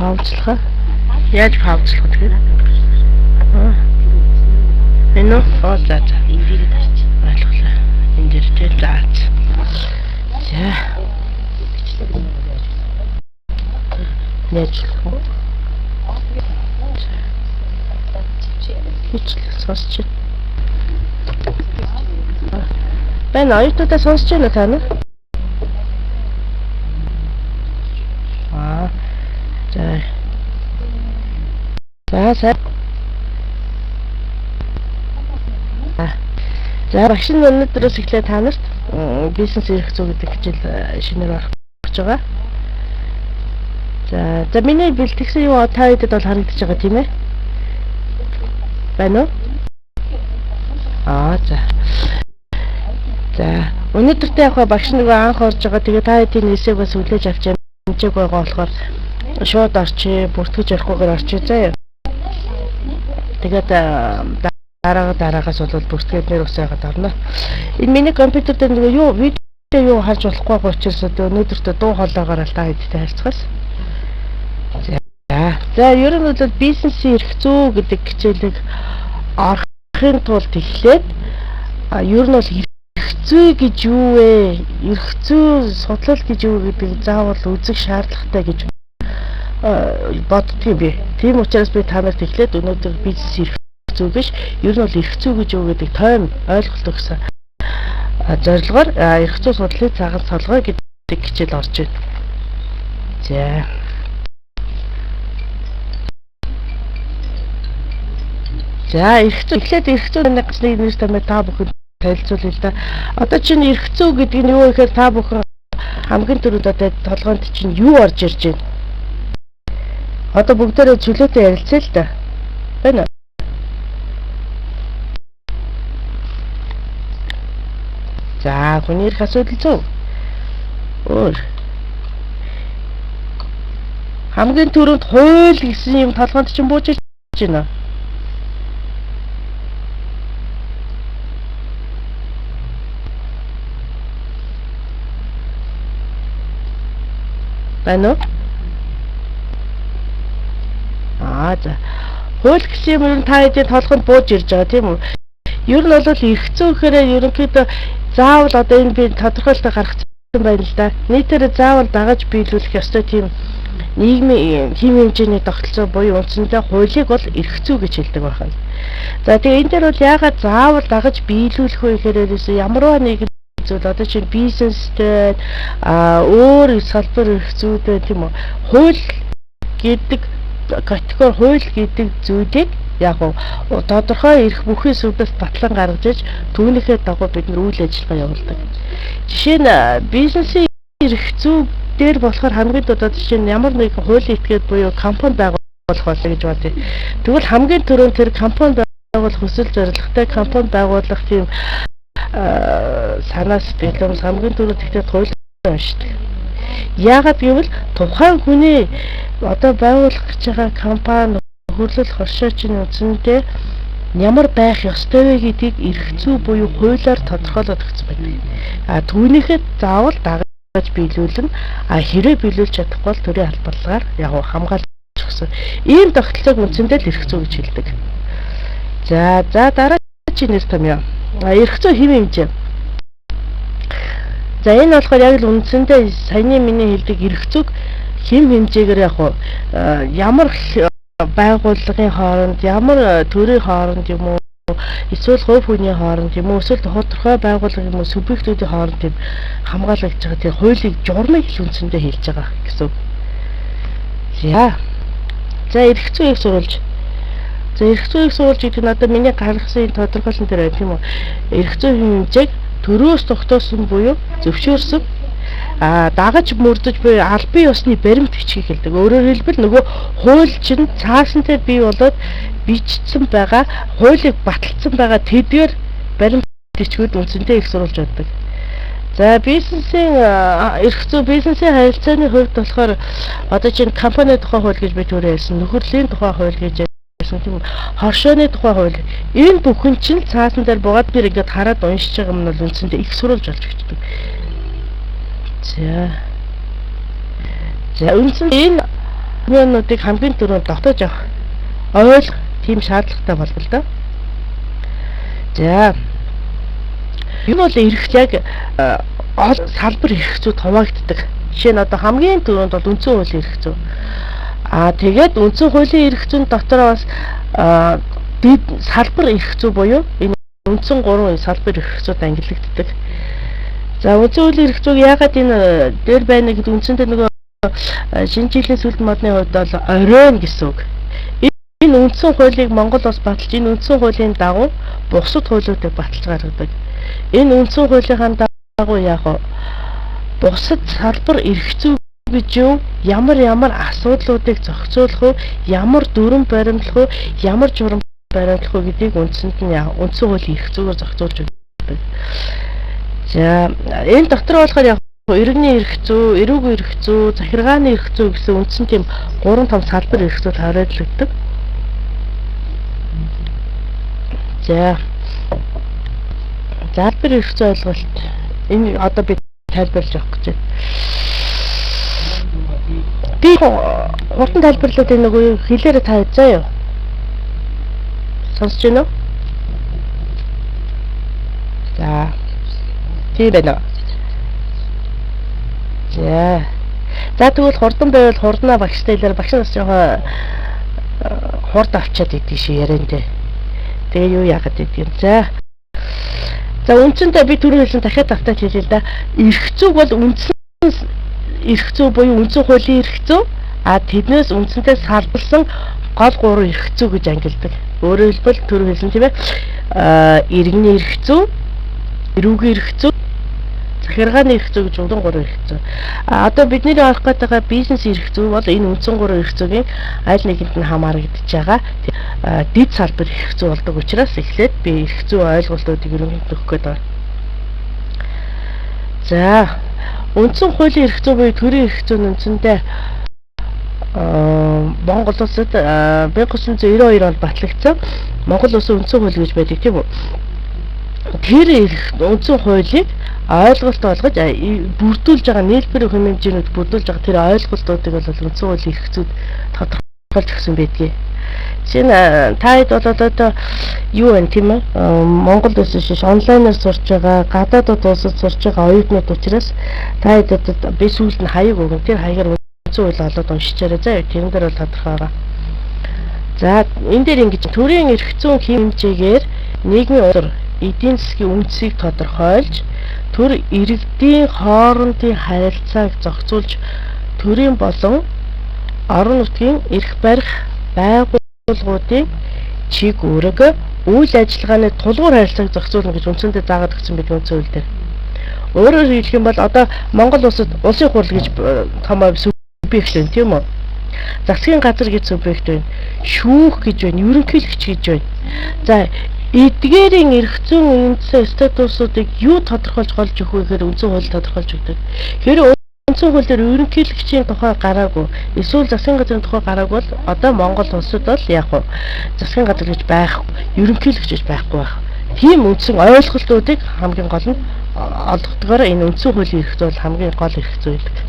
Паузлах. Яаж паузлах вэ тэгэхээр? Аа. Энэ үү? Оо за за. Энэ дээрээ дарч. Ойлголоо. Энэ дээр тий. За. За. Бичлэг юм уу яаж вэ? Яаж болох вэ? Бичлэг сонсч байна. Байна оюутнуудаа сонсч байна уу та нар? Аа. За. За сайн. За багш нь өнөөдрөөс эхлээд та нарт бизнес эрх зүй гэдэг хичээл шинээр орох гэж байгаа. За за миний бэлтгэсэн юу та хэдэд бол харагдаж байгаа тийм ээ? Байна уу? Аа за. За өнөөдөртөө яг багш нөгөө анх орж байгаа. Тэгээ та хэдийн эсээг бас хүлээж авч амжааг байгаа болохоор шууд орчие, бүртгэж явахгүйгээр орчие заяа. Тэгээд дараагаас бол бүртгээд нэр усаагаад орно. Энэ миний компьютер дээр нөгөө юу видео юу харж болохгүй байгаа учраас одоо өнөөдөртөө дуу хоолойгоор л та хэдтэй харьцгаас. За. За ер нь бол бизнесийн эрх зүй гэдэг хичээлийг орохын тулд эхлээд ер нь бол эрх зүй гэж юу вэ? Эрх зүй судлал гэж юу гэдэг заавал үзэх шаардлагатай гэж боддгийн би. Тийм учраас би та нарт эхлээд өнөөдөр бизнес эрх зүй гэж ер нь бол эрх зүй гэж юу гэдэг тойм ойлголт өгсөн. Зорилгоор эрх зүй судлалын цагаан толгой гэдэг хичээл орж байна. За. За эрх зүй эхлээд эрх зүй нэг нэр томьёо та бүхэн танилцуулъя л да. Одоо чинь эрх зүй гэдэг нь юу гэхээр та бүхэн хамгийн түрүүнд одоо толгойнд чинь юу орж ирж байна? Одоо бүгдээрээ чөлөөтэй ярилцъя л да. Байна уу? За хүний эрх асуудал зөв. Өөр. Хамгийн түрүүнд хууль гэсэн юм толгойнд чинь бууж ирж байна. Байна уу? Аа за. Хууль гэсэн юм ер нь та хэдийн толгойнд бууж ирж байгаа тийм үү? Ер нь бол эрх зүй гэхээр ерөнхийдөө заавал одоо энэ би тодорхойлолтоо гаргацсан байна л да. Нийтээр заавал дагаж биелүүлэх ёстой тийм нийгмийн хэм хэмжээний тогтолцоо буюу үндсэндээ хуулийг бол эрх зүй гэж хэлдэг байна. За тэгээ энэ дээр бол яагаад заавал дагаж биелүүлэх вэ гэхээр ерөөсөө ямарваа нэгэн зүйл одоо чинь бизнестэй өөр салбар эрх зүйтэй тийм үү? Хууль гэдэг категори хууль гэдэг зүйлийг яг тодорхой эрх бүхий сүлбэлт батлан гаргаж иж түүнийхээ дагуу бид нар үйл ажиллагаа явуулдаг. Жишээ нь бизнесийн эрх зүй дээр болохоор хамгийн дээд жишээ нь ямар нэгэн хуулийн этгээд буюу компани байгуулах болно гэж бодъё. Тэгвэл хамгийн түрүүнд тэр компани байгуулах хүсэл зорилготой компани байгуулах тийм санаа сэтгэл хамгийн түрүүнд тэгтээ хууль уншдаг. Яагаад гэвэл тухайн хүний одоо байгуулах гэж байгаа компани нөхөрлөл хоршоо чинь үндсэндээ ямар байх ёстой вэ гэдгийг эрх зүй буюу хуулиар тодорхойлоод өгсөн байдаг. А түүнийхээ заавал дагаж биелүүлнэ. А хэрэг биелүүлж чадахгүй бол төрийн албалгаар яг хамгаалж өгсөн. Ийм тогтолцоог үндсэндээ л эрх зүй гэж хэлдэг. За за дараа чи нэр томьёо. А эрх зүй хэм хэмжээ. За энэ болохоор яг л үндсэндээ саяны миний хэлдэг эрх зүйг хэм хэмжээгээр яг ямар байгууллагын хооронд, ямар төрийн хооронд юм уу, эсвэл хувь хүний хооронд юм уу, эсвэл тодорхой байгууллага юм уу, субъектүүдийн хооронд тийм хамгаалагдж байгаа тийм хуулийг журмыг л үндсэндээ хэлж байгаа гэсэн үг. За. За эрх зүй их сурвалж. За эрх зүй их сурвалж гэдэг нь одоо миний гаргасан энэ тодорхойлолт дээр байна тийм үү? Эрх зүй хэмжээг төрөөс тогтоосон буюу зөвшөөрсөн дагаж мөрдөж буюу албан ёсны баримт бичгийг хэлдэг. Өөрөөр хэлбэл нөгөө хууль чинь цаасан дээр бий болоод бичсэн байгаа, хуулийг баталсан байгаа тэдгээр баримт бичгүүд үндсэндээ их сурвалж байдаг. За бизнесийн эрх зүй бизнесийн харилцааны хувьд болохоор одоо чинь компани тухай хууль гэж би түрүү ярьсан, нөхөрлийн тухай хууль гэж ярьсан тийм үү? Хоршооны тухай хууль. Энэ бүхэн чинь цаасан дээр буугаад би ингээд хараад уншиж байгаа юм нь бол үндсэндээ их сурвалж болж өгчдөг. За. За үндсэндээ энэ Юмнуудыг хамгийн түрүүнд тогтоож авах ойлгох тийм шаардлагатай болдог л доо. За. Юу бол эрх яг салбар эрх зүйд хуваагддаг. Жишээ нь одоо хамгийн түрүүнд бол үндсэн хуулийн эрх зүй. Аа тэгээд үндсэн хуулийн эрх зүйн дотор бас дэд салбар эрх зүй буюу энэ үндсэн 3 салбар эрх зүйд ангилагддаг. За үндсэн хуулийн эрх зүйг яагаад энэ дээр байна гэдэг үндсэндээ нөгөө шинэ жилийн сүлд модны хувьд бол оройн гэсэн үг. Энэ үндсэн хуулийг Монгол улс баталж, энэ үндсэн хуулийн дагуу бусад хуулиудыг баталж гаргадаг. Энэ үндсэн хуулийнхаа дагуу яг бусад салбар эрх зүй гэж юу ямар ямар асуудлуудыг зохицуулах уу, ямар дүрэм баримтлах уу, ямар журам баримтлах уу гэдгийг үндсэнд нь үндсэн хуулийн эрх зүйгээр зохицуулж өгдөг. За энэ дотор болохоор яг иргэний эрх зүй, эрүүг эрх зүй, захиргааны эрх зүй гэсэн үндсэн тийм гурван том салбар эрх зүйд хориодлогддог. За залбар эрх зүй ойлголт энэ одоо би тайлбарлаж явах гэж байна. Би хурдан тайлбарлаад энэ нөгөө хэлээрээ та заа юу? Сонсож байна уу? За. Тийм байна уу? За. За тэгвэл хурдан байвал хурднаа багштай хэлээр багш нас жоохон хурд авчаад идэг шиг яриан дээр. Тэгээ юу яагаад идэг юм. За. За үндсэндээ би түрүү хэлсэн дахиад давтаад хэлье л да. Эрх зүйг бол үндсэн эрх зүй буюу үндсэн хуулийн эрх зүй, а тэднээс үндсэнтэй салбарлсан гол гурван эрх зүй гэж ангилдаг. Өөрөөр хэлбэл түрүү хэлсэн тийм ээ. Иргэний эрх зүй, эрүүгийн эрх зүй, захиргааны эрх зүй гэж үндсэн гурван эрх зүй. А одоо бидний орох гээд байгаа бизнес эрх зүй бол энэ үндсэн гурван эрх зүйн аль нэгэнд нь хамаарагдаж байгаа дэд салбар эрх зүй болдог учраас эхлээд би эрх зүй ойлголтуудыг ерөнхийдөө өгөх гээд байна. За үндсэн хуулийн эрх зүй буюу төрийн эрх зүй нь үндсэндээ Монгол улсад 1992 онд батлагдсан Монгол улсын үндсэн хууль гэж байдаг тийм үү? Тэр эрх үндсэн хуулийг ойлголт олгож бүрдүүлж байгаа нийлбэр хэмжээнүүд бүрдүүлж байгаа тэр ойлголтуудыг бол үндсэн хуулийн эрх зүйд тодорхойлж өгсөн байдгийг. Жишээ нь та хэд бол одоо юу вэ тийм ээ? Монгол улс биш онлайнаар сурч байгаа, гадаадд улсад сурч байгаа оюутнууд учраас та хэд одоо би сүүлд нь хаяг өгнө. Тэр хаягаар үндсэн хууль олоод уншичаарай. За тэрэн дээр бол тодорхой байгаа. За энэ дээр ингэж төрийн эрх зүйн хэмжээгээр нийгмийн улс эдийн засгийн үндсийг тодорхойлж төр иргэдийн хоорондын харилцааг зохицуулж төрийн болон орон нутгийн эрх барих байгууллагуудын чиг үүрэг үйл ажиллагааны тулгуур харилцааг зохицуулна гэж үндсэндээ заагаад өгсөн байдаг үндсэн хууль дээр. Өөрөөр хэлэх юм бол одоо Монгол улсад улсын хурал гэж том субъект байна тийм үү? Засгийн газар гэж субъект байна. Шүүх гэж байна, ерөнхийлөгч гэж байна. За эдгээрийн эрх зүйн үндсэн статусуудыг юу тодорхойлж голж өгөх вэ гэхээр үндсэн хууль тодорхойлж өгдөг. Хэрэв үндсэн хууль дээр ерөнхийлөгчийн тухай гараагүй, эсвэл засгийн газрын тухай гараагүй бол одоо Монгол улсад бол яг уу засгийн газар гэж байхгүй, ерөнхийлөгч гэж байхгүй байх. Тийм үндсэн ойлголтуудыг хамгийн гол нь олгодгоор энэ үндсэн хуулийн эрх зүй бол хамгийн гол эрх зүй байдаг.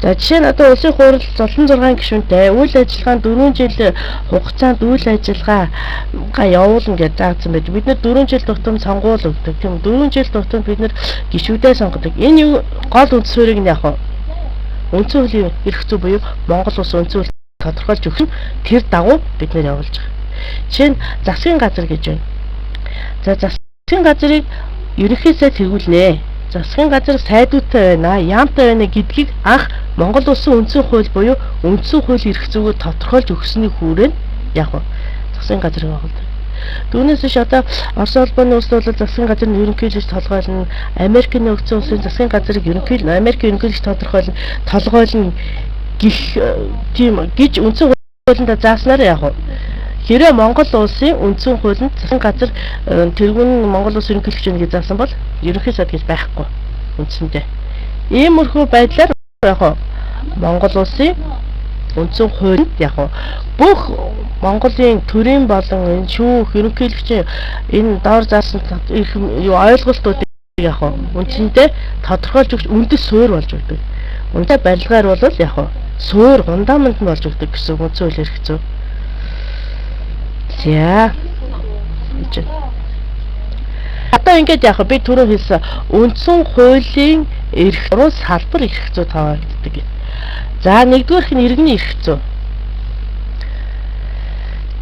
За жишээ нь одоо улсын хурал 76 гишүүнтэй үйл ажиллагаанд 4 жил хугацаанд үйл ажиллагаагаа явуулна гэж заасан байдаг. Бид нэр 4 жил тутам сонгуул өгдөг. Тийм 4 жил тутам бид нэр гишүүдээ сонгодог. Энэ юу гол үндэс суурийг нь яг үндсэн хуулийн эрх зүй буюу Монгол улсын үндсэн хууль тодорхойлж өгсөн тэр дагуу бид нэр явуулж байгаа. Жишээ нь засгийн газар гэж байна. За засгийн газрыг ерөнхий сайд тэргүүлнэ. Засгийн газар сайдуудтай байна, яамтай байна гэдгийг анх Монгол улсын үндсэн хууль буюу үндсэн хууль эрх зүйгээр тодорхойлж өгсөний хүрээнд яг засгийн газрыг байгуулдаг. Түүнээс биш одоо Орос улбаны улсад бол засгийн газар нь ерөнхийлөгч толгойлно, Америкийн нэгдсэн улсын засгийн газрыг Америкийн ерөнхийлөгч тодорхойлно, толгойлно гэх тийм гэж үндсэн хуулиндаа зааснаар яг хэрэг Монгол улсын үндсэн хуулинд засгийн газар тэргүүн Монгол улсын ерөнхийлөгч гэж заасан бол ерөнхий сайд гэж байхгүй үндсэндээ. Иймэрхүү байдлаар яг Монгол улсын үндсэн хуулинд яг бүх Монголын төрийн болон энэ шүүх ерөнхийлөгчийн энэ доор заасан эрх юу ойлголтуудыг яг үндсэндээ тодорхойлж өгч үндэс суурь болж өгдөг. Үнэтэй барилгаар бол яг Суур фундамент нь болж өгдөг гэсэн үндсэн хуулийн эрх зүй. За. Гэж. Одоо ингээд яг би түрүү хэлсэн үндсэн хуулийн эрх гурван салбар эрх зүй тавагддаг. За, нэгдүгээрх нь иргэний эрх зүй.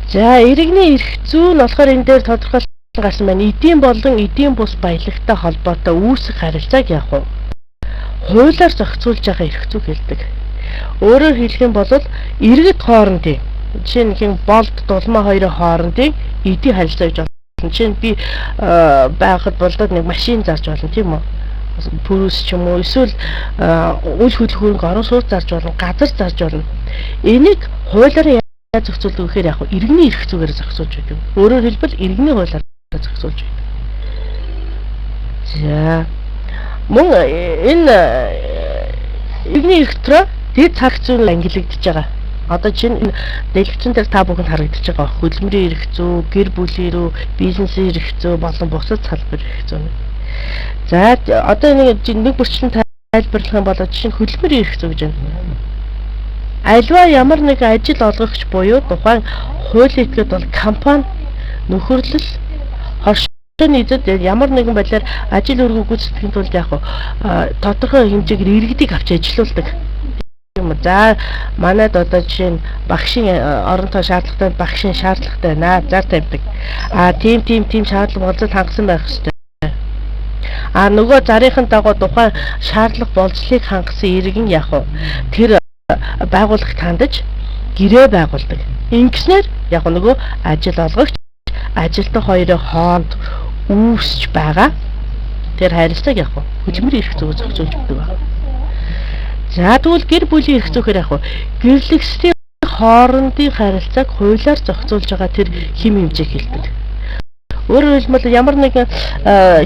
За, иргэний эрх зүй нь болохоор энэ дээр тодорхойлсон гарсан байна. Эдийн болон эдийн бус баялагтай холбоотой үүсэх харилцааг яг уу хуулиар зохицуулж байгаа эрх зүй хэлдэг. Өөрөөр хэлэх юм бол иргэд хоорондын, жишээ нь хин болд дулмаа хоёрын хоорондын эдийн харилцаа гэж болно. Жишээ нь би байхад болдод нэг машин зарж болно, тийм үү? Пүрүс ч юм уу, эсвэл үл хөдлөх хөрөнгө орон сууц зарж болно, газар зарж болно. Энийг хуулиар яаж зохицуулдаг гэхээр яг иргэний эрх зүйгээр зохицуулж байдаг. Өөрөөр хэлбэл иргэний хуулиар зохицуулж байдаг. За, мөн энэ иргэний эрх дотор дэд цаг зүйн ангилагдаж байгаа. Одоо чинь энэ дэлгэцэн дээр та бүхэнд харагдаж байгаа хөдөлмөрийн эрх зүй, гэр бүлийн рүү, бизнесийн эрх зүй болон бусад салбар эрх зүй. За, одоо нэг нэг бүрчлэн тайлбарлах юм бол жишээ нь хөдөлмөрийн эрх зүй гэж байна. Альва ямар нэг ажил олгогч буюу тухайн хуулийн этгээд бол компани, нөхөрлөл, хоршооны эзэд ямар нэгэн байдлаар ажил үүргийг гүйцэтгэхийн тулд яг тодорхой хэмжээгээр иргэдийг авч ажилуулдаг юм. За, манайд одоо жишээ нь багшийн оронтой шаардлагатай, багшийн шаардлагатай байна. Зар тавьдаг. А тийм тийм тийм шаардлага болцол хангасан байх ёстой. А нөгөө зарынхан дагуу тухайн шаардлага болцлыг хангасан иргэн яг уу тэр байгууллагт хандаж гэрээ байгуулдаг. Ингэснээр яг нөгөө ажил олгогч ажилтан хоёрын хооронд үүсч байгаа тэр харилцааг яг хөдөлмөрийн эрх зүйг зохицуулж өгдөг байна. За, тэгвэл гэр бүлийн эрх зүйхээр яг гэрлэгсдийн хоорондын харилцааг хуулиар зохицуулж байгаа тэр хэм хэмжээг хэлдэг. Өөрөөр хэлбэл ямар нэгэн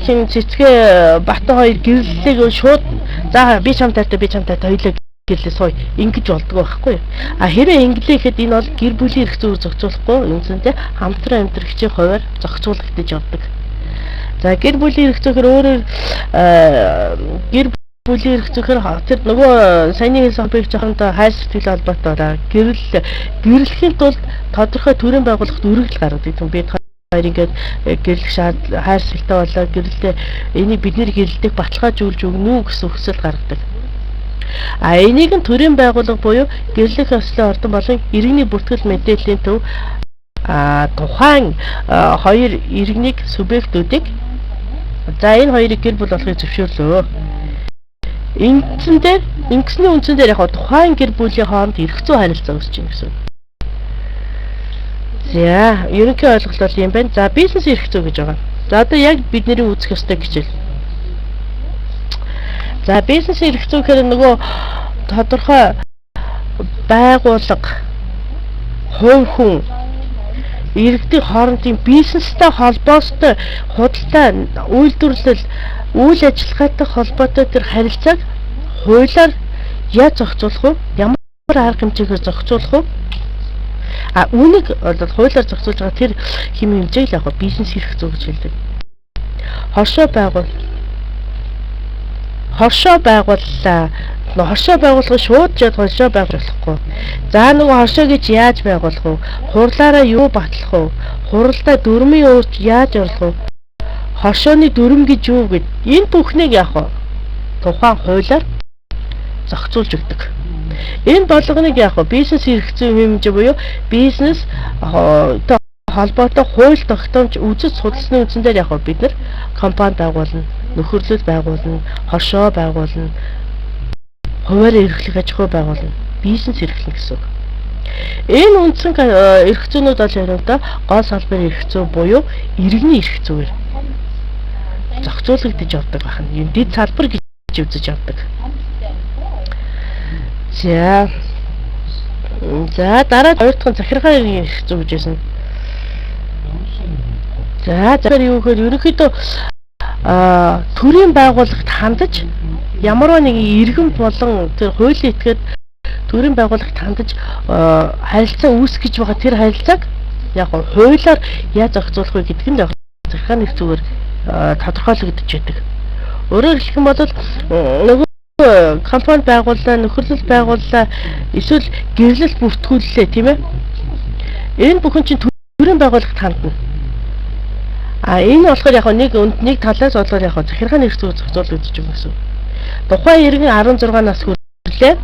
хин цэцгээ Батан хоёр гэрлэлийг шууд за би чам тайтай, би чам тайтай, хоёулаа гэрлээ сууя ингэж болдгоо байхгүй. А хэрвээ инглээ гэхэд энэ бол гэр бүлийн эрх зүйг зохицуулахгүй, үндсэндээ хамтран амьдрагчийн хувиар зохицуулагдаж явдаг. За, гэр бүлийн эрх зүйхээр өөрөөр гэр бүлийн эрх зүйхээр тэр нөгөө саяны хэлсэн холбоог жоохон хайр сэтгэл холбоотой байна. Гэрэл гэрлэхийн тулд тодорхой төрийн байгууллагт өргөдөл гаргадаг. Бид хоёр ингээд гэрлэх шаардлага хайр сэтгэлтэй болоо гэрлэлээ, энийг бидний гэрлэлтийг баталгаажуулж өгнө үү гэсэн хүсэл гаргадаг. А энийг нь төрийн байгууллага буюу гэрлэх ёслолын ордон болон иргэний бүртгэл мэдээллийн төв тухайн хоёр иргэнийг, субъектүүдийг, за энэ хоёрыг гэр бүл болохыг зөвшөөрлөө. Үндсэн дээр, ингэсний үндсэн дээр яг тухайн гэр бүлийн хооронд эрх зүй харилцаа үүсэж байна гэсэн. За, ерөнхий ойлголт бол юм байна. За, бизнес эрх зүй гэж байгаа. За, одоо яг бидний үзэх ёстой хичээл. За, бизнес эрх зүй гэхээр нөгөө тодорхой байгууллага, хувь хүн, иргэдийн хоорондын бизнестэй холбоостой худалдаа, үйлдвэрлэл, үйл ажиллагаатай холбоотой тэр харилцааг хуулиар яаж зохицуулах вэ? Ямар арга хэмжээгээр зохицуулах вэ? А үүнийг бол хуулиар зохицуулж байгаа тэр хэм хэмжээг л яг бизнес эрх зүй гэж хэлдэг. Хоршоо байгуул. Хоршоо байгууллаа. Хоршоо байгуулах шууд жад хоршоо байгуулах болохгүй. За, нөгөө хоршоо гэж яаж байгуулах вэ? Хурлаараа юу батлах вэ? Хуралдаа дүрмийн өөрч яаж орлох вэ? Хоршооны дүрм гэж юу гэд энэ бүхнийг яг тухайн хуулиар зохицуулж өгдөг. Энэ болгоныг яг бизнес эрх зүйн хэмжээ буюу бизнес холбоотой хууль тогтоомж үзэж судалсны үндсэн дээр яг бид нар компани байгуулна, нөхөрлөл байгуулна, хоршоо байгуулна, хувиар эрхлэх аж ахуй байгуулна, бизнес эрхлэнэ гэсэн үг. Энэ үндсэн эрх зүйнүүд бол яриадаа гол салбарын эрх зүй буюу иргэний эрх зүйгээр зохицуулагдаж явдаг байна. Энэ дэд салбар гэж үзэж явдаг. За. За, дараа хоёр дахь нь захиргааны эрх зүй гэж байсан. За, захир юу гэхээр ерөнхийдөө төрийн байгууллагт хандаж ямар нэгэн иргэн болон тэр хуулийн этгээд төрийн байгууллагт хандаж харилцаа үүсгэж байгаа тэр харилцааг яг хуулиар яаж зохицуулах вэ гэдг нь захиргааны эрх зүгээр тодорхойлогдож байдаг. Өөрөөр хэлэх юм бол нөгөө компани байгууллаа, нөхөрлөл байгууллаа, эсвэл гэрлэл бүртгүүллээ, тийм ээ. Энэ бүхэн чинь төрийн байгууллагад хандна. А энэ болохоор яг нэг нэг талаас бодлоор яг захиргааны эрх зүй зохицуулагдаж байгаа гэсэн. Тухайн иргэн 16 нас хүрлээ.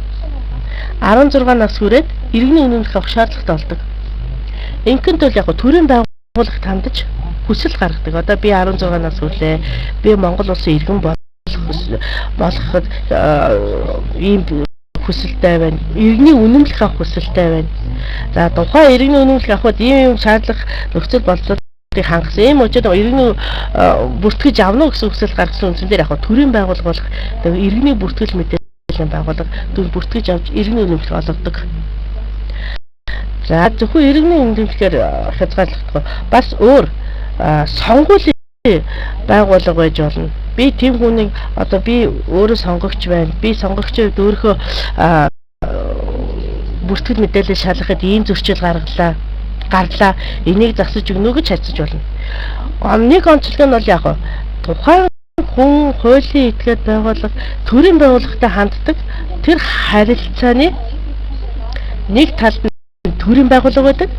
16 нас хүрээд иргэний үнэмлэх авах шаардлагатай болдог. Инхэн тул яг төрийн байгууллагад хандаж хүсэл гаргадаг. Одоо би 16 нас хүрлээ. Би Монгол улсын иргэн болоход ийм хүсэлтэй байна. Иргэний үнэмлэх авах хүсэлтэй байна. За тухайн иргэний үнэмлэх авахд ийм юм шаардлага нөхцөл болдлыг хангасан. Ийм учраас иргэний бүртгэж авна гэсэн хүсэл гаргасан үндсэн дээр яг төрийн байгууллага болох иргэний бүртгэл мэдээллийн байгууллага түн бүртгэж авч иргэний үнэмлэх олгодог. За зөвхөн иргэний үнэмлэхээр хязгаарлахдаггүй. Бас өөр сонгуулийн байгууллага байж болно. Би тэм хүнийг одоо би өөрөө сонгогч байна. Би сонгогчийн хувьд өөрийнхөө бүртгэл мэдээлэл шалгахад ийм зөрчил гарлаа. Энийг засаж өгнө гэж харьцаж болно. Нэг онцлог нь бол яг тухайн хүн хуулийн этгээд байгууллага төрийн байгууллагатай ханддаг тэр харилцааны нэг талд нь төрийн байгууллага байдаг.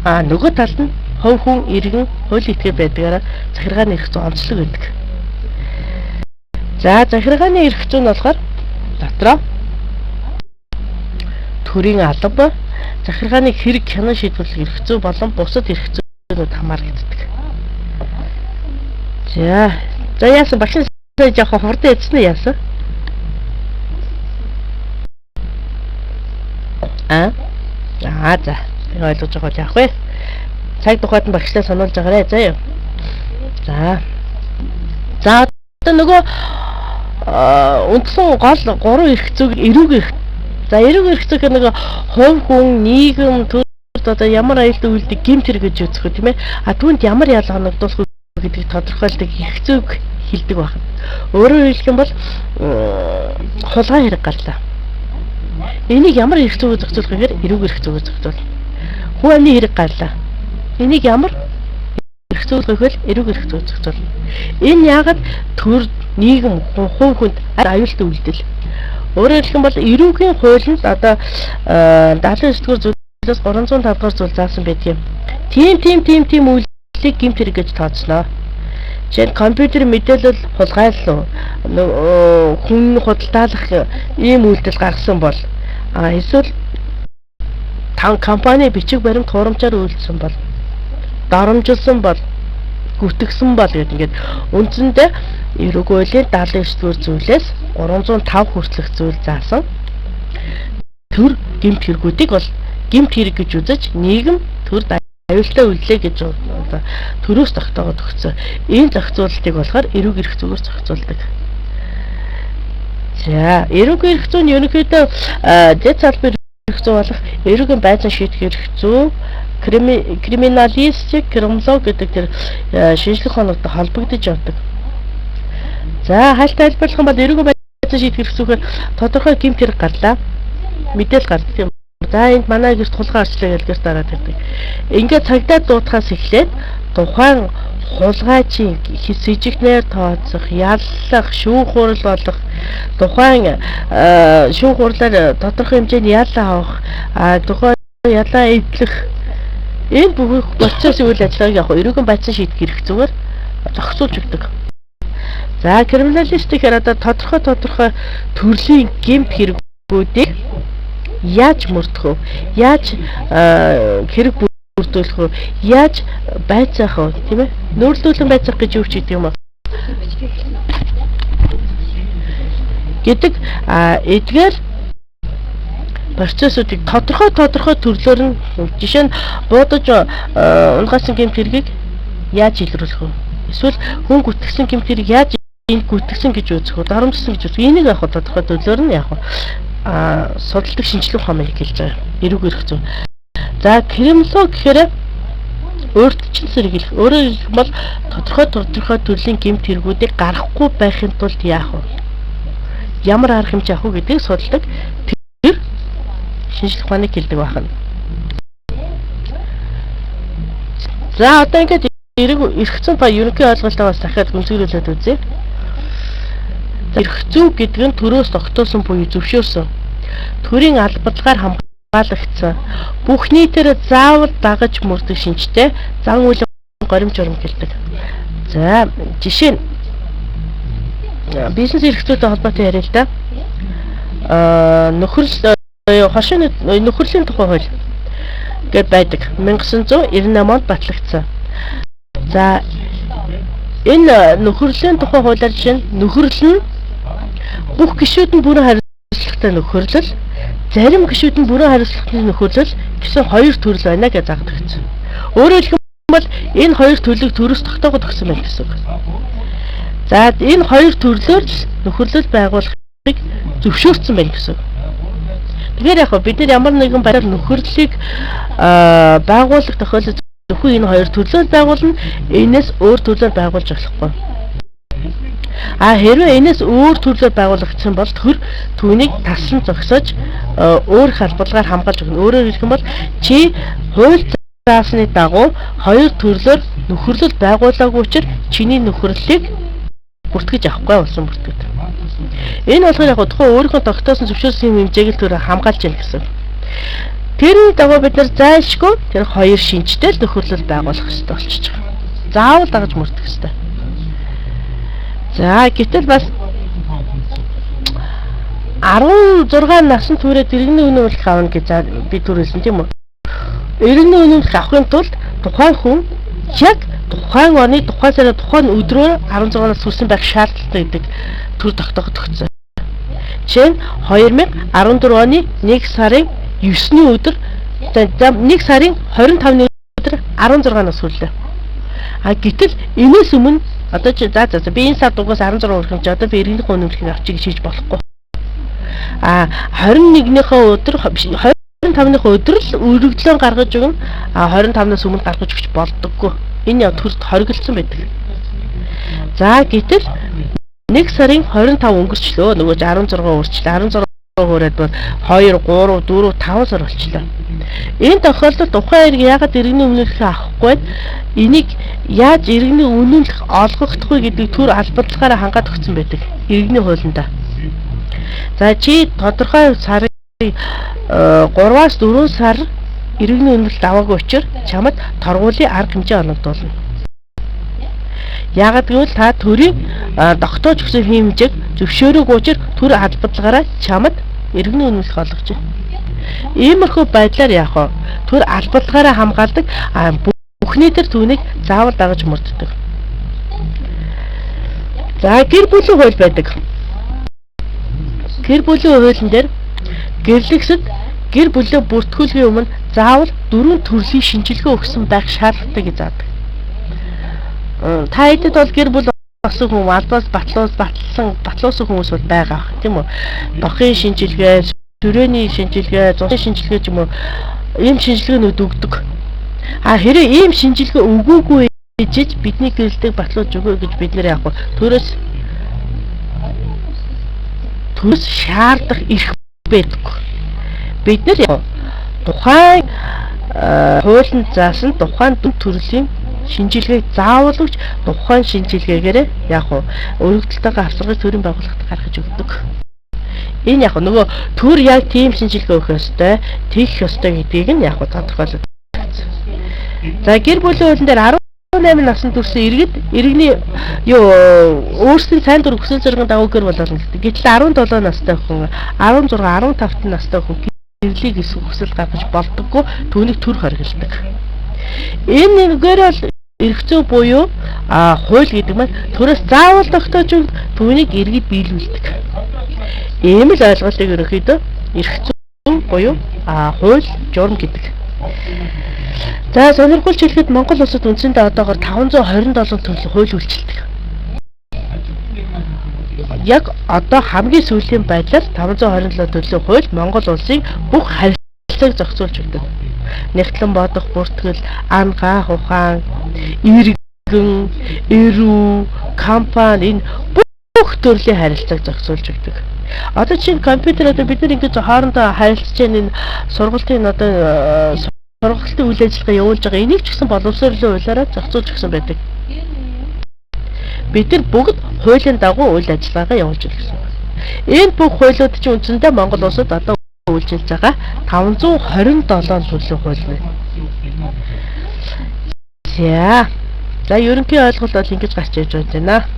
А нөгөө талд нь хувь хүн, иргэн, хуулийн этгээд байдгаараа захиргааны эрх зүйн онцлог байдаг. За захиргааны эрх зүй нь болохоор дотроо төрийн алба, захиргааны хэрэг хянан шийдвэрлэх эрх зүй болон бусад эрх зүйнүүд хамаарагддаг. За яасан багш сая жоохон хурдан ядсан яасан? Аа за би ойлгож байгаа бол яах вэ? Цаг тухайд нь багшлаа сануулж байгаарай заа юу. За. За одоо нөгөө үндсэн гол 3 эрх зүйг эрүүг эрх. За эрүүг эрх зүй гэх нэг хувь хүн, нийгэм, төрд одоо ямар аюултай үйлдэл гэмт хэрэг гэж үзэх үү, тийм ээ. А түүнд ямар ял хоногдуулах вэ гэдгийг тодорхойлдог эрх зүйг хэлдэг байна. Өөрөөр хэлэх юм бол хулгай хэрэг гарлаа. Энийг ямар эрх зүйгээр зохицуулах вэ гэхээр эрүүг эрх зүйгээр зохицуулна. Хүн амны хэрэг гарлаа. Энийг ямар эрх зүйгээр гэвэл эрүүг эрх зүйгээр зохицуулна. Энэ яагаад төр нийгэм хувь хүнд аюултай үйлдэл. Өөрөөр хэлэх юм бол эрүүгийн хуулинд одоо 79 дугаар зүйлээс 305 дугаар зүйл заасан байдаг юм. Тийм үйлдэлийг гэмт хэрэг гэж тооцноо. Жишээ нь компьютер мэдээлэл хулгайлсан, хүн худалдаалах ийм үйлдэл гаргасан бол эсвэл компани бичиг баримт хурамчаар үйлдсэн бол, доромжилсан бол, гүтгсэн бол гэдэг ингээд үндсэндээ эрүүг хуулийн 79 дугаар зүйлээс 305 хүртэлх зүйл заасан. Төр гэмт хэрэгүүдийг бол гэмт хэрэг гэж үзэж нийгэм төрд аюултай үйлдэлээ гэж одоо төрөөс тогтоогод өгсөн. Энэ зохицуултыг болохоор эрүүг эрх зүйгээр зохицуулдаг. За эрүүг эрх зүй нь ерөнхийдөө дэд салбарын эрх зүй болох эрүүгийн байцан шийдэх эрх зүй, криминалистик, криминолог гэдэг тэр шинжлэх ухаануудтай холбогдож явдаг. За хайлт тайлбарлах юм бол эрүүгийн байцан шийдэх эрх зүйгээр тодорхой гэмт хэрэг гарлаа. Мэдээлэл гардаг юм. За энд манай гэрт хулгай арчлаа гэж гэрт дараад ирдэг. Ингээд цагдаа дуудахаас эхлээд тухайн хулгайчийн сэжигнээр тооцох, яллах, шүүх хурал болох, тухайн шүүх хурлаар тодорхой хэмжээний яллаа авах, тухайн ялаа эвдлэх энэ бүх процесс үйл ажиллагааг яг эрүүгэн байцан шийдэх эрх зүгээр зохицуулж өгдөг. За криминалистикээр одоо тодорхой төрлийн гэмт хэрэгүүдийг яаж мөрдөх вэ? Яаж хэрэг бүрдүүлэх вэ? Яаж байцаах вэ? Тийм ээ? Нөөрлүүлэн байцаах гэж юу ч гэдэг юм уу? Гэдэг эдгээр процессуудыг тодорхой төрлөөр нь жишээ нь буудаж унгасан гэмт хэргийг яаж илрүүлэх вэ? Эсвэл хүн гүтгсэн гэмт хэрэг яаж энэ гүтгсэн гэж үзэх вэ? Доромжсон гэж үзэх. Энийг яг тодорхой төрлөөр нь яг судалдаг шинжлэх ухаан хэлж байгаа. Эрүүг эрх зүй. За криминолог гэхээр өөрт чинь сэргийлэх. Өөрөөр хэлэх бол тодорхой төрлийн гэмт хэрэгүүдийг гаргахгүй байхын тулд яах вэ? Ямар арга хэмжээ авах вэ гэдгийг судалдаг тэр шинжлэх ухааныг хэлдэг байна. За одоо ингээд эрх зүйн ба ерөнхий ойлголтоо бас дахиад гүнзгийрүүлээд үзье. Эрх зүй гэдэг нь төрөөс тогтоосон буюу зөвшөөрсөн, төрийн албадлагаар хамгаалагдсан, бүх нийтээр заавал дагаж мөрдөх шинжтэй зан үйлийн горим журам гэлдэг. За, жишээ нь бизнес эрх зүйтэй холбоотой яриа л да. Нөхөрл хошин нөхөрлийн тухай хууль гэд байдаг. 1998 онд батлагдсан. За, энэ нөхөрлөлийн тухай хуулиар жишээ нь нөхөрлөл нь бүх гишүүд нь бүрэн хариуцлагатай нөхөрлөл, зарим гишүүд нь бүрэн хариуцлагатай нөхөрлөл гэсэн хоёр төрөл байна гэж заагдагдсан. Өөрөөр хэлэх юм бол энэ хоёр төрлийг төрөс тогтоогод өгсөн байх гэсэн үг. За, энэ хоёр төрлөөр л нөхөрлөл байгуулахыг зөвшөөрсөн байна гэсэн үг. Тэгэхээр яг бид нар ямар нэгэн байдлаар нөхөрлөлийг байгуулах тохиолдолд зөвхөн энэ хоёр төрлөөр байгуулна, энэс өөр төрлөөр байгуулж болохгүй. А хэрвээ энэс өөр төрлөөр байгуулагдсан бол төр түүнийг таслан зогсоож өөр их албадлагаар хамгаалж өгнө. Өөрөөр хэлэх юм бол чи хууль заасны дагуу хоёр төрлөөр нөхөрлөл байгуулаагүй учраас чиний нөхөрлөлийг бүртгэж авахгүй болсон бүртгэд. Энэ болохоор яг тухайн өөрийнхөө тогтоосон зөвшөөрсөн хэмжээг л төр хамгаалж яах гэсэн. Тэрний дагуу бид нар зайлшгүй тэр хоёр шинжтэй л нөхөрлөл байгуулах хэрэгтэй болчихж байгаа. Заавал дагаж мөрдөх хэрэгтэй. За, гэтэл бас 16 насан туршид иргэний үнэмлэх авна гэж би түрүүлсэн тийм үү? Иргэний үнэмлэх авахын тулд тухайн хүн яг тухайн оны тухайн сарын тухайн өдрөөр 16 нас хүрсэн байх шаардлагатай гэдэг төр тогтоогод өгсөн. Жишээ нь 2014 оны 1 сарын 9-ний өдөр, 1 сарын 25-ны өдөр 16 нас хүрлээ. А гэтэл энэс өмнө одоо чи за за би энэ сард угаас 16 хүрэх юм чи одоо би иргэнийхээ үнэмлэхийг авчиг гэж хийж болохгүй. А 21-ийнхээ өдөр, 25-ныхаа өдөр л өргөдлөө гаргаж өгнө. А 25-наас өмнө гаргаж өгч болдоггүй. Энэ төрд хоригдсон байдаг. За, гэтэл 1 сарын 25 өнгөрчлөө. Нөгөө 16 үрчлээ. 16 хүрээд бол 2 3 4 5 сар болчлоо. Энэ тохиолдолд тухайн хэрэг яагаад иргэний үнэмлэхээ авахгүй вэ? Энийг яаж иргэний үнэмлэх олгогдох вэ гэдэг төр албадлагаараа хангаад өгсөн байдаг. Иргэний хуулиндаа. За, чи тодорхой сарын 3-аас 4 сар иргэний үнэмлэлт аваагүй учраас чамд торгуулийн арга хэмжээ оногдуулна. Яагаад гэвэл та төрийн тогтоож өгсөн хэмжээг зөвшөөрөөгүй учраас төр албадлагаараа чамд иргэний үнэмлэх олгож байна. Иймэрхүү байдлаар яах вэ? Төр албадлагаараа хамгаалдаг, бүхний төр түүнийг заавал дагаж мөрддөг. За, гэр бүлийн хууль байдаг. Гэр бүлийн хуулийн дээр гэрлэгсэд гэр бүлээ бүртгүүлэхийн өмнө заавал 4 төрлийн шинжилгээ өгсөн байх шаардлагатай гэж заадаг. Та хэдэд бол гэр бүл болсон хүн, албаас батлуулсан хүмүүс бол байгаа, тийм үү? Дохын шинжилгээ, сүрээний шинжилгээ, цусны шинжилгээ ч юм уу, ийм шинжилгээнүүд өгдөг. А хэрэг ийм шинжилгээ өгөөгүй ээжэж бидний гэрэлтийг батлуулж өгөө гэж бид нэр яах вэ? Төрөөс шаардах эрх байдаггүй. Бид нар тухайн хуулинд заасан тухайн төрлийн шинжилгээг заавал өгч тухайн шинжилгээгээр яг уу өргөдөлтөйгөө авсаргыг төрийн байгууллагад гаргаж өгдөг. Энэ яг нөгөө төр яг тийм шинжилгээ өгөх ёстой, тэгэх ёстой гэдгийг нь яг тодорхойлоод. За, гэр бүлийн хуулийн дээр 18 наснд хүрсэн иргэд иргэний юу өөрсдийн сайн дур хүсэл зоригын дагуу гэр бүл болно гэдэг. Гэтэл 17 настай хүн, 16, 15 настай хүн гэрлийг хүсэл гаргаж болдоггүй, түүнийг төр хоригддаг. Энэ нэгээр бол эрх зүй буюу хууль гэдэг маань төрөөс заавал тогтоож өгдөг, түүнийг иргэд биелүүлдэг. Ийм л ойлголтыг ерөнхийдөө эрх зүй буюу хууль, журам гэдэг. За, сонирхолтой хэлэхэд Монгол улсад үндсэндээ одоогор 527 төрлийн хууль үйлчилдэг. Яг одоо хамгийн сүүлийн байдлаар 527 төрлийн хууль Монгол улсын бүх харилцааг зохицуулж өгдөг. Нягтлан бодох бүртгэл, ан гаах ухаан, иргэн, эрүү, компани энэ бүх төрлийн харилцааг зохицуулж өгдөг. Одоо чинь компьютер одоо бид нар ингэж хоорондоо харилцаж байгаа энэ сургалтын одоо сургалтын үйл ажиллагаа явуулж байгаа энийг ч гэсэн боловсролын хуулиараа зохицуулж өгсөн байдаг. Бид нар бүгд хуулийн дагуу үйл ажиллагаагаа явуулж байна гэсэн. Энэ бүх хуулиуд чинь үндсэндээ Монгол улсад одоо үйлчилж байгаа 527 төрлийн хууль байна. За. За ерөнхий ойлголт бол ингэж гарч ирж байна.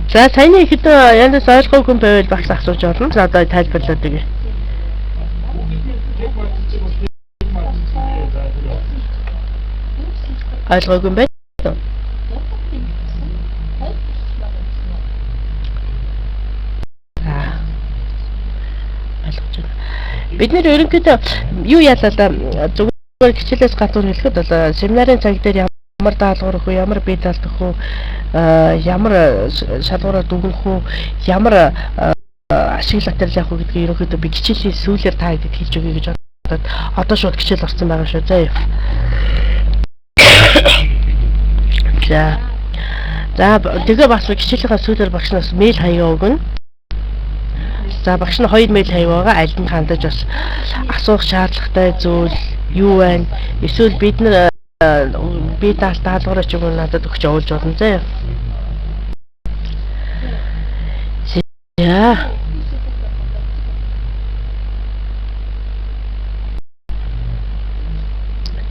За саяны ихэд янз ойлгоогүй байвал багш асууж болно. За одоо тайлбарлаад өгье. Ойлгоогүй юм байна уу? За. Ойлгож байна. Бид нэр ерөнхийдөө юу ялаа да зүгээр хичээлээс гадуур хэлэхэд бол семинарын цаг дээр ямар даалгавар өгөх үү, ямар бие даалгах үү, ямар шалгуураар дүгнэх үү, ямар ашиглах материал явах уу гэдгийг ерөнхийдөө би хичээлийн сүүлээр та хэдэд хэлж өгье гэж бодоод одоо шууд хичээл орсон байгаа шүү. За. За. За тэгээ бас хичээлийнхаа сүүлээр багш нас мэйл хаягаа өгнө. За багш нь 2 мэйл хаяг байгаа. Аль нь хандаж бас асуух шаардлагатай зүйл юу байна? Эсвэл бид нар би даалгавраа ч юм уу надад өгч явуулж болно заа. За.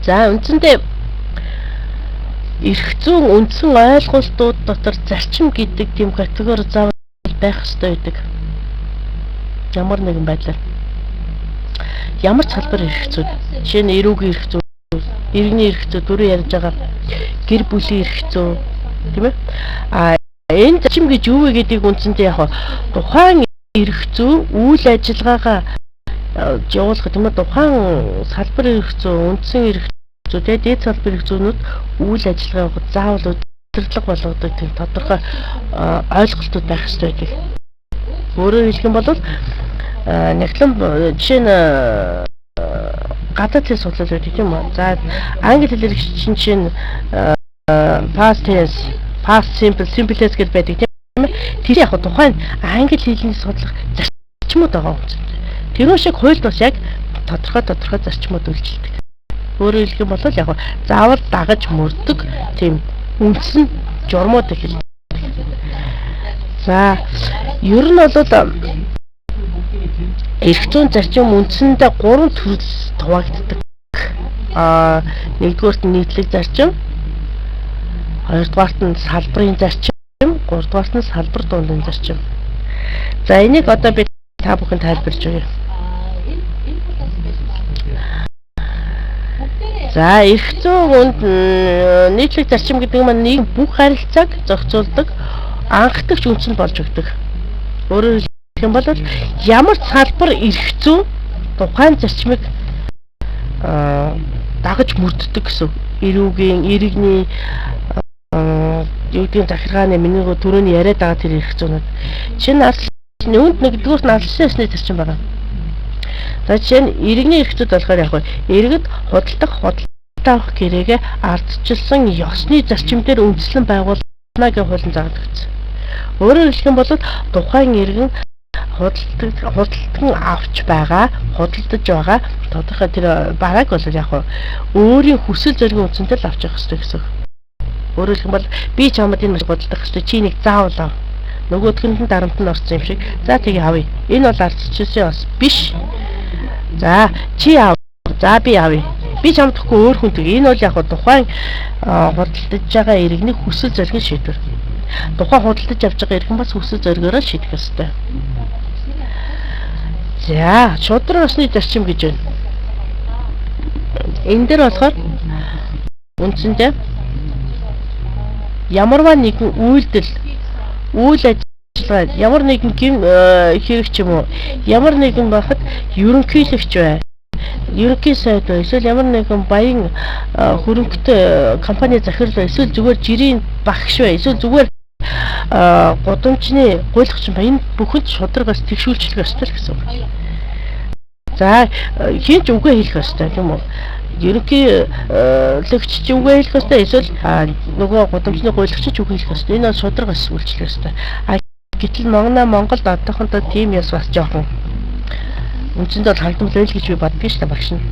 За үндсэндээ эрх зүйн үндсэн ойлголтууд дотор зарчим гэдэг тийм категори заавал байх ёстой байдаг. Ямар нэгэн байдлаар ямар ч салбар эрх зүй, жишээ нь эрүүгийн эрх зүй, иргэний эрх зүй, дөрөв ярьж байгаа гэр бүлийн эрх зүй, тийм ээ. А энэ зарчим гэж юу вэ гэдгийг үндсэндээ яг тухайн эрх зүй үйл ажиллагаагаа явуулах тийм ээ, тухайн салбар эрх зүй, үндсэн эрх зүй, тэгээ дээд салбар эрх зүйнүүд үйл ажиллагаа явуулах заавал удирдлага болгодог тийм тодорхой ойлголтууд байх ёстой байдаг. Өөрөөр хэлэх юм бол нягтлан жишээ нь гадаад хэл судлал байдаг тийм үү. За англи хэл чинь жишээ нь past tense, past simple, simple tense гэж байдаг тийм ээ. Тэр яг тухайн англи хэлний судлах зарчмууд байгаа юм. Тэр шиг хуульд бас яг тодорхой зарчмууд үйлчилдэг. Өөрөөр хэлэх юм бол яг заавал дагаж мөрдөг тийм үндсэн журмууд эхэлдэг. За ер нь бол эрх зүйн зарчим үндсэндээ 3 төрөл хуваагддаг. Нэгдүгээрт нь нийтлэг зарчим, хоёрдугаарт нь салбарын зарчим, гуравдугаарт нь салбар дундын зарчим. За энийг одоо би та бүхэн тайлбарлаж өгье. За эрх зүйн нийтлэг зарчим гэдэг маань нийгэм бүх харилцааг зохицуулдаг анхдагч үндсэн болж өгдөг. Өөрөөр хэлэх юм бол ямар салбар эрх зүйн тухайн зарчмыг дагаж мөрддөг гэсэн. Эрүүгийн, иргэний, юу гэдгийг захиргааны миний түрүүний яриад байгаа тэр эрх зүйнүүд. Жишээ нь үүнд нэгдүгüүрт нь алсан ёсны зарчим байгаа. За жишээ нь иргэний эрх зүйд болохоор яг иргэд худалдах, худалдаа авах гэрээгээ ардчилсан ёсны зарчим дээр үндэслэн байгуулна гэх хуулийн заагаад өгсөн. Өөрөөр хэлэх юм бол тухайн иргэн худалдан авч байгаа, худалдаж байгаа тодорхой тэр барааг бол яг өөрийн хүсэл зоригийн үндсэнтэй л авч явах ёстой гэсэн. Өөрөөр хэлэх юм бол би чамд энэ худалдах ёстой, чи нэг заавал ав. Нөгөөх нь дарамт нь орсон юм шиг. За тэгээ авъя. Энэ бол ардчилсан ёс биш. За чи ав. За би авъя. Би чамд өгөхгүй өөр хүн тэг. Энэ бол яг тухайн худалдаж байгаа иргэний хүсэл зоригийн шийдвэр. Тухайн худалдаж авч байгаа иргэн бас хүсэл зоригоороо шийдэх ёстой. За, шудраг ёсны зарчим гэж байна. Энэ дээр болохоор үндсэндээ ямарваа нэгэн үйлдэл, үйл ажиллагаа, ямар нэгэн гэм хэрэг ч юм уу, ямар нэгэн байхад ерөнхийлөгч бай, ерөнхий сайд бай, эсвэл ямар нэгэн баян хөрөнгөтэй компани захирал бай, эсвэл зүгээр жирийн багш бай, эсвэл зүгээр гудамжны гуйлгач ба энэ бүхэнд шударгаас тэгшүүлчлэх ёстой л гэсэн үг. За хэн ч үгээ хэлэх ёстой тийм үү? Ерөнхийлөгч ч үгээ хэлэх ёстой, эсвэл нөгөө гудамжны гуйлагч ч үгээ хэлэх ёстой. Энэ бол шударгаас үйлчлэх ёстой. А гэтэл Монголд одоохондоо тийм ёс бас жоохон үндсэндээ бол хангамж байл гэж би боддог шүү дээ багш нь.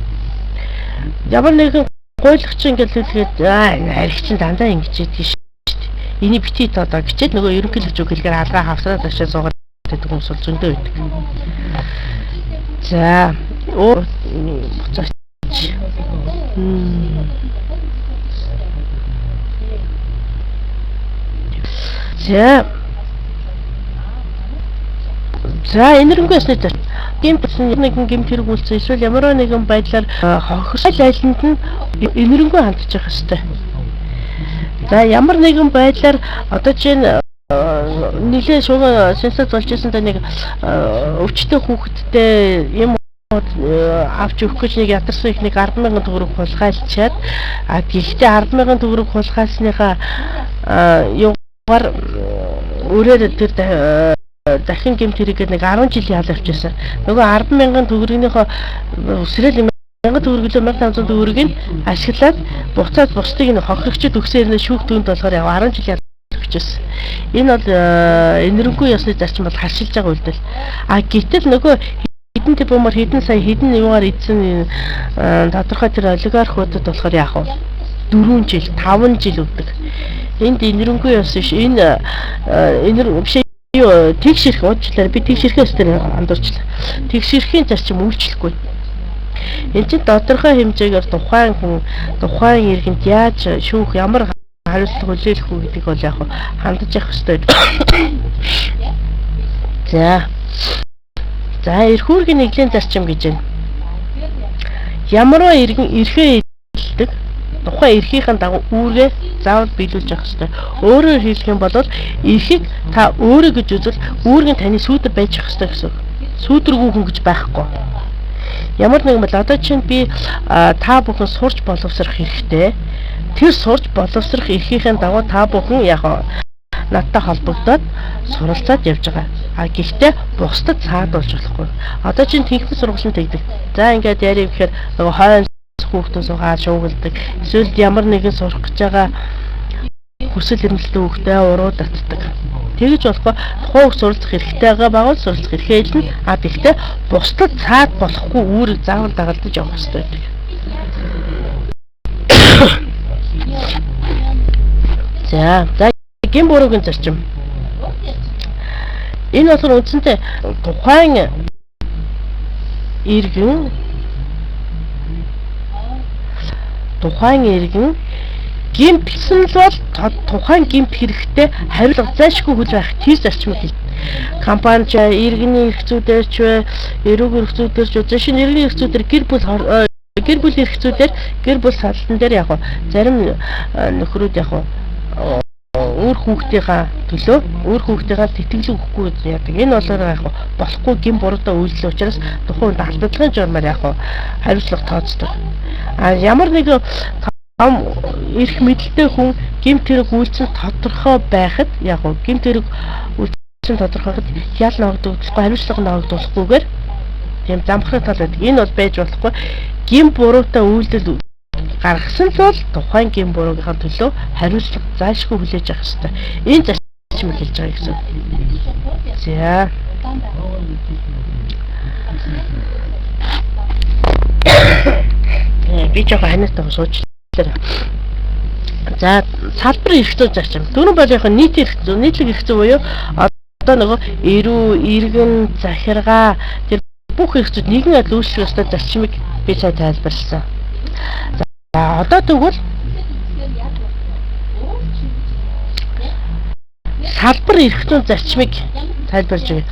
Ямар нэгэн Гуйлагч ингээл хэлгээд аа арх чин дандаа ингэж ийдэг шүү дээ. Эний бити тоодоо гэчээд нөгөө ерөнхийлөгч үг хэлгээр алгаа хавсраад ашаа суугаад байдаг хүмүүс бол зөндөө байдаг. За өөр буцаач. За За энэрэнгүй ёсны зарчим. Гэмт нэгэн гэмт хэрэг үйлсэн эсвэл ямар нэгэн байдлаар хохирол айланд нь энэрэнгүй хандчих ёстой. За ямар нэгэн байдлаар одоо чинь нэлээ шугам сенсац болж исэн да нэг өвчтөе хүүхэдтэй юм авч өгөх гэж нэг ядарсан их нэг 10,000 төгрөг хулгайлчаад, а гэхдээ 10,000 төгрөг хулгайлсныхаа юугаар өрөөр тэр дахин гэмт хэрэгээр нэг 10 жилийн хал авчихсан. Нөгөө 10,000 төгрөгнийхөө өсрөөл 1000 төгрөг лөө 1500 төгрөгийг ашиглаад буцаад бусдыг нь хохирогчд өгсөөр нь шүүх түнд болохоор яг 10 жилийн хал авчихсан. Энэ бол энэрэнгүй ёсны зарчим бол харшилж байгаа үйлдэл. А гэтэл нөгөө хэдэн тэрбумаар хэдэн сая хэдэн юугаар эдсэн тодорхой тэр олигархуудад болохоор яах вэ? 4 жил, 5 жил өгдөг. Энд энэрэнгүй ёс биш. Энэ энэр биш юу тэгш эрх уучлаарай. Би тэгш эрхээс тэр андуурчлаа. Тэгш эрхийн зарчим үйлчлэхгүй. Энд чинь тодорхой хэмжээгээр тухайн хүн, тухайн иргэнд яаж шүүх, ямар хариуцлага хүлээх үү гэдгийг бол яг хандаж явах ёстой. За. За эрх үүргийн нэглийн зарчим гэж байна. Ямарваа иргэн эрхээ эдэлдэг тухайн эрхийнхэн дагуу үүргээ заавал биелүүлж явах ёстой. Өөрөөр хэлэх юм бол эрхийг та өөрөө гэж үзвэл үүрэг нь таны сүүдэр байж явах ёстой гэсэн үг. Сүүдэргүй хүн гэж байхгүй. Ямар нэгэн бол одоо чинь би та бүхэн сурч боловсрох хэрэгтэй. Тэр сурч боловсрох эрхийнхэн дагуу та бүхэн яг надтай холбогдоод суралцаад явж байгаа. А гэхдээ бусдад цаадуулж болохгүй. Одоо чинь тэнхмэн сургуулийн тэгдэг. За ингээд яриа гэхээр нөгөө хойно хүүхдэн суугаад шуугилдаг. Эсвэл ямар нэгэн сурах гэж байгаа хүсэл эрмэлзэлтэй хүүхдээ уруу татдаг. Тэгэж болохгүй тухайн хүүхд суралцах эрхтэйгээ байгуул суралцах эрхээ илнэ. А тэгтээ бусдад цаад болохгүй үүрэг заавал дагалдаж явах ёстой байдаг. За за гэм буруугийн зарчим. Энэ болохоор үндсэндээ тухайн иргэн гэмтсэн л бол тухайн гэмт хэрэгтэй хариуцлага зайлшгүй хүл байх тэр зарчмыг хэл. Компани ч иргэний эрх зүйдээр ч вэ, эрүүг эрх зүйдээр ч вэ, шинэ иргэний эрх зүйдээр гэр бүл эрх зүйдээр гэр бүл садалтан дээр яг зарим нөхрүүд яг өөр хүүхдийнхаа төлөө өөр хүүхдийнхаа тэтгэлэг өгөхгүй гэж яадаг. Энэ болохоор яг болохгүй гэм буруутай үйлдэл учраас тухайн хүнд алдагдлын журмаар яг хариуцлага тооцдог. А ямар нэгэн том эрх мэдэлтэй хүн гэмт хэрэг үйлдсэн тодорхой байхад яг гэмт хэрэг үйлдсэн тодорхойд ял ногдуулахгүй хариуцлага ногдуулахгүйгээр тийм замхрах тал байдаг. Энэ бол байж болохгүй. Гэм буруутай үйлдэл гаргасан л бол тухайн гэм буруугийнхаа төлөө хариуцлага зайлшгүй хүлээж авах ёстой. Энэ зарчмыг хэлж байгаа гэсэн. За. Би жоохон ханиатайгаа суучлаа. За салбар эрх зүйн зарчим. Түрүүн бол яг нийт эрх зүй, нийтлэг эрх зүй буюу одоо нөгөө эрүү, иргэн, захиргаа тэр бүх эрх зүйд нэгэн адил үйлчлэх ёстой зарчмыг би сая тайлбарласан. За одоо тэгвэл салбар эрх зүйн зарчмыг тайлбарж өгье.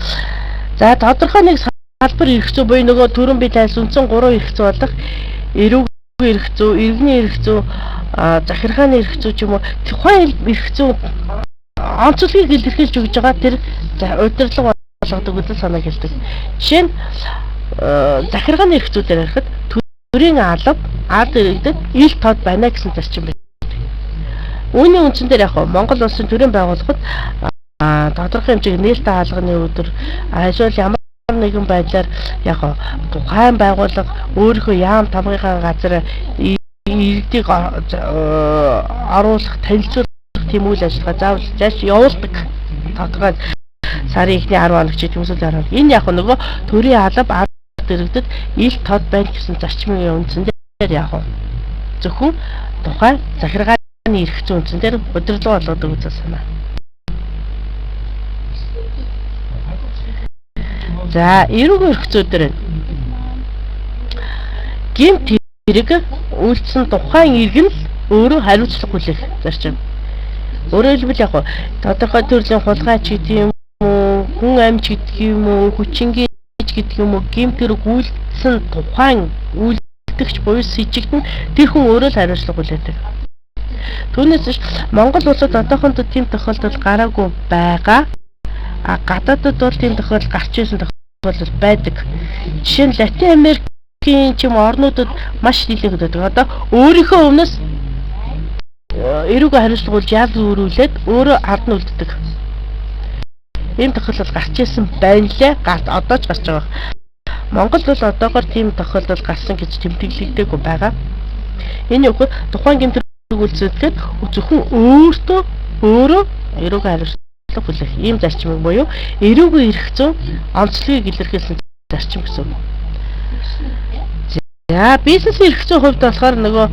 За тодорхой нэг салбар эрх зүй буюу нөгөө түрүүн би тайлсан үндсэн 3 эрх зүй болох эрүүг эрх зүй, иргэний эрх зүй, захиргааны эрх зүй ч юм уу тухайн эрх зүй онцлогийг илэрхийлж өгж байгаа тэр удирдлага болгодог үзэл санааг хэлдэг. Жишээ нь захиргааны эрх зүйдээр ярихад төрийн алба, ард иргэдэд ил тод байна гэсэн зарчим байдаг. Үүний үндсэн дээр яг Монгол улсын төрийн байгууллагад тодорхой хэмжээгээр нээлттэй хаалганы өдөр эсвэл ямар нэгэн байдлаар яг тухайн байгууллага өөрийнхөө яам тамгийнхаа газар иргэдийг оруулах, танилцуулах тийм үйл ажиллагаа заавал зааш явуулдаг. Тодорхой сарын эхний 10 хоног ч тийм эсвэл 10 хоног. Энэ яг нөгөө төрийн алба, ард иргэдэд ил тод байна гэсэн зарчмын үндсэн дээр яг Зөвхөн тухайн захиргааны эрх зүйн үндсэн дээр удирдлага болгодог үзэл санаа. За, эрүүг эрх зүй дээр гэмт хэрэг үйлдсэн тухайн иргэн л өөрөө хариуцлага хүлээх зарчим. Өөрөөр хэлбэл яг тодорхой төрлийн хулгай ч гэдэг юм уу, хүн амь ч гэдэг юм уу, хүчингийн ч гэдэг юм уу, гэмт хэрэг үйлдсэн тухайн үйлдэгч буюу сэжигт нь тэр хүн өөрөө л хариуцлага хүлээдэг. Түүнээс биш Монгол улсад одоохондоо тийм тохиолдол гараагүй байгаа. А гадаадд бол тийм тохиолдол гарч ирсэн тохиолдол байдаг. Жишээ нь Латин Америкийн ч юм орнуудад маш нэлээд байдаг. Одоо өөрийнхөө өмнөөс эрүүг хариуцлага болж ял өрүүлээд өөрөө ард нь үлддэг. Ийм тохиолдол гарч ирсэн байна лээ. Одоо ч гарч байгаа. Монголд бол одоогор тийм тохиолдол гарсан гэж тэмдэглэгдээгүй байгаа. Энэ юу тухайн гэмт хэрэг үйлдсэхэд зөвхөн өөртөө өөрөө эрүүг хариуцлага хүлээх ийм зарчмыг буюу эрүүгийн эрх зүйн онцлогийг илэрхийлсэн зарчим гэсэн үг. За, бизнесийн эрх зүйн хувьд болохоор нөгөө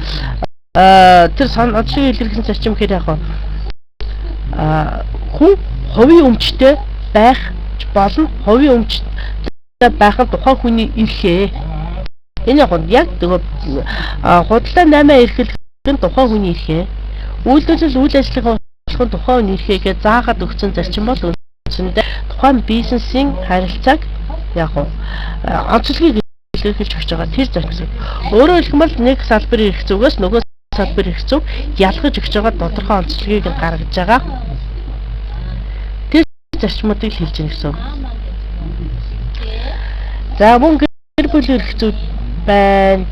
тэр онцлогийг илэрхийлсэн зарчим гэхээр яг хүн хувийн өмчтэй байх болно, хувийн өмчтэй байх нь тухайн хүний эрхээ. Энэ яг нөгөө худалдаа 8 эрхлэх нь тухайн хүний эрхээ. Үйлдвэрлэл үйл ажиллагаа болох нь тухайн хүний эрхээ гэж заагаад өгсөн зарчим бол үндсэндээ тухайн бизнесийн харилцааг яг онцлогийг илэрхийлж өгч байгаа тэр зарчим. Өөрөөр хэлэх юм бол нэг салбарын эрх зүйгээс нөгөө салбарын эрх зүйг ялгаж өгч байгаа тодорхой онцлогийг гаргаж байгаа тэр зарчмуудыг л хэлж байна гэсэн. За, мөн гэр бүлийн эрх зүй байна,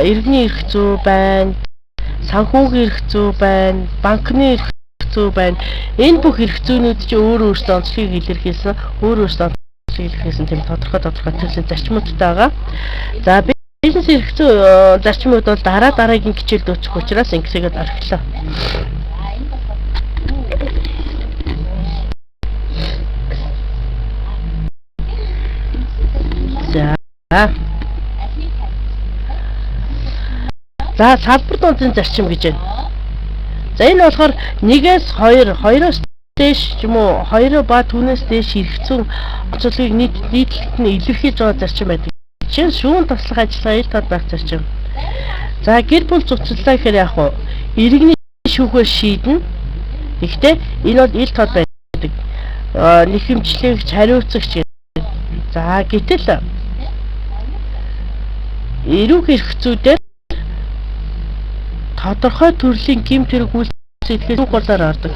иргэний эрх зүй байна, санхүүгийн эрх зүй байна, банкны эрх зүй байна. Энэ бүх эрх зүйнүүд чинь өөр өөрсдөө онцлогийг илэрхийлсэн, өөр өөрсдөө онцлогийг илэрхийлсэн тийм тодорхой төрлийн зарчмуудтай байгаа. За, бизнес эрх зүй зарчмууд бол дараа дараагийн хичээлд үүсэх учраас ингэсгээд орхилоо. За. За, салбар дундын зарчим гэж байна. За, энэ болохоор 1-ээс 2, 2-оос дээш ч юм уу, 2 ба түүнээс дээш эрх зүйн онцлогийг нийтлэлт нь илэрхийлж байгаа зарчим байдаг. Жишээ нь шүүн таслах ажиллагаа ил тод байх зарчим. За, гэр бүл цуцлалаа гэхээр яг уу иргэний шүүхээр шийднэ. Гэхдээ энэ бол ил тод байдаг. Нэхэмжлэгч, хариуцагч гэдэг. За, гэтэл эрүүг эрх зүйдээр тодорхой төрлийн гэмт хэрэг үйлдэлээр шүүх хурлаар ордог.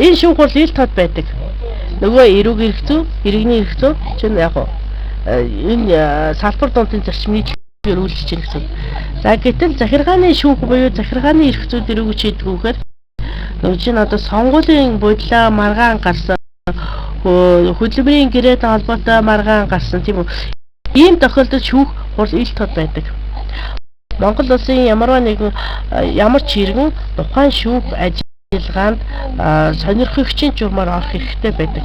Энэ шүүх хурл ил тод байдаг. Нөгөө эрүүг эрх зүй, иргэний эрх зүй чинь яг энэ салбар дундын зарчим нийтлэгээр үйлчилж байна гэсэн. За, гэтэл захиргааны шүүх буюу захиргааны эрх зүй дээр юу гэж хийдэг вэ гэхээр нөгөө чинь одоо сонгуулийн бодлоо маргаан гарсан, хөдөлмөрийн гэрээтэй холбоотой маргаан гарсан тийм үү? Ийм тохиолдолд шүүх хурл ил тод байдаг. Монгол улсын ямарваа нэгэн ямар ч иргэн тухайн шүүх ажиллагаанд сонирхогчийн журмаар орох эрхтэй байдаг.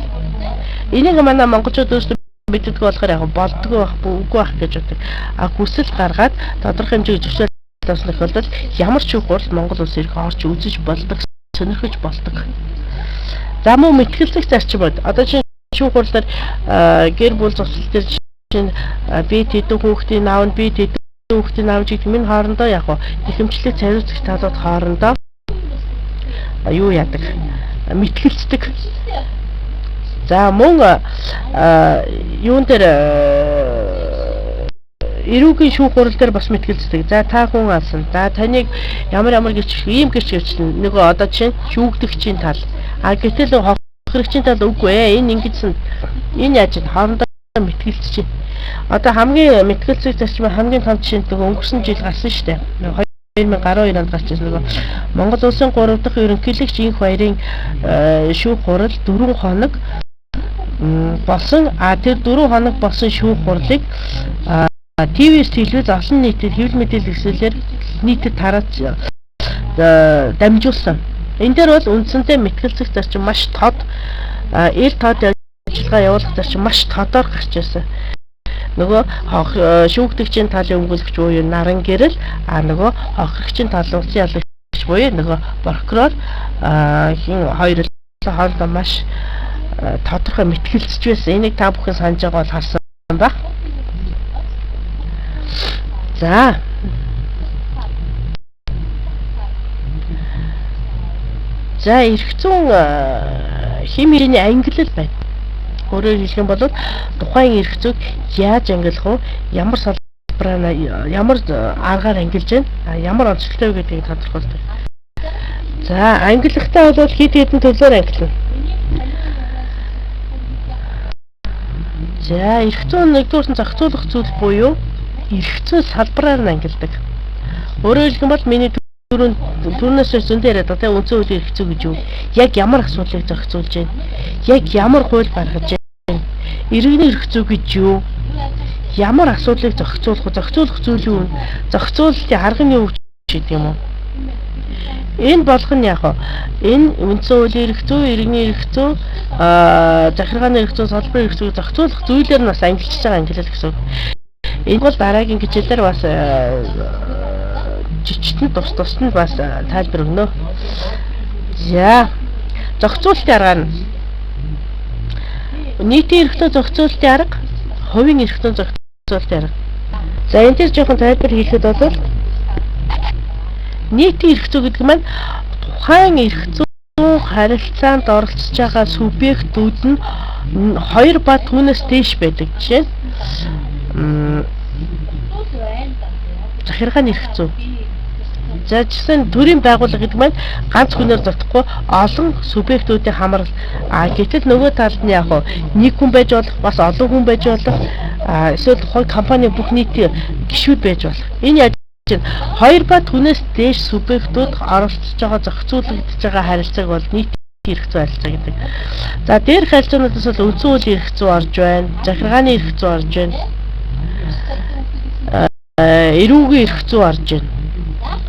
Энийг манай монголчууд өөрсдөө мэддэг болохоор яг болдгоо байх, үгүй байх гэж боддог. А хүсэл гаргаад тодорхой хэмжээний зөвшөөрөл авсан тохиолдолд ямар ч шүүх хурл Монгол улс эрх орж үзэж болдог, сонирхож болдог. За, мөн мэтгэлцэх зарчмууд. Одоо чинь шүүх хурлаар гэр бүл зуслал дээр чинь би тэдэн хүүхдийн аав нь, би тэдэн хүүхдийн аав гэдэг минь хоорондоо яг нэхэмжлэг хариуцагч талууд хоорондоо юу яадаг, мэтгэлцдэг. За, мөн юун дээр эрүүгийн шүүх хурал дээр бас мэтгэлцдэг. За, та хүн алсан. За, таныг ямар гэрч ийм гэрч гэрчлэн нөгөө одоо чинь шүүгдэгчийн тал. А гэтэл хохирогчийн тал үгүй энэ ингэсэн энэ яаж хоорондоо мэтгэлцэж байна. Одоо хамгийн мэтгэлцэх зарчим хамгийн том жишээ нь нөгөө өнгөрсөн жил гарсан шүү дээ. 2012 онд гарч ирсэн нөгөө Монгол улсын 3 дахь ерөнхийлөгч Инх баярын шүүх хурал 4 хоног болсон. А тэр 4 хоног болсон шүүх хурлыг ТV-с телевиз олон нийтэд хэвлэл мэдээлэл хэсэлээр нийтэд тарааж дамжуулсан. Энэ дээр бол үндсэндээ мэтгэлцэх зарчим маш тод, ил тод ажиллагаа явуулах зарчим маш тодоор гарч ирсэн. Нөгөө шүүгдэгчийн талын өмгөөлөгч буюу наран гэрэл, а нөгөө хохирогчийн талын улсын ялагч буюу нөгөө прокурор хин хоёр хоорондоо маш тодорхой мэтгэлцэж байсан. Энийг та бүхэн санаж байгаа бол харсан байх. За. За, эрх зүйн хэм хэрээний ангилал байна. Өөрөөр хэлэх юм бол тухайн эрх зүйг яаж ангилах вэ? Ямар салбараар, ямар аргаар ангилж байна? Ямар онцлогтой вэ гэдгийг тодорхойлдог. За, ангилахтаа бол хэд хэдэн төрлөөр ангилна. За, эрх зүйн нэгдүгээр нь зохицуулах зүйл буюу эрх зүйн салбараар нь ангилдаг. Өөрөөр хэлэх юм бол миний түрүүнээс зөндөө яриад байгаа тийм үндсэн хуулийн эрх зүй гэж юу? Яг ямар асуудлыг зохицуулж байна? Яг ямар хууль гаргаж байна? Иргэний эрх зүй гэж юу? Ямар асуудлыг зохицуулах вэ? Зохицуулах зүйл юу? Зохицуулалтын арга нь юу гэдэг юм уу? Энэ болох нь яг энэ үндсэн хуулийн эрх зүй, иргэний эрх зүй, захиргааны эрх зүй, салбарын эрх зүйг зохицуулах зүйлээр нь бас ангилчихж байгаа ангилал гэсэн үг. Энэ бол дараагийн хичээлээр бас жижигтэн тус тусад нь бас тайлбар өгнө. За, зохицуулалтын аргаар нь нийтийн эрхтэн зохицуулалтын арга, хувийн эрхтэн зохицуулалтын арга. За, энэ дээр жоохон тайлбар хийхэд бол нийтийн эрх зүй гэдэг маань тухайн эрх зүйн харилцаанд оролцож байгаа субъектүүд нь 2 ба түүнээс дээш байдаг. Жишээ нь захиргааны эрх зүй. За, жишээ нь төрийн байгууллага гэдэг маань ганц хүнээр зотохгүй олон субъектүүдийн хамрал. А гэтэл нөгөө талд нь яг нэг хүн байж болох, бас олон хүн байж болох, эсвэл тухайн компани бүх нийтийн гишүүд байж болох. Энэ яаж 2 ба түүнээс дээш субъектүүд оролцож байгаа, зохицуулагдаж байгаа харилцааг бол нийт эрх зүй харилцаа гэдэг. За, дээрх харилцаануудаас бол үндсэн хуулийн эрх зүй орж байна, захиргааны эрх зүй орж байна, эрүүгийн эрх зүй орж байна.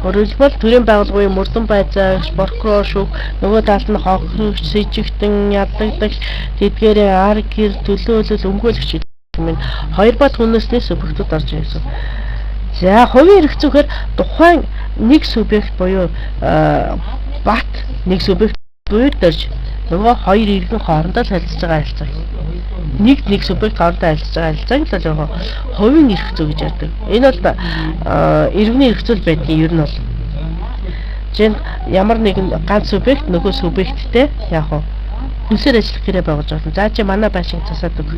Өөрөөр хэлбэл төрийн байгууллагын мөрдөн байзаагч, прокурор, шүүх, нөгөө талд нь хохирогч, сэжигтэн, яллагдагч, тэдгээрээ ар гэр, төлөөлөл, өмгөөлөгч гэдэг юм. 2 ба түүнээс дээш субъектүүд орж байна гэсэн. За, хувийн эрх зүйгээр тухайн нэг субъект буюу бат нэг субъект буюу дөрж нөгөө хоёр иргэн хоорондоо л харилцаж байгаа харилцаа. Нэг субъект хоорондоо харилцаж байгаа харилцааг л бол хувийн эрх зүй гэж ярьдаг. Энэ бол иргэний эрх зүй байдгийн ер нь бол. Жишээ нь ямар нэгэн ганц субъект нөгөө субъекттэй яг хөлсөөр ажиллах гэрээ байгуулж байна. За, чи манай байшинг засаад өг.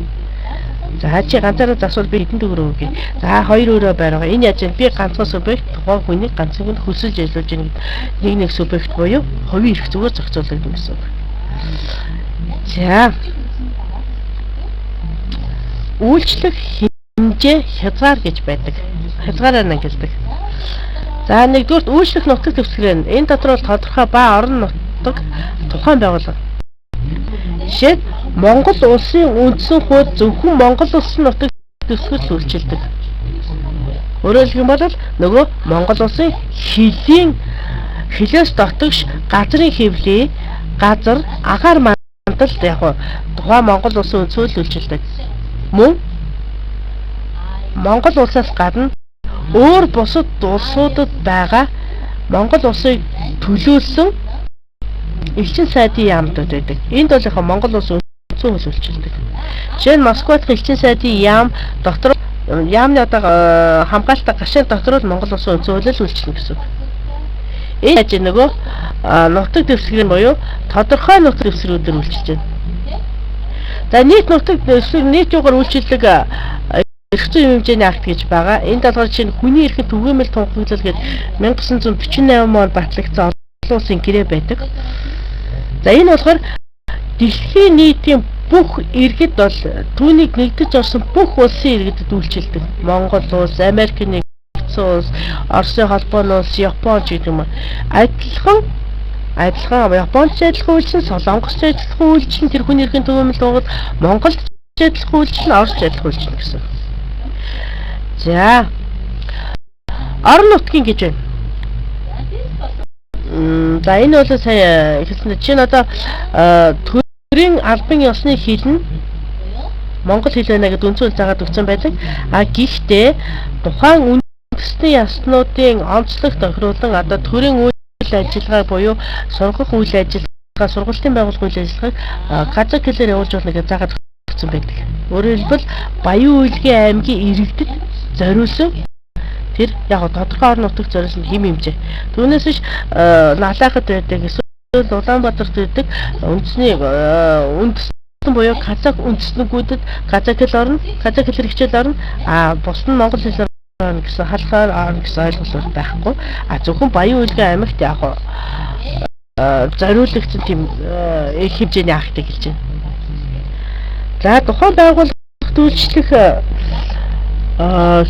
За, чи ганцаараа засвал би хэдэн төгрөг өгье. За, 2 өрөө байргаа. Энэ яаж вэ? Би ганцхан субъект тухайн хүнийг ганцхан хүнд хөлсөж ажиллуулж байна гэдэг нэг субъект буюу хувийн эрх зүгээр зохицуулагдана гэсэн үг. За, үйлчлэх хэмжээ хязгаар гэж байдаг. Хязгаараар ангилдаг. За, нэгдүгээрт үйлчлэх нутаг дэвсгэр. Энэ дотор бол тодорхой ба орон нутаг тухайн байгууллага. Жишээ нь Монгол улсын үндсэн хууль зөвхөн Монгол улсын нутаг дэвсгэрт үйлчилдэг. Өөрөөр хэлэх юм бол нөгөө Монгол улсын хилийн хилээс дотогш газрын хэвлий, газар, агаар мандал яг тухайн Монгол улсын үндсэн хууль үйлчилдэг. Мөн Монгол улсаас гадна өөр бусад улсуудад байгаа Монгол улсыг төлөөлсөн элчин сайдын яамнууд байдаг. Энд бол яг Монгол улсын үндсэн хууль үйлчилдэг. Жишээ нь Москва дахь элчин сайдын яам дотор яамны одоо хамгаалалтаа гашаан дотор л Монгол улсын үндсэн хууль үйлчилнэ гэсэн үг. Энэ яаж нөгөө нутаг дэвсгэр буюу тодорхой нутаг дэвсгэрүүдээр үйлчилж байна. За, нийт нутаг дэвсгэр нийт юугаар үйлчилдэг эрх зүйн хэмжээний акт гэж байгаа. Энэ талаар жишээ нь хүний эрхийн түгээмэл тунхаглал гээд 1948 онд батлагдсан олон улсын гэрээ байдаг. За, энэ болохоор дэлхийн нийтийн бүх иргэд бол түүнийг нэгдэж орсон бүх улсын иргэдэд үйлчилдэг. Монгол улс, Америк нэгдсэн улс, Оросын холбооны улс, Япон ч гэдэг юм. Адилхан Японд ч адилхан үйлчлэн, Солонгос ч адилхан үйлчлэн тэр хүний эрхийн түгээмэл тунхаглал, Монголд ч адилхан үйлчлэн, Орос ч адилхан үйлчлэн гэсэн. За, орон нутгийн гэж байна. За, энэ бол сая хэлсэн чинь одоо төрийн албан ёсны хэл нь Монгол хэл байна гэдээ үндсэн хууль заагаад өгсөн байдаг. А гэхдээ тухайн үндэсний яснуудын онцлог тохируулан одоо төрийн үйл ажиллагаа буюу сургах үйл ажиллагаа, сургалтын байгууллага үйл ажиллагааг казак хэлээр явуулж болно гэж заагаад өгсөн байдаг. Өөрөөр хэлбэл Баян-Үйлгийн аймгийн иргэдэд зориулсан тэр яг тодорхой орон нутагт зориулсан хэм хэмжээ. Түүнээс биш Налаахад байдаг эсвэл Улаанбаатарт байдаг үндэсний үндэстэн буюу казак үндэстнүүдд казак хэл орно, казак хэлээр хичээл орно, а бусд нь монгол хэлээр орно гэсэн халахаар орно гэсэн ойлголт байхгүй. А зөвхөн Баян-Үйлгийн аймагт яг зориулагдсан тийм их хэмжээний актыг хэлж байна. За тухайн байгууллагт үйлчлэх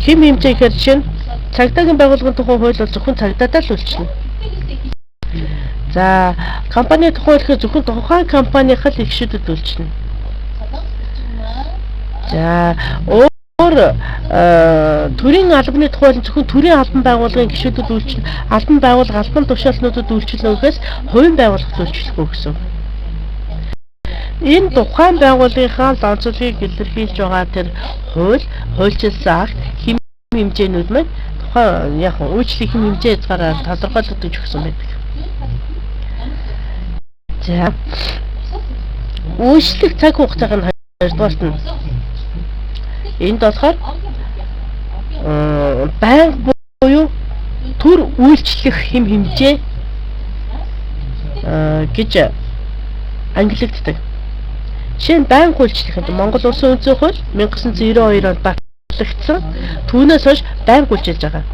хэм хэмжээ гэхээр жишээ нь цагдаагийн байгууллагын тухай хууль бол зөвхөн цагдаатай л үйлчлэнэ. За компани тухай хууль гэхээр зөвхөн тухайн компанийн л эгшүүдэд үйлчлэнэ. За өөр төрийн албаны тухай хууль зөвхөн төрийн албан байгууллагын гишүүдэд үйлчлэнэ. Албан байгууллага, албан тушаалтнуудад үйлчлэнэ гэхээс хувийн байгууллагад үйлчлэхгүй гэсэн. Энэ тухайн байгууллагынхаа л онцлогийг илэрхийлж байгаа тэр хууль, хуульчилсан акт хэм хэмжээнүүд маань тухайн яг үйлчлэх хэм хэмжээ хязгаараар тодорхойлогдож өгсөн байдаг. За үйлчлэх цаг хугацааг нь хоёрдугаарт нь энд болохоор байнга буюу төр үйлчлэх хэм хэмжээ гэж ангилагддаг. Жишээ нь байнга үйлчлэх нь Монгол Улсын үндсэн хууль 1992 онд батлагдсан. Түүнээс хойш байнга үйлчилж байгаа.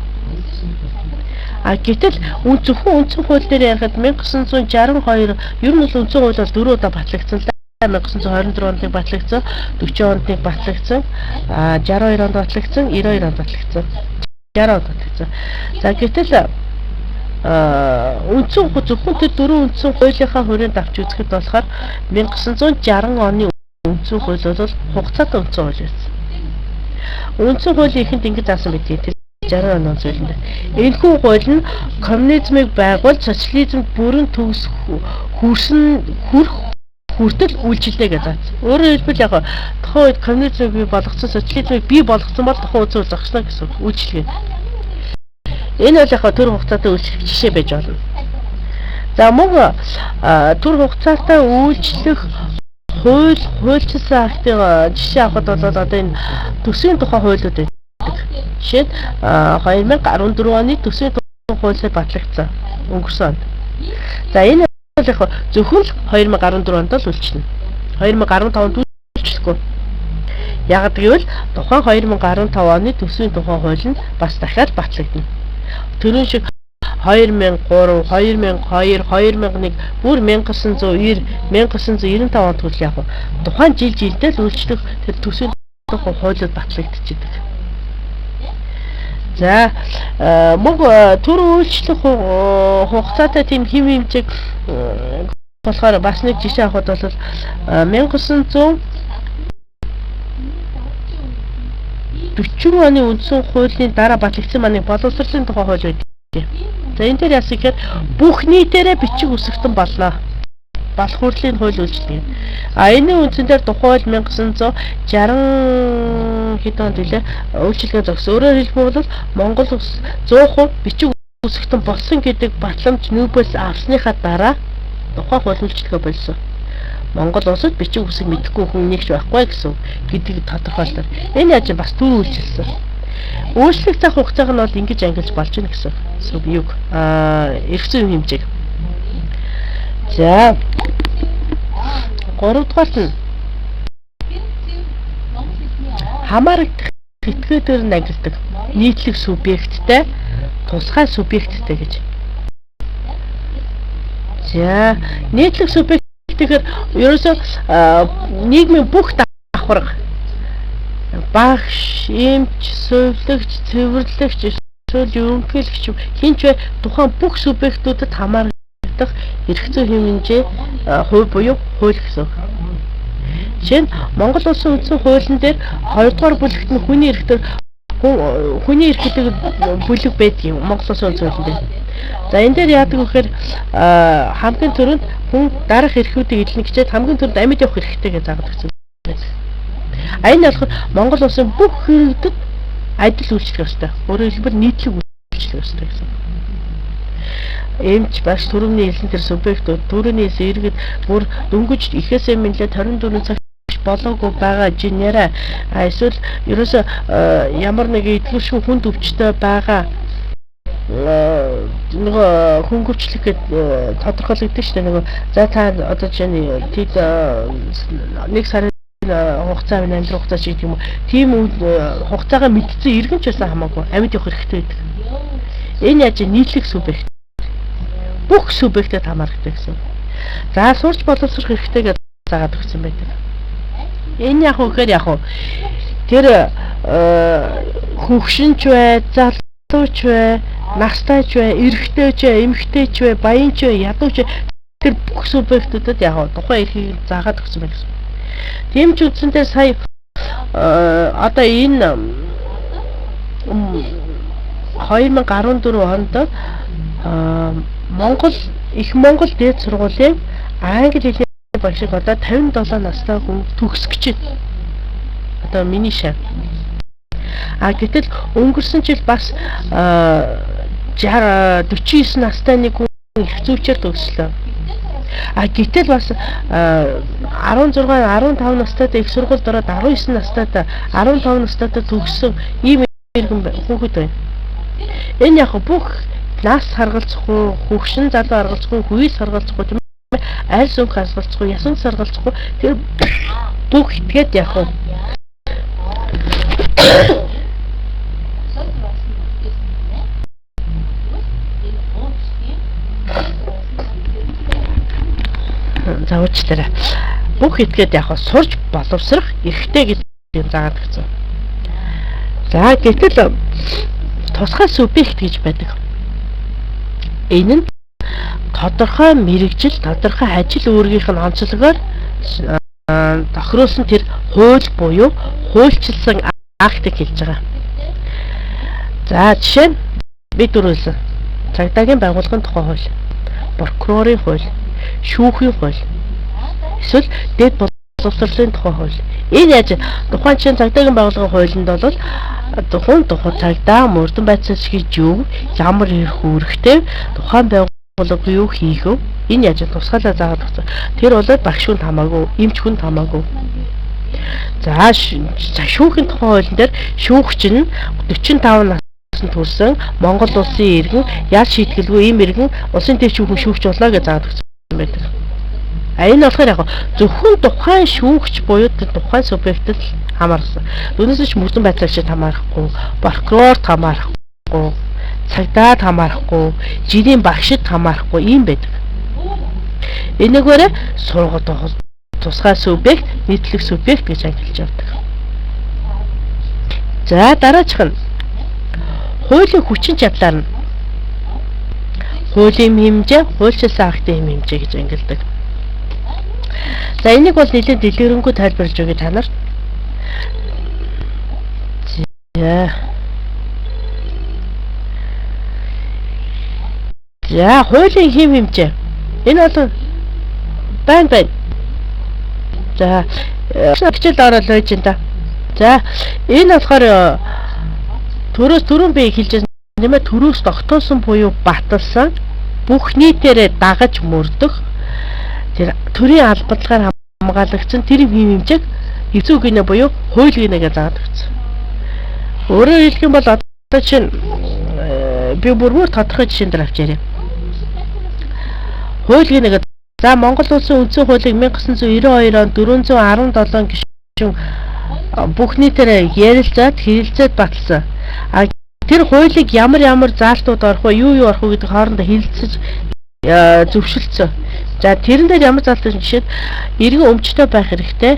А гэтэл зөвхөн үндсэн хууль дээр ярихад 1962 ер нь бол үндсэн хууль бол 4 удаа батлагдсан л да. 1924 онд нэг батлагдсан, 40 онд нэг батлагдсан, 62 онд батлагдсан, 92 онд батлагдсан, 60 онд батлагдсан. За гэтэл үндсэн зөвхөн тэр дөрвөн үндсэн хуулийнхаа хүрээнд авч үзэхэд болохоор 1960 оны үндсэн хууль бол хугацаатай үндсэн хууль байсан. Үндсэн хуулийн эхэнд ингэж заасан байдгийг тэр 60 оны зүйлэнд. Энэхүү хууль нь коммунизмыг байгуулж социализмд бүрэн төгс хүрсэн хүрх хүртэл үйлчилнэ гэж заасан. Өөрөөр хэлбэл яг тухайн үед коммунизмыг бий болгоцсон, социализмыг бий болгоцсон бол тухайн үндсэн хууль зогсно гэсэн үг үйлчилгээ. Энэ бол яг төр хугацаатай үйлчлэх жишээ байж болно. За мөн төр хугацаатай үйлчлэх хууль, хуульчилсан актыг жишээ авахад бол одоо энэ төсвийн тухай хуулиуд байдаг. Жишээ нь 2014 оны төсвийн тухай хуулиар батлагдсан өнгөрсөн онд. За энэ бол яг зөвхөн л 2014 онд л үйлчилнэ. 2015 онд үйлчлэхгүй. Яг гэвэл тухайн 2015 оны төсвийн тухай хууль нь бас дахиад батлагдана. Тэрэн шиг 2003, 2002, 2001, бүр 1990, 1995 онд хүртэл яг тухайн жил жилдээ л үйлчлэх тэр төсвийн тухай хуулиуд батлагдчихэдэг. За мөн төр үйлчлэх хугацаатай тийм хэм хэмжээг болохоор бас нэг жишээ авахад бол 1940 оны үндсэн хуулийн дараа батлагдсан маань боловсролын тухай хууль байдаг. За энэ дээр яасан гэхээр бүх нийтээрээ бичиг үсгтэн болно. Балх хүрлийн хууль үйлчлдэг. А энэ үндсэн дээр тухай хууль 1960 хэдэн онд билээ үйлчилгээ зогссон. Өөрөөр хэлбэл бол Монгол улс 100% бичиг үсгтэн болсон гэдэг батламж Нобель авсныхаа дараа тухайн хууль үйлчилгээ болсон. Монгол улсад бичиг үсэг мэдэхгүй хүн нэг ч байхгүй гэсэн гэдэг тодорхойлолтоор. Энэ яаж бас түр үйлчилсэн. Үйлчлэх цаг хугацааг нь бол ингэж ангилж болж байна гэсэн. Юг эрх зүйн хэмжээг. За 3 дугаарт нь хамаарагдах этгээдээр нь ангилдаг. Нийтлэг субъекттэй, тусгай субъекттэй гэж. За нийтлэг субъект гэхээр ерөөсөө нийгмийн бүх давхарга багш, эмч, сувилагч, цэвэрлэгч, эсвэл ерөнхийлөгч хэн ч бай тухайн бүх субъектүүдэд хамаарагдах эрх зүйн хэмжээ хувь буюу хууль гэсэн үг. Жишээ нь Монгол Улсын үндсэн хуулийн дээр 2 дугаар бүлэгт нь хүний эрх дээр хүний эрх гэдэг бүлэг байдаг юм Монгол Улсын үндсэн хуулийн дээр. За энэ дээр яадаг вэ гэхээр хамгийн түрүүнд хүн дарах эрхүүдийг эдлэнэ гэчээд хамгийн түрүүнд амьд явах эрхтэй гэж заагаад өгсөн байдаг. А энэ болохоор Монгол улсын бүх иргэдэд адил үйлчлэх ёстой. Өөрөөр хэлбэл нийтлэг үйлчлэх ёстой гэсэн. Эмч багш төрөмний хэлсэн тэр субъектууд төрөний хэлсэн иргэд бүр дөнгөж ихэсээ мэдлээ 24 цаг болоогүй байгаа жинээрээ эсвэл ерөөсө ямар нэг эдгэршгүй хүнд өвчтөй байгаа нөгөө хөнгөвчлөх гэд тодорхойлогдсон шүү дээ. Нөгөө за та одоо жишээ нь тэд нэг сарын хугацаа минь амьдрах хугацаа ч гэдэг юм уу. Тийм хугацаагаа мэдсэн иргэн ч байсан хамаагүй амьд явах хэрэгтэй байдаг. Энэ яаж нийтлэг субъект. Бүх субъектэд хамаардаг гэсэн. За сурч боловсрох хэрэгтэй гэж заагаад өгсөн байдаг. Энэ яг үхээр яг тэр хөгшинч бай, залууч бай, настайч бай, эрэгтэй ч бай, эмэгтэй ч бай, баян ч бай, ядуу ч бай, тэр бүх субъектүүдэд яг тухайн эрхийг заагаад өгсөн байх гэсэн. Тийм ч үндсэндээ сая одоо энэ 2014 онд Монгол их Монгол дээд сургуулийн англи хэлний багшиг одоо 57 настай хүн төгсөх гэж байна. Одоо миний шав. А гэтэл өнгөрсөн жил бас 60 49 настай нэг хүн эрх зүйчээр төгслөө. А гэтэл бас 16 15 настайд их сургуульд ороод 19 настайд 15 настайд төгссөн ийм иргэн хүүхэд байна. Энэ яг бүх нас харгалзахгүй, хөгшин залуу харгалзахгүй, хүйс харгалзахгүй тийм ээ, аль сүнх харгалзахгүй, ясан харгалзахгүй тэр бүх итгээд яг уу за уучлаарай. Бүх итгээд яг сурч боловсрох эрхтэй гэдэг юм заагаад өгсөн. За гэтэл тусгай субъект гэж байдаг. Энэ нь тодорхой мэргэжил, тодорхой ажил үүргийнх нь онцлогоор тохируулсан тэр хууль буюу хуульчилсан актыг хэлж байгаа. За жишээ нь бид дөрвөлсөн цагдаагийн байгууллагын тухай хууль, прокурорын хууль, шүүхийн хууль, эсвэл дэд боловсролын тухай хууль. Энэ яаж тухайн чинь цагдаагийн байгууллагын хуулинд бол тухайн цагдаа мөрдөн байцаагч гэж юу, ямар эрх үүрэгтэй, тухайн байгууллага юу хийх вэ? Энэ яаж тусгаалаа заагаад өгсөн. Тэр бол багш хүн хамаагүй, эмч хүн хамаагүй. За шүүхийн тухай хуулийн дээр шүүгч нь 45 наснд хүрсэн Монгол улсын иргэн ял шийтгэлгүй ийм иргэн улсын дэд шүүхэн шүүгч болно гэж заагаад өгсөн байдаг. А энэ болохоор яг зөвхөн тухайн шүүгч буюу тухайн субъектэд хамаарсан. Түүнээс ч мөрдөн байцаагчид хамаарахгүй, прокурорт хамаарахгүй, цагдаад хамаарахгүй, жирийн багшид хамаарахгүй ийм байдаг. Энэгээрээ сургууль тусгай субъект, нийтлэг субъект гэж ангилж явдаг. За дараачих нь хуулийн хүчин чадлаар нь хуулийн хэмжээ, хуульчилсан актын хэмжээ гэж ангилдаг. За энийг бол нэлээд дэлгэрэнгүй тайлбарлаж өгье та нарт. За. За хуулийн хэмжээ. Энэ бол байна. За хичээл ороод байж энэ та. За энэ болохоор төрөөс түрүүн би хэлжсэн тийм ээ, төрөөс тогтоосон буюу баталсан бүх нийтээрээ дагаж мөрдөх тэр төрийн албадлагаар хамгаалагдсан тэр хэмжээг эзүү гинэ буюу хууль гинэ гэж заагаад өгсөн. Өөрөөр хэлэх юм бол одоо чинь би бүр тодорхой жишээн дээр авч яриа. Хууль гинэ гэж за Монгол улсын үндсэн хуулийг 1992 онд 417 гишүүн бүх нийтээрээ ярилцаад хэрэлцээд баталсан. А тэр хуулийг ямар заалтууд орох вэ, юу орох вэ гэдэг хоорондоо хэлэлцэж зөвшөлдсөн. За тэрэн дээр ямар заалт вэ жишээд иргэн өмчтэй байх хэрэгтэй.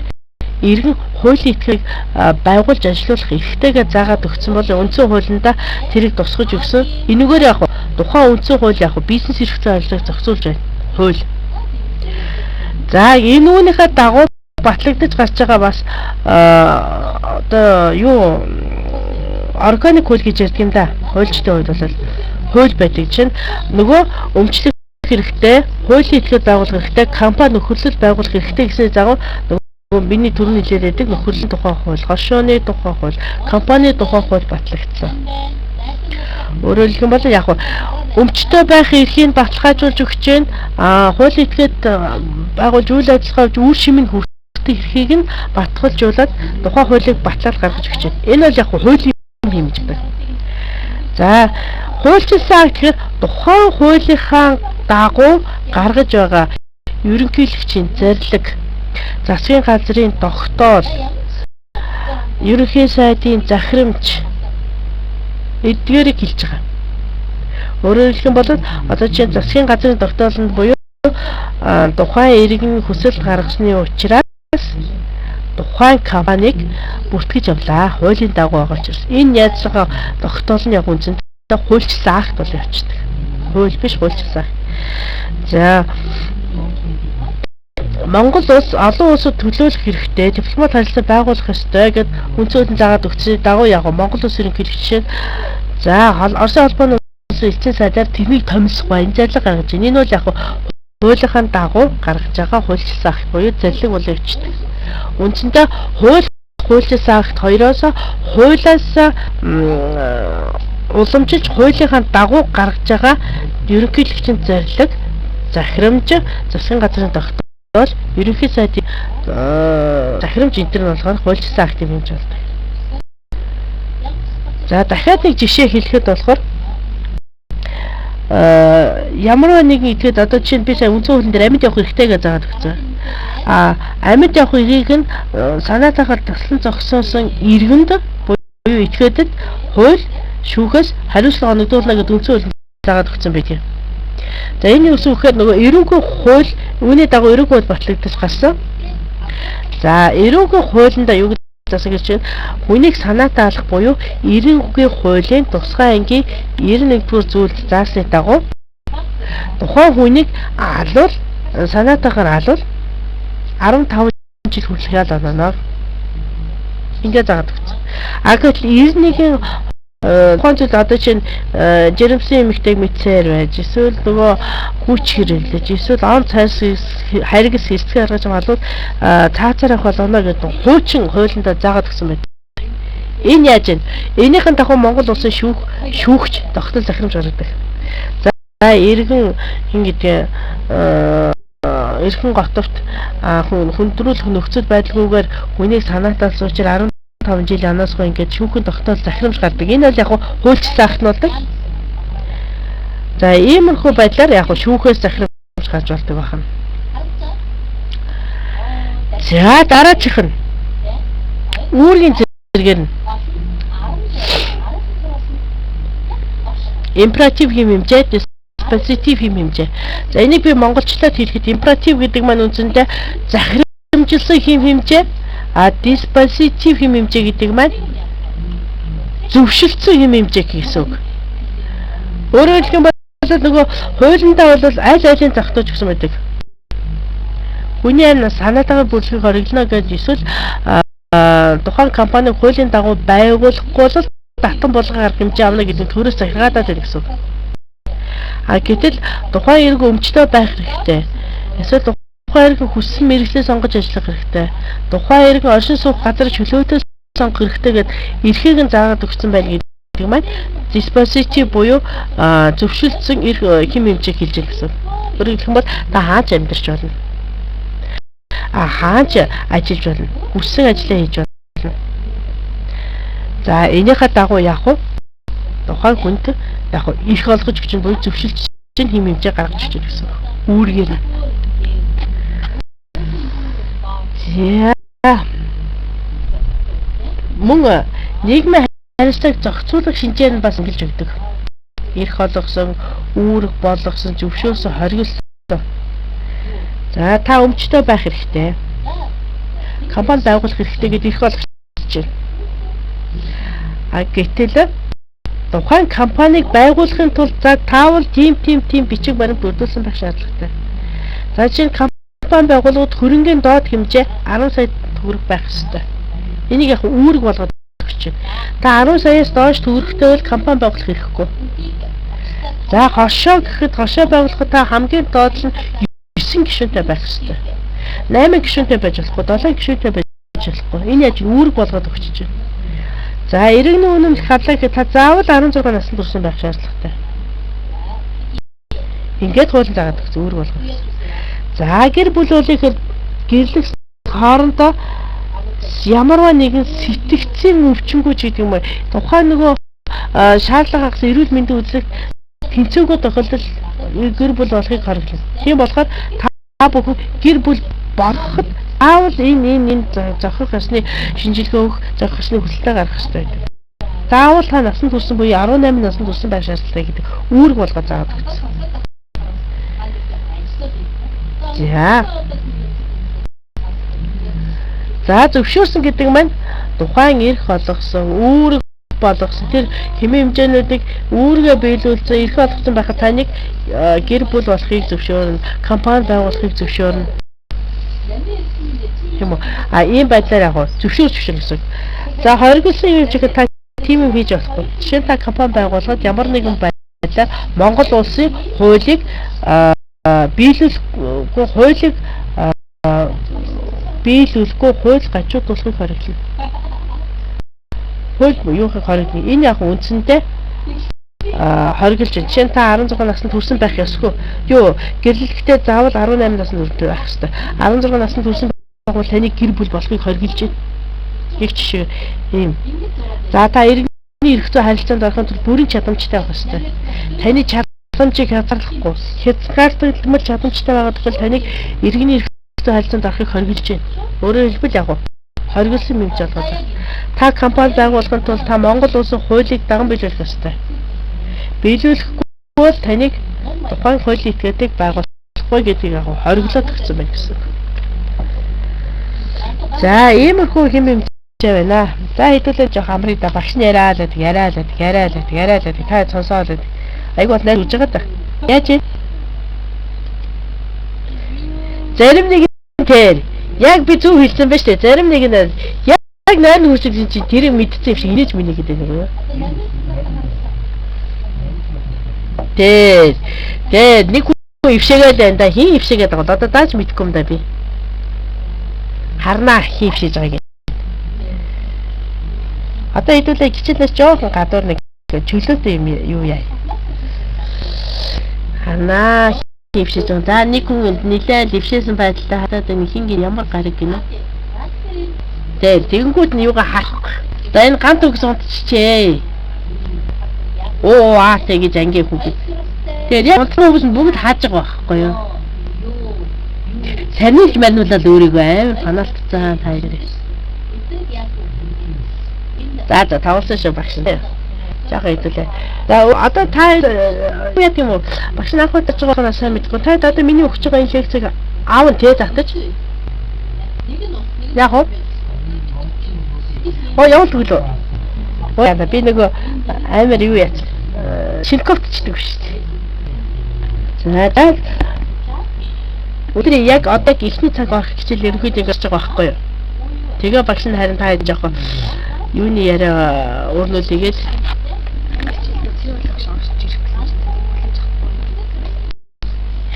Иргэн хуулийн этхийг байгуулж ажилуулах эрхтэйгээ заагаад өгсөн бол үндсэн хуулиндаа тэрийг тусгаж өгсөн. Энэгээр яг тухайн үндсэн хууль яг бизнес эрх зүйн ажлыг зохицуулж байна. Хууль. За энэ үүнийхээ дагуу батлагдаж гарч байгаа бас одоо юу органик хууль гэж ярьдаг юм да. Хуульчдын хувьд бол хууль байдаг чинь нөгөө өмчлөх хэрэгтэй, хуулийн этгээд байгуулах хэрэгтэй, компани нөхөрлөл байгуулах хэрэгтэй гэсэн загвар Миний түрүүний хэлээд байдаг нөхөрлөлийн тухай хууль, хошооны тухай хууль, компани тухай хууль батлагдсан. Өөрөөр хэлэх юм бол яг өмчтэй байх эрхийг баталгаажуулж өгч байна. Хуулийн этгээд байгуулж үйл ажиллагаа авч үр шимийг хүртэх эрхийг нь баталжуулаад тухайн хуулийг батлаад гаргаж өгч байна. Энэ бол яг хуулийн хэмжээ байна. За, хуульчилсан акт гэхээр тухайн хуулийнхаа дагуу гаргаж байгаа ерөнхийлөгчийн зарлиг, засгийн газрын тогтоол, ерөнхий сайдын захирамж эдгээрийг хэлж байгаа. Өөрөөр хэлэх юм бол одоо чинь засгийн газрын тогтоолонд буюу тухайн иргэн хүсэлт гаргасны учраас тухайн компанийг бүртгэж авлаа. Хуулийн дагуу байгаа учраас энэ яаж байгаа тогтоол нь яг үндсэндээ хуульчилсан акт бол явчихдаг. Хууль биш, хуульчилсан акт. За, Монгол улс олон улсад төлөөлөх хэрэгтэй, дипломат харилцаа байгуулах ёстой гэд үндсэн хуулийн заагаад өгсөний дагуу яг Монгол улс ерөнхийлөгч за Оросын холбооны улсын элчин сайдаар тэрнийг томилсохгүй энэ зарлиг гаргаж байна. Энэ бол яг хуулийнхаа дагуу гаргаж байгаа хуульчилсан акт буюу зарлиг бол явчихдаг. Үндсэндээ хууль, хуульчилсан акт хоёроос хуулиас уламжилж хуулийнхаа дагуу гаргаж байгаа ерөнхийлөгчийн зарлиг, захирамж, засгийн газрын тогтоол, ерөнхий сайдын захирамж энэ төр нь болохоор хуульчилсан актыг хэмж болдог. За, дахиад нэг жишээ хэлэхэд болохоор ямар нэгэн этгээд одоо жишээ нь би сая үндсэн хуулийн дээр амьд явах хэрэгтэй гэж заагаад өгсөн. Амьд явах эрхийг нь санаатайгаар таслан зогсоосон иргэнд буюу этгээдэд хууль шүүхээс хариуцлага оногдуулна гэдэг үндсэн хуулинд заагаад өгсөн байдаг. За, энэ юу гэсэн үг гэхээр нөгөө эрүүгийн хууль, үүний дагуу эрүүгийн хууль батлагдаж гарсан. За, эрүүгийн хуулиндаа юу гэж заасан гэж чинь хүнийг санаатай алах буюу эрүүгийн хуулийн тусгай ангийн 91-р зүйлд заасны дагуу тухайн хүнийг алвал, санаатайгаар алвал 15 жил хүртэлх ял онооно. Ингээ заагаад өгсөн. А гэтэл 91 тухайн зүйл одоо чинь жирэмсэн эмэгтэйг мэдсээр байж, эсвэл нөгөө хүч хэрэглэж, эсвэл он цайс харгас хэрцгий гаргаж малууд цаацаар авах болгоно гэдэг хуучин хуулиндаа заагаад өгсөн байдаг. Энэ яаж вэ? Энийхэн дагуу Монгол улсын шүүгч тогтол захирамж гаргадаг. За, иргэн хин гэдэг эрхэн готовт хүндрүүлэх нөхцөл байдалгүйгээр хүнийг санаатаалсан учраас 15 жил анаасгүй ингээд шүүхэн тогтоол захирамж гардаг. Энэ бол яг хуульчилсан акт нь болдог. За, иймэрхүү байдлаар яг шүүхээс захирамж гарч болдог байна. За, дараачих нь үүргийн зэргээр нь императив хэм хэмжээ, диспозитив хэм хэмжээ. За, энийг би монголчлоод хэлэхэд императив гэдэг маань үндсэндээ захирамжилсан хэм хэмжээ, а диспозитив хэм хэмжээ гэдэг маань зөвшөлдсөн хэм хэмжээ гэсэн үг. Өөрөөр хэлэх юм бол нөгөө хуулиндаа бол аль алийг зохицож өгсөн байдаг. Хүний амь санаатайгаар бүлэхийг хориглоно гэж эсвэл тухайн компаниг хуулийн дагуу байгуулахгүй бол татан булгаа арга хэмжээ авна гэдэг нь төрөөс захиргаадаад байна гэсэн үг. А гэтэл тухайн иргэн өмчтэй байх хэрэгтэй. Эсвэл тухайн иргэн хүссэн мэргэжлээ сонгож ажиллах хэрэгтэй. Тухайн иргэн оршин суух газар чөлөөтэй сонгох хэрэгтэй гэд эрхийг нь заагаад өгсөн байна гэдэг маань диспозитив буюу зөвшөлдсөн эрх хэм хэмжээг хэлж байна гэсэн. Өөрөөр хэлэх юм бол та хаач амьдарч болно. Хаач ажиллаж болно. Хүссэн ажлаа хийж болно. За, энийхээ дагуу яг уу тухайн хүнд яг эрх олгож өгч нь буюу зөвшөлдсөн хэм хэмжээ гаргаж өгч гэсэн. Үүргээр нь. За, мөн нийгмийн харилцааг зохицуулах шинжээр нь бас ингэж өгдөг. Эрх олгосон, үүрэг болгосон, зөвшөөрсөн, хориглосон. За, та өмчтэй байх хэрэгтэй. Компани байгуулах хэрэгтэй гэдээ эрх олгож байна. А гэтэл тухайн компанийг байгуулахын тулд за таавал тийм тийм тийм бичиг баримт бүрдүүлсэн байх шаардлагатай. За, жишээ нь компани байгууллагууд хөрөнгийн доод хэмжээ 10 сая төгрөг байх ёстой. Энийг яг үүрэг болгоод өгч байна. Та 10 саяас доош төгрөгтэй бол компани байгуулах хэрэггүй. За, хошоо гэхэд хошоо байгуулахад та хамгийн доод нь 9 гишүүнтэй байх ёстой. 8 гишүүнтэй байж болохгүй, 7 гишүүнтэй байж болохгүй. Энэ яаж үүрэг болгоод өгч чинь. За, иргэний үнэмлэх авлаа гэхэд та заавал 16 наснд хүрсэн байх шаардлагатай. Ингээд хуулийн заагаад өгсөн, үүрэг болгоод. За, гэр бүл болыг гэрлэх хоорондоо ямарваа нэгэн сэтгцийн өвчнгүү ч гэдэг юм уу. Тухайн нөгөө шаардлага хагас эрүүл мэндийн үзлэг тэнцвэргүй тохиолдол гэр бүл болохыг хориглоно. Тийм болохоор та бүхэн гэр бүл болоход заавал энэ зохих ёсны шинжилгээ өгөх, зохих ёсны хүсэлтээ гаргах ёстой гэдэг. Заавал та насанд хүрсэн буюу 18 насанд хүрсэн байх шаардлагатай гэдэг үүрэг болгоод заагаад өгсөн. За. За, зөвшөөрсөн гэдэг маань тухайн эрх олгосон, үүрэг болгосон тэр хэмээн хэмжээнүүдийг үүргээ биелүүлсэн, эрх олгосон байхад таныг гэр бүл болохыг зөвшөөрнө, компани байгуулахыг зөвшөөрнө. Тийм үү? А ийм байдлаар яг зөвшөөрч зөвшөөрнө гэсэн. За, хориглосон юм чигээр та тийм юм хийж болохгүй. Жишээ нь та компани байгуулахад ямар нэгэн байдлаар Монгол улсын хуулийг биелүүлэхгүй, хуулийг биелүүлэхгүй, хууль гажуудуулахыг хориглоно. Хууль юухыг хориглоно? Энэ яг үндсэндээ хориглож байна. Жишээ нь та 16 наснд хүрсэн байх ёсгүй. Юу, гэрлэлттэй заавал 18 наснд хүрсэн байх ёстой. 16 наснд хүрсэн байх бол таны гэр бүл болохыг хориглож байна. Нэг жишээ ийм. За, та иргэний эрх зүйн харилцаанд орохын тулд бүрэн чадамжтай байх ёстой. Таны чадамжийг хязгаарлахгүй, хязгаарлагдмал чадамжтай байгаа тохиолдолд таныг иргэний эрх зүйн харилцаанд орохыг хориглож байна. Өөрөөр хэлбэл яг хориглосон юм болгож байна. Та компани байгуулахын тулд та Монгол улсын хуулийг даган биелүүлэх ёстой. Биелүүлэхгүй бол таныг тухайн хуулийн этгээдийг байгуулахгүй гэдгийг яг хориглоод өгсөн байна гэсэн. За, иймэрхүү хэм хэмжээ байна. За, хэдүүлээ жоох амрыг да, багш нь яриа л байдаг, яриа л байдаг, яриа л байдаг, яриа л байдаг. Та сонсоо л байдаг. Айгуу бол найр үжиж байгаа да. Яаж вэ? Зарим нэг нь тэр яг би зөв хэлсэн байж тээ. Зарим нэг нь яг найр нь хүрсэн чинь тэрийг мэдсэн юм шиг инээж минь гэдэг нэг юу. Тэ нэг хүн ившээгээл байна да. Хин ившээгээд байгаа бол одоо дааж мэдэхгүй юм да би. Харнаа хин ившээж байгааг. Одоо хэдүүлээ хичээлээс жоохон гадуур нэг чөлөөтэй юм юу яа. Харнаа хин ившээж байгаа. За, нэг хүн нилээл ившээсэн байдалтай хадаад энэ хингийн ямар гараг гинэ. Тэ тэгэнгүүт нь юугаа харахгүй. За, энэ ганц үгс унтчихжээ. Оо аа тэг гэж ангийн хүүхэд. Тэгээд яг унтсан хүмүүс нь бүгд хааж байгаа байхгүй юу? Саниулж мануулаад өөрийгөө амар панаалтцсан та хоёрыг. За за тавуулсан шүү багш. Жаахан хэдүүлээ. За, одоо та яг юм уу? Багш нь анх удаа байгаа сайн мэдгүй. Та одоо миний өгч байгаа энэ лекцийг аав нь тэ татаж. Яг уу? Оо явуул тэглөө. Оо яа би нөгөө амар юу яац. Шинковтчдаг шүү дээ. За, өдөр яг одоо эхний цаг орох хичээл ерөнхийдөө ингэж байгаа байхгүй юу? Тэгээ багш нь харин та хэд жоохон юуны яриа өөрнүүлээгээд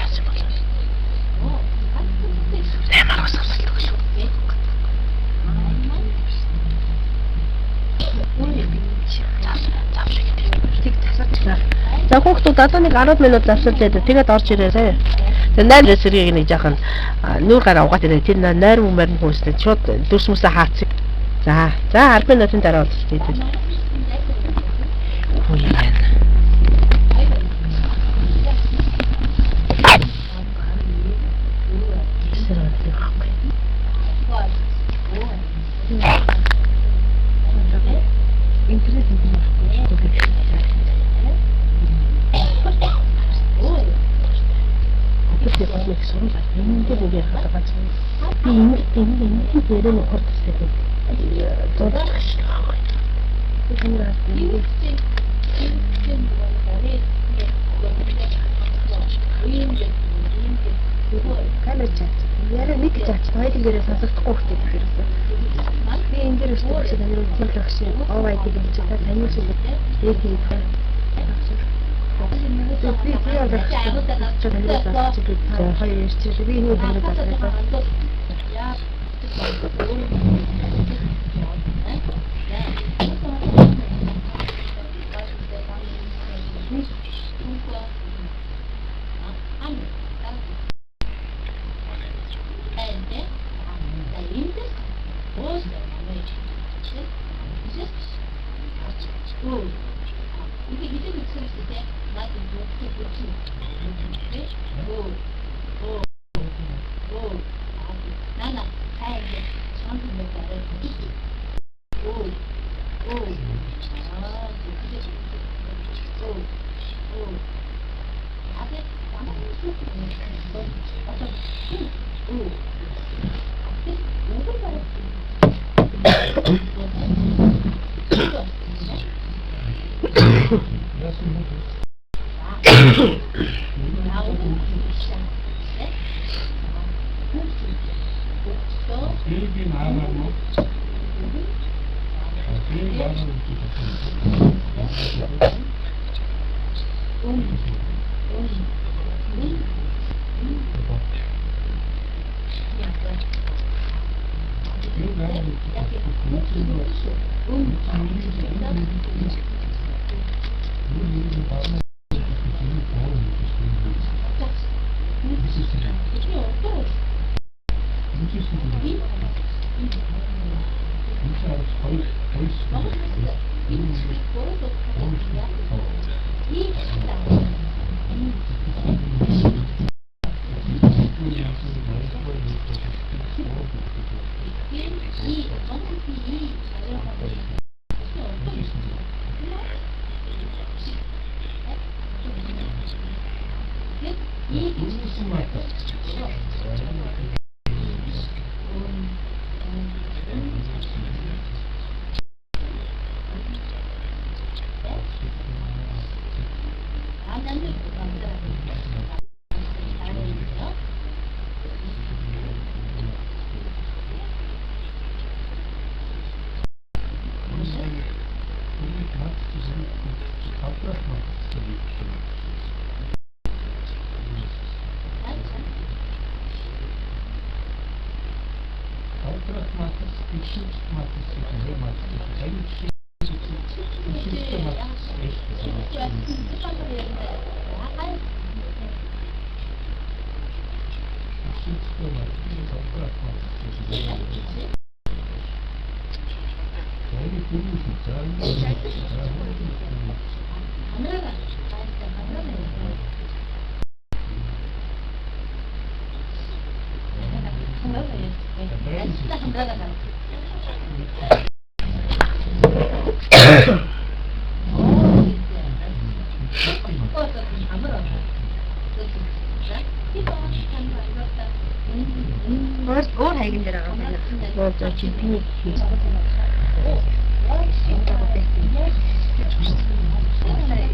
яасан болов? 8 ус авсалт өглөө. За, хүүхдүүд, одоо нэг 10 минут завсарлаа. Тэгээд орж ирээ заяа. Тэгээ 8 сэргийг нэг жаахан нүүр гараа угаад ирээ. Тэр нойр мөр хүмүүстэй шууд дүрс мүсээ хаац. За за 10 минутын дараа уулзъя. Хүү яана. Сэр байхгүй. Интернет байхгүй. Би бол нэг сурвал энэ дээр нэг ярих байгаа ганц. Би ингэ ингэ ингэ яриа нэг хурд төстэй юм. Зурчих шиг байхгүй. Камер чаач. Яриа нэг гэж аач. Хоёулын яриа сонсогдохгүй хөтэй гэх ерөөсөө. Би энэ дээр өссөн багш танаар үзэн багш оо айдыг хэлж та таны шиг яг тийм. Би тийм багш танаас чи хоёр ярьчих. Би энэ танаар залгуулаа. Өөр хаяган дээр байгаа юм байна. За чи би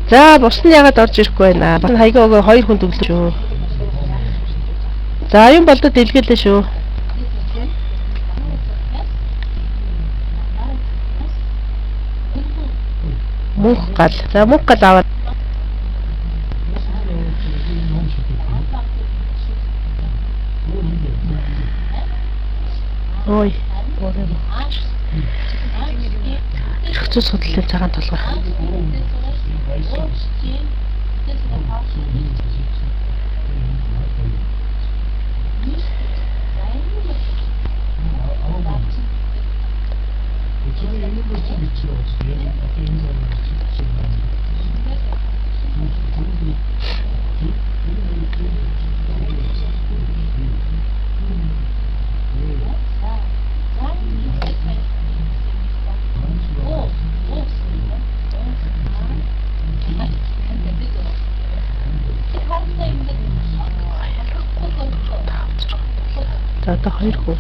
За бус нь ягаад орж ирэхгүй байна? Бас хаягаа өгөө хоёр хүн төглөө шүү. За оюун болдод дэлгэлээ шүү. Мөнх гал. За мөнх гал аваад. Ой, өөрөө. Эрх зүйн судлалын цагаан толгой. За одоо хоёр хүү.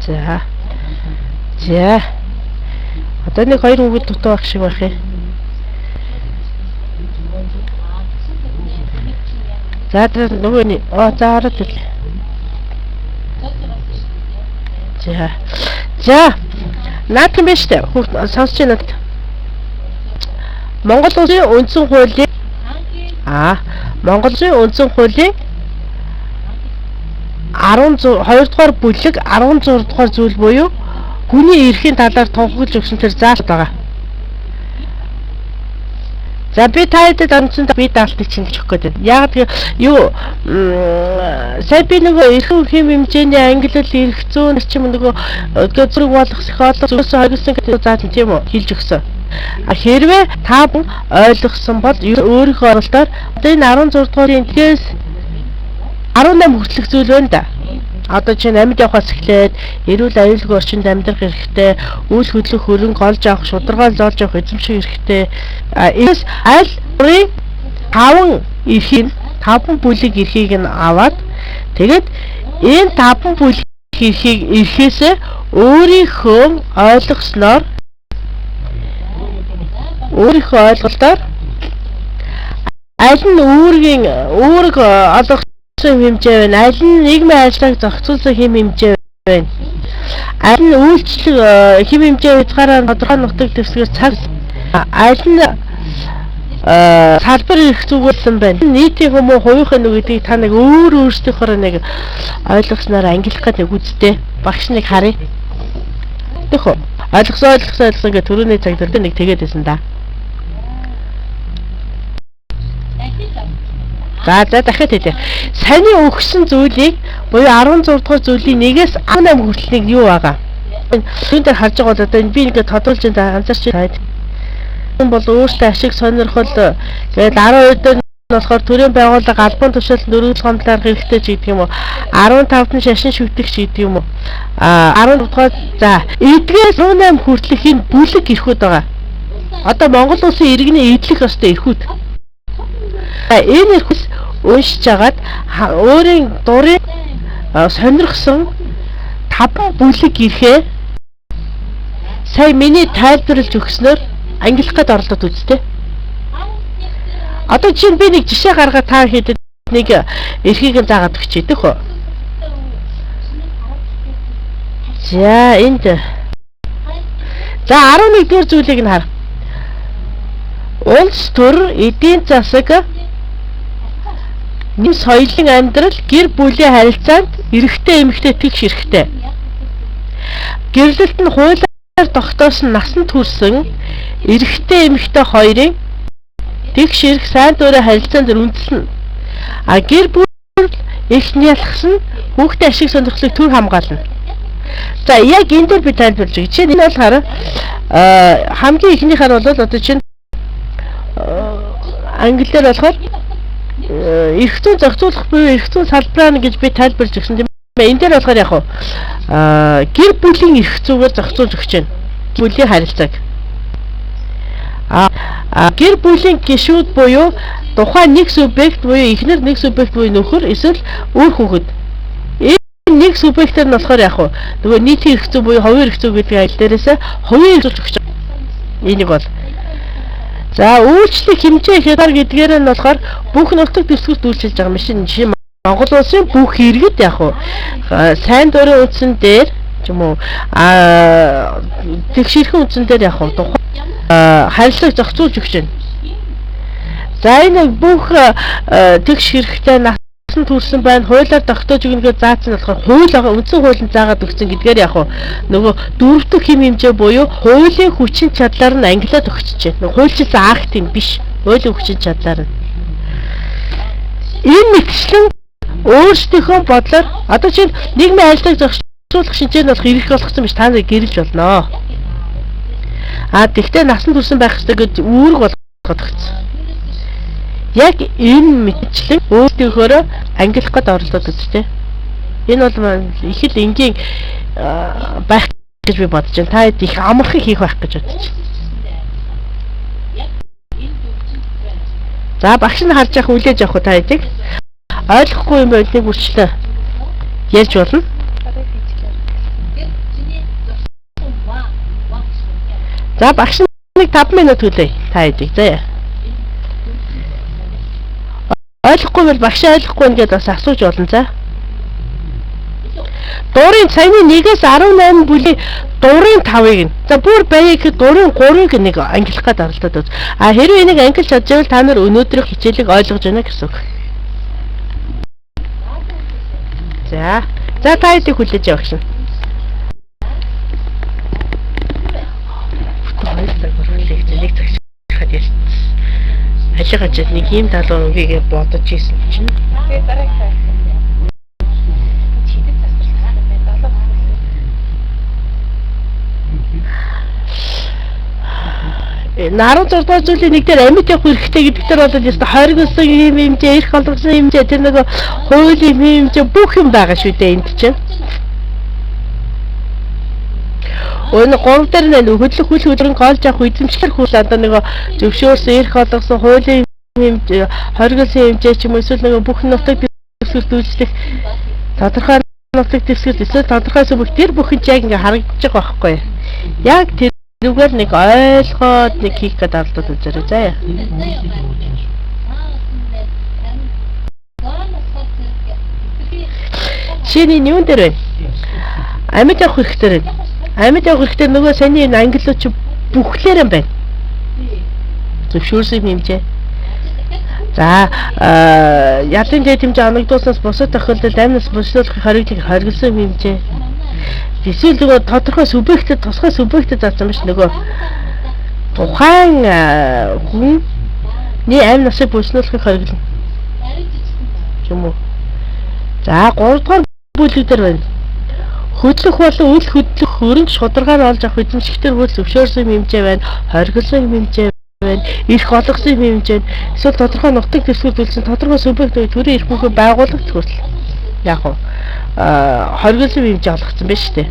За. За. Одоо нэг хоёр хүүхэд дутуу байх шиг байх юм. За тэр нөгөө нь за ороод ирлээ. За. За. Наад юм байна штэ. Хүүхд сонсож байна уу? Монгол Улсын үндсэн хуулийн Монгол Улсын үндсэн хуулийн 12 дугаар бүлэг 16 дугаар зүйл буюу хүний эрхийн талаар тунхаглаж өгсөн тэр заалт байгаа. За би та хэдэд онцон би даалтыг чинь гэж өгөх гээд байна. Яг тэгээ юу сая би нөгөө эрхэм хэм хэмжээний ангилал эрх зүйн ч юм нөгөө зүрэг болох психолог зүгээс хоёрсон гэдэг заасан тийм үү хэлж өгсөн. А хэрвээ та бүхэн ойлгосон бол өөрийнхөө оролтоор одоо энэ 16 дугаарын тэгээс 18 хүртэлх зүйл байна да. Одоо чинь амьд явахаас эхлээд эрүүл аюулгүй орчинд амьдрах эрхтэй, үйл хөдлөх хөрөнгө олж авах, шударгаа зоолж авах эзэмших эрхтэй. Энэс аль бүрийн 5 эрхийг 5 бүлэг эрхийг нь аваад тэгээд энэ 5 бүлэг эрхийг эрхээсээ өөрийнхөө ойлгосноор өөрийнхөө ойлголтоор аль нь үүргийн үүрэг олгох хэмжээ байна. Аль нь нийгмийн ажиллагааг зохицуулсан хэм хэмжээ байна. Аль нь үйлчлэг хэм хэмжээ хязгаараар тодорхой нутаг дэвсгэр цаг аль нь салбар эрх зүгүүлсэн байна. Нийтийн хүмүүс хувийнхын үг гэдгийг та нэг өөр өөрсдийнхөө нэг ойлгосноор ангилах гэдэг үгүйдтэй. Багш нэг харъя. Тэхөө. Ойлгосон ойлгосон ойлгосон гэх түрүүний цаг дээр нэг тэгээд байсан да. За за дахиад хэлье. Саяны өгсөн зүйлийг буюу 16 дугаар зүйлийн 1-ээс 18 хүртэл нэг юу байгаа. Энэ дээр харж байгаа бол одоо энэ би ингээд тодруулж энэ анзаарч байна. Энэ бол өөртөө ашиг сонирхол тэгээд 12 дээр нь болохоор төрийн байгууллага албан тушаал нөрөглөх хондлоор хэрэгтэй ч гэдэг юм уу. 15-нд нь шашин шүтэх ч гэдэг юм уу. А 16 дугаар за эдгээс 18 хүртэлх энэ бүлэг эрхүүд байгаа. Одоо Монгол улсын иргэний эдлэх ёстой эрхүүд. Энэ эрхээс уншиж агаад өөрийн дурын сонирхсон 5 бүлэг эрхээ сая миний тайлбарлаж өгснөөр ангилах гээд оролдоод үзтээ. Одоо чинь би нэг жишээ гаргаад та хэдэд нэг эрхийг нь заагаад өгч идэх үү? За энд за 11 дугаар зүйлийг нь хар. Улс төр, эдийн засаг, нэм соёлын амьдрал, гэр бүлийн харилцаанд эрэгтэй эмэгтэй тэгш эрхтэй. Гэрлэлт нь хуулиар тогтоосон насанд хүрсэн эрэгтэй эмэгтэй хоёрын тэгш эрх сайн дурын харилцаан дээр үндэслэнэ. А гэр бүл их нялхсан хүүхдээ ашиг сонирхлыг төр хамгаална. За яг энэ дээр би тайлбарлаж өгье. Жишээ нь энэ бол хараа хамгийн эхнийхээр бол одоо чинь англиар болохоор эрх зүйн зохицуулах буюу эрх зүйн салбараа гэж би тайлбарлаж өгсөн тийм ээ. Энэ дээр болохоор яг гэр бүлийн эрх зүйгээр зохицуулж өгч байна. Гэр бүлийн харилцааг. Гэр бүлийн гишүүд буюу тухайн нэг субъект буюу эхнэр нэг субъект буюу нөхөр эсвэл үр хүүхэд. Энэ нэг субъектээр нь болохоор яг нөгөө нийтийн эрх зүй буюу хувийн эрх зүй гэдэг айл дээрээс хувийн эрх зүйч өгч байгаа. Энийг бол за үйлчлэх хэмжээ хязгаар гэдгээр нь болохоор бүх нутаг дэвсгэрт үйлчилж байгаа юм шиг. Жишээ нь Монгол улсын бүх иргэд яг сайн дурын үндсэн дээр ч юм уу тэгш эрхэн үндсэн дээр яг тухайн харилцааг зохицуулж өгч байна. За энэ бүх тэгш хэрэгтэй насан турсан байна, хуулиар тогтоож өгнө гэж заасан болохоор хууль байгаа, үндсэн хуулинд заагаад өгсөн гэдгээр яг нөгөө дөрөв дэх хэм хэмжээ буюу хуулийн хүчин чадлаар нь ангилаад өгчөж байна. Хуульчилсан акт юм биш. Хуулийн хүчин чадлаар нь. Энэ мэтчлэн өөрсдийнхөө бодлоор одоо чинь нийгмийн харилцааг зохицуулах шинжээ нь болох эрх болгоцсон биш, та нарыг гэрэлж болно. А тэгтээ насан турсан байх ёстой гэж үүрэг болгоод өгсөн. Яг энэ мэтчлэн өөрсдийнхөөрөө ангилах гээд оролдоод үзтээ. Энэ бол их л энгийн байх гэж би бодож байна. Та хэд их амархан хийх байх гэж бодож байна. За багш нь харж явах үлээж явах та хэдийг ойлгохгүй юм байл нэг бүрчлээ ярьж болно. За багш нэг 5 минут хүлээе та хэдийг заяа. Ойлгохгүй бол багш ойлгохгүй ингээд бас асууж болно за. Дурын саяны 1-ээс 18 бүлгийн дурын 5-ыг нь. За бүр баяа гэхэд дурын 3-ыг нэг ангилах гээд оролдоод үз. А хэрвээ энийг ангилж чадчихвал та нар өнөөдрийн хичээлийг ойлгож байна гэсэн үг. За. За та хэдийг хүлээж авах шин. Бүтэн 2 цаг хүргэлээ гэж нэг цаг шахаад ярьсан. Алиг ажил нэг ийм талаар үгийг бодож исэн чинь. Тэгээ дараагийн чидэд засварлах юм байна. 7 16 дугаар зүйлийн нэг дээр амьд явах хэрэгтэй гэдэг дээр бол яста хоригдсон юм хэмжээ, эрх олгосон хэмжээ, тэр нөгөө хуулийн хэмжээ бүх юм байгаа шүү дээ энд чинь. Өнө 3 дээр нэ хөдлөх хүл хөдлөн голж авах эзэмшгэр хүл одоо нөгөө зөвшөөрсөн, эрх олгосон хуулийн хэмжээ, хоригдсон хэмжээ ч юм уу эсвэл нөгөө бүх нутаг дэвсгэрт үйлчлэх тодорхой нутаг дэвсгэрт эсвэл тодорхой сүмх тэр бүхэн ч яг ингээ харагдаж байгаа байхгүй. Яг тэр Тэрүүгээр нэг ойлгоод нэг хийх гээд оролдоод үзээрэй заяа. Жишээ нь юун дээр байна? Амьд явах хэрэгтэй байна. Амьд явах хэрэгтэй нөгөө саяны энэ ангиллууд чи бүхлээр юм байна. Зөвшөөрсөн хэмжээ. За ялын дээд хэмжээ оногдуулснаас бусад тохиолдолд амь нас босруулахын хориглыг хориглосон хэмжээ. Эсвэл нөгөө тодорхой субъектэд тусгай субъектэд заасан биш нөгөө тухайн хүний амь насыг бүлснүүлэхийг хориглоно юм уу. За 3 дугаар бүлэг дээр байна. Хөдлөх болон үл хөдлөх хөрөнгө шударгаар олж авах эзэмшигтэр хууль зөвшөөрсөн хэмжээ байна, хориглосон хэмжээ байна, эрх олгосон хэмжээ байна. Эсвэл тодорхой нутаг дэвсгэр төлсөн тодорхой субъект төрийн эрх мөнхөд байгууллагт хүртэл яг уу хориглосон хэмжээ олгоцсон байна шүү дээ.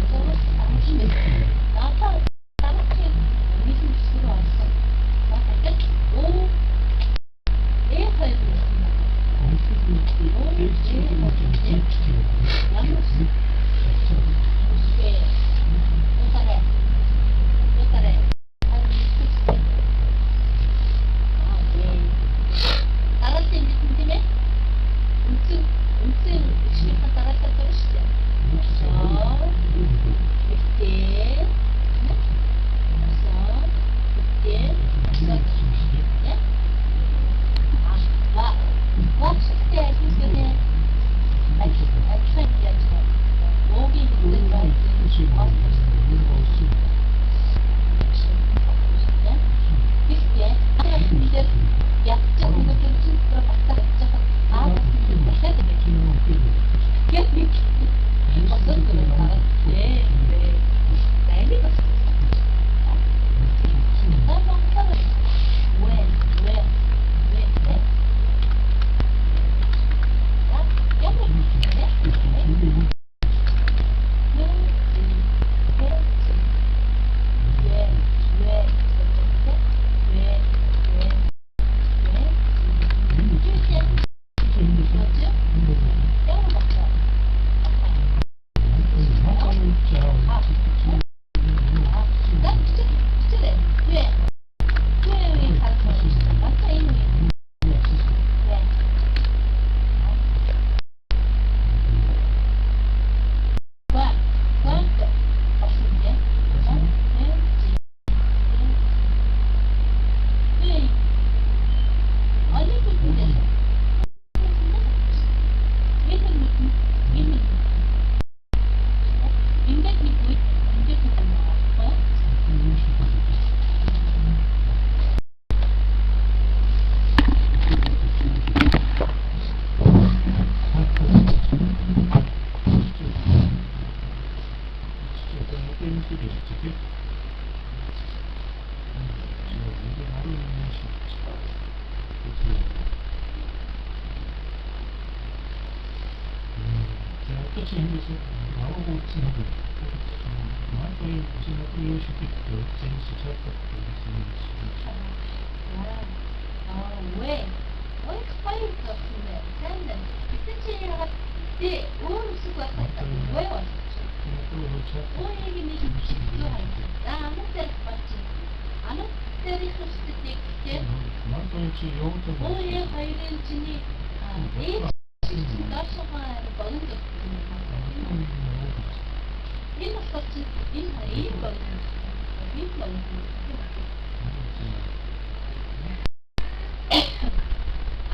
Энэ болохоор чи энэ ийм байна. Энэ байна.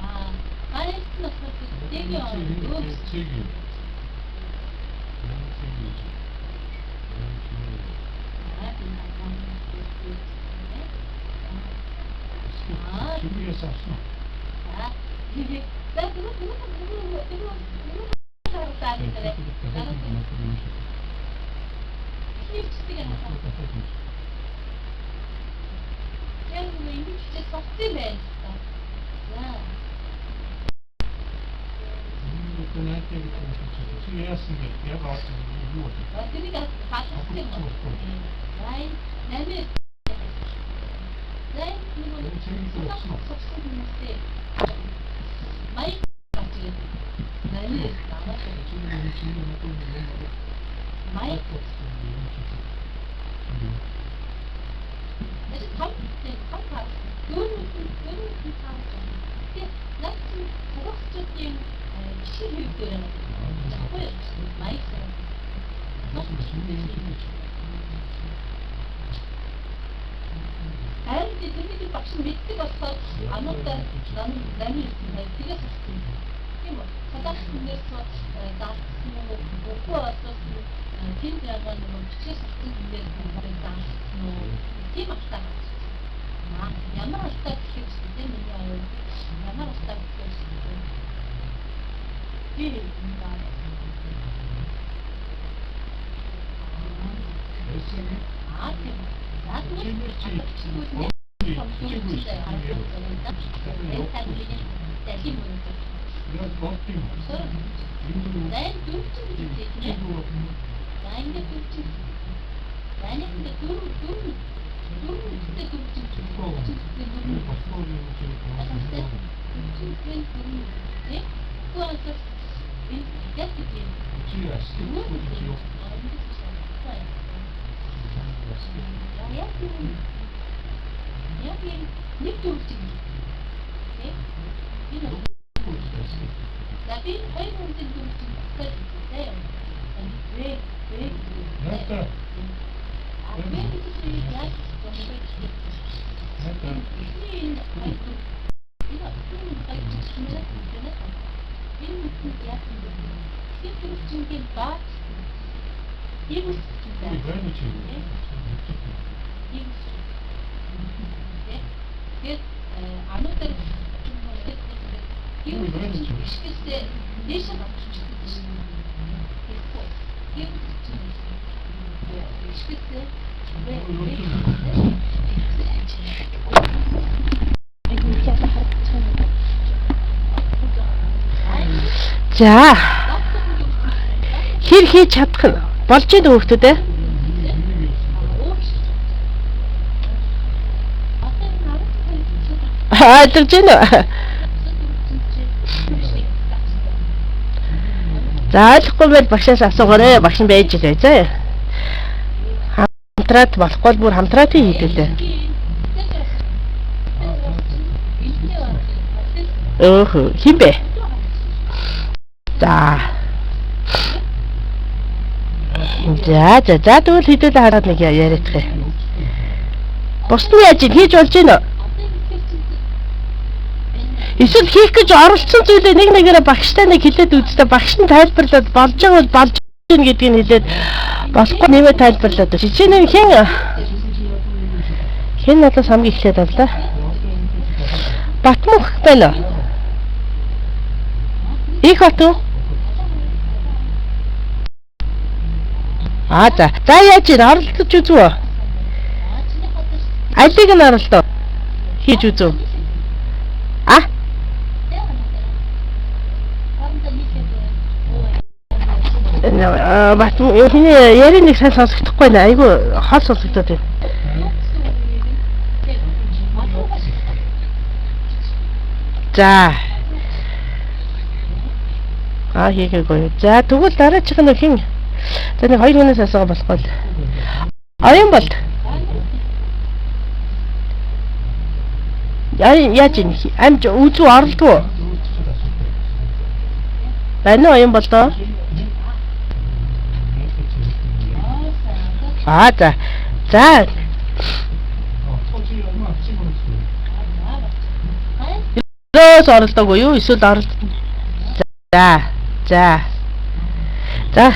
Аа, гайс нь болохоор дэгийн өө За. Хэр хийж чадах нь болж байна хүүхдүүд ээ? Ойлгож байна уу? За ойлгохгүй байл багшаас асуугаарай. Багш нь байж лээ. За. Хамтраад болохгүй бол бүр хамтраад хийдэлээ. Өөхөө хин бэ? За. За за за тэгвэл хэдүүлээ хараад нэг яриадах юм. Бус нь яаж хийж болж байна уу? Эсвэл хийх гэж оролцсон зүйлээ нэг нэгээрээ багштай нэг хэлээд үзтээ багш нь тайлбарлаад болж байгаа бол болж байна гэдгийг хэлээд болохгүй нэмээ тайлбарлаад. Жишээ нь хэн надаас хамгийн эхлээд авлаа? Батмөнх байна уу? Их бат уу? Аа за. За яаж ийн оролцож үзв үү? Алийг нь оролдоо? Хийж үзв. А? Бат хиний ярийн нэг сайн сонсогдохгүй байна. Айгу хол сонсогдоод байна. За. Аа хийгээгүй. За тэгвэл дараачих нь хэн? За нэг хоёр хүнээс асуугаа болохгүй л. Оюун болд. Яаж юм? Амж үзүү оролдгоо. Байна уу оюун болдоо? Аа за. За. Ерөөс оролдоогүй юу? Эсвэл оролд. За. За. За.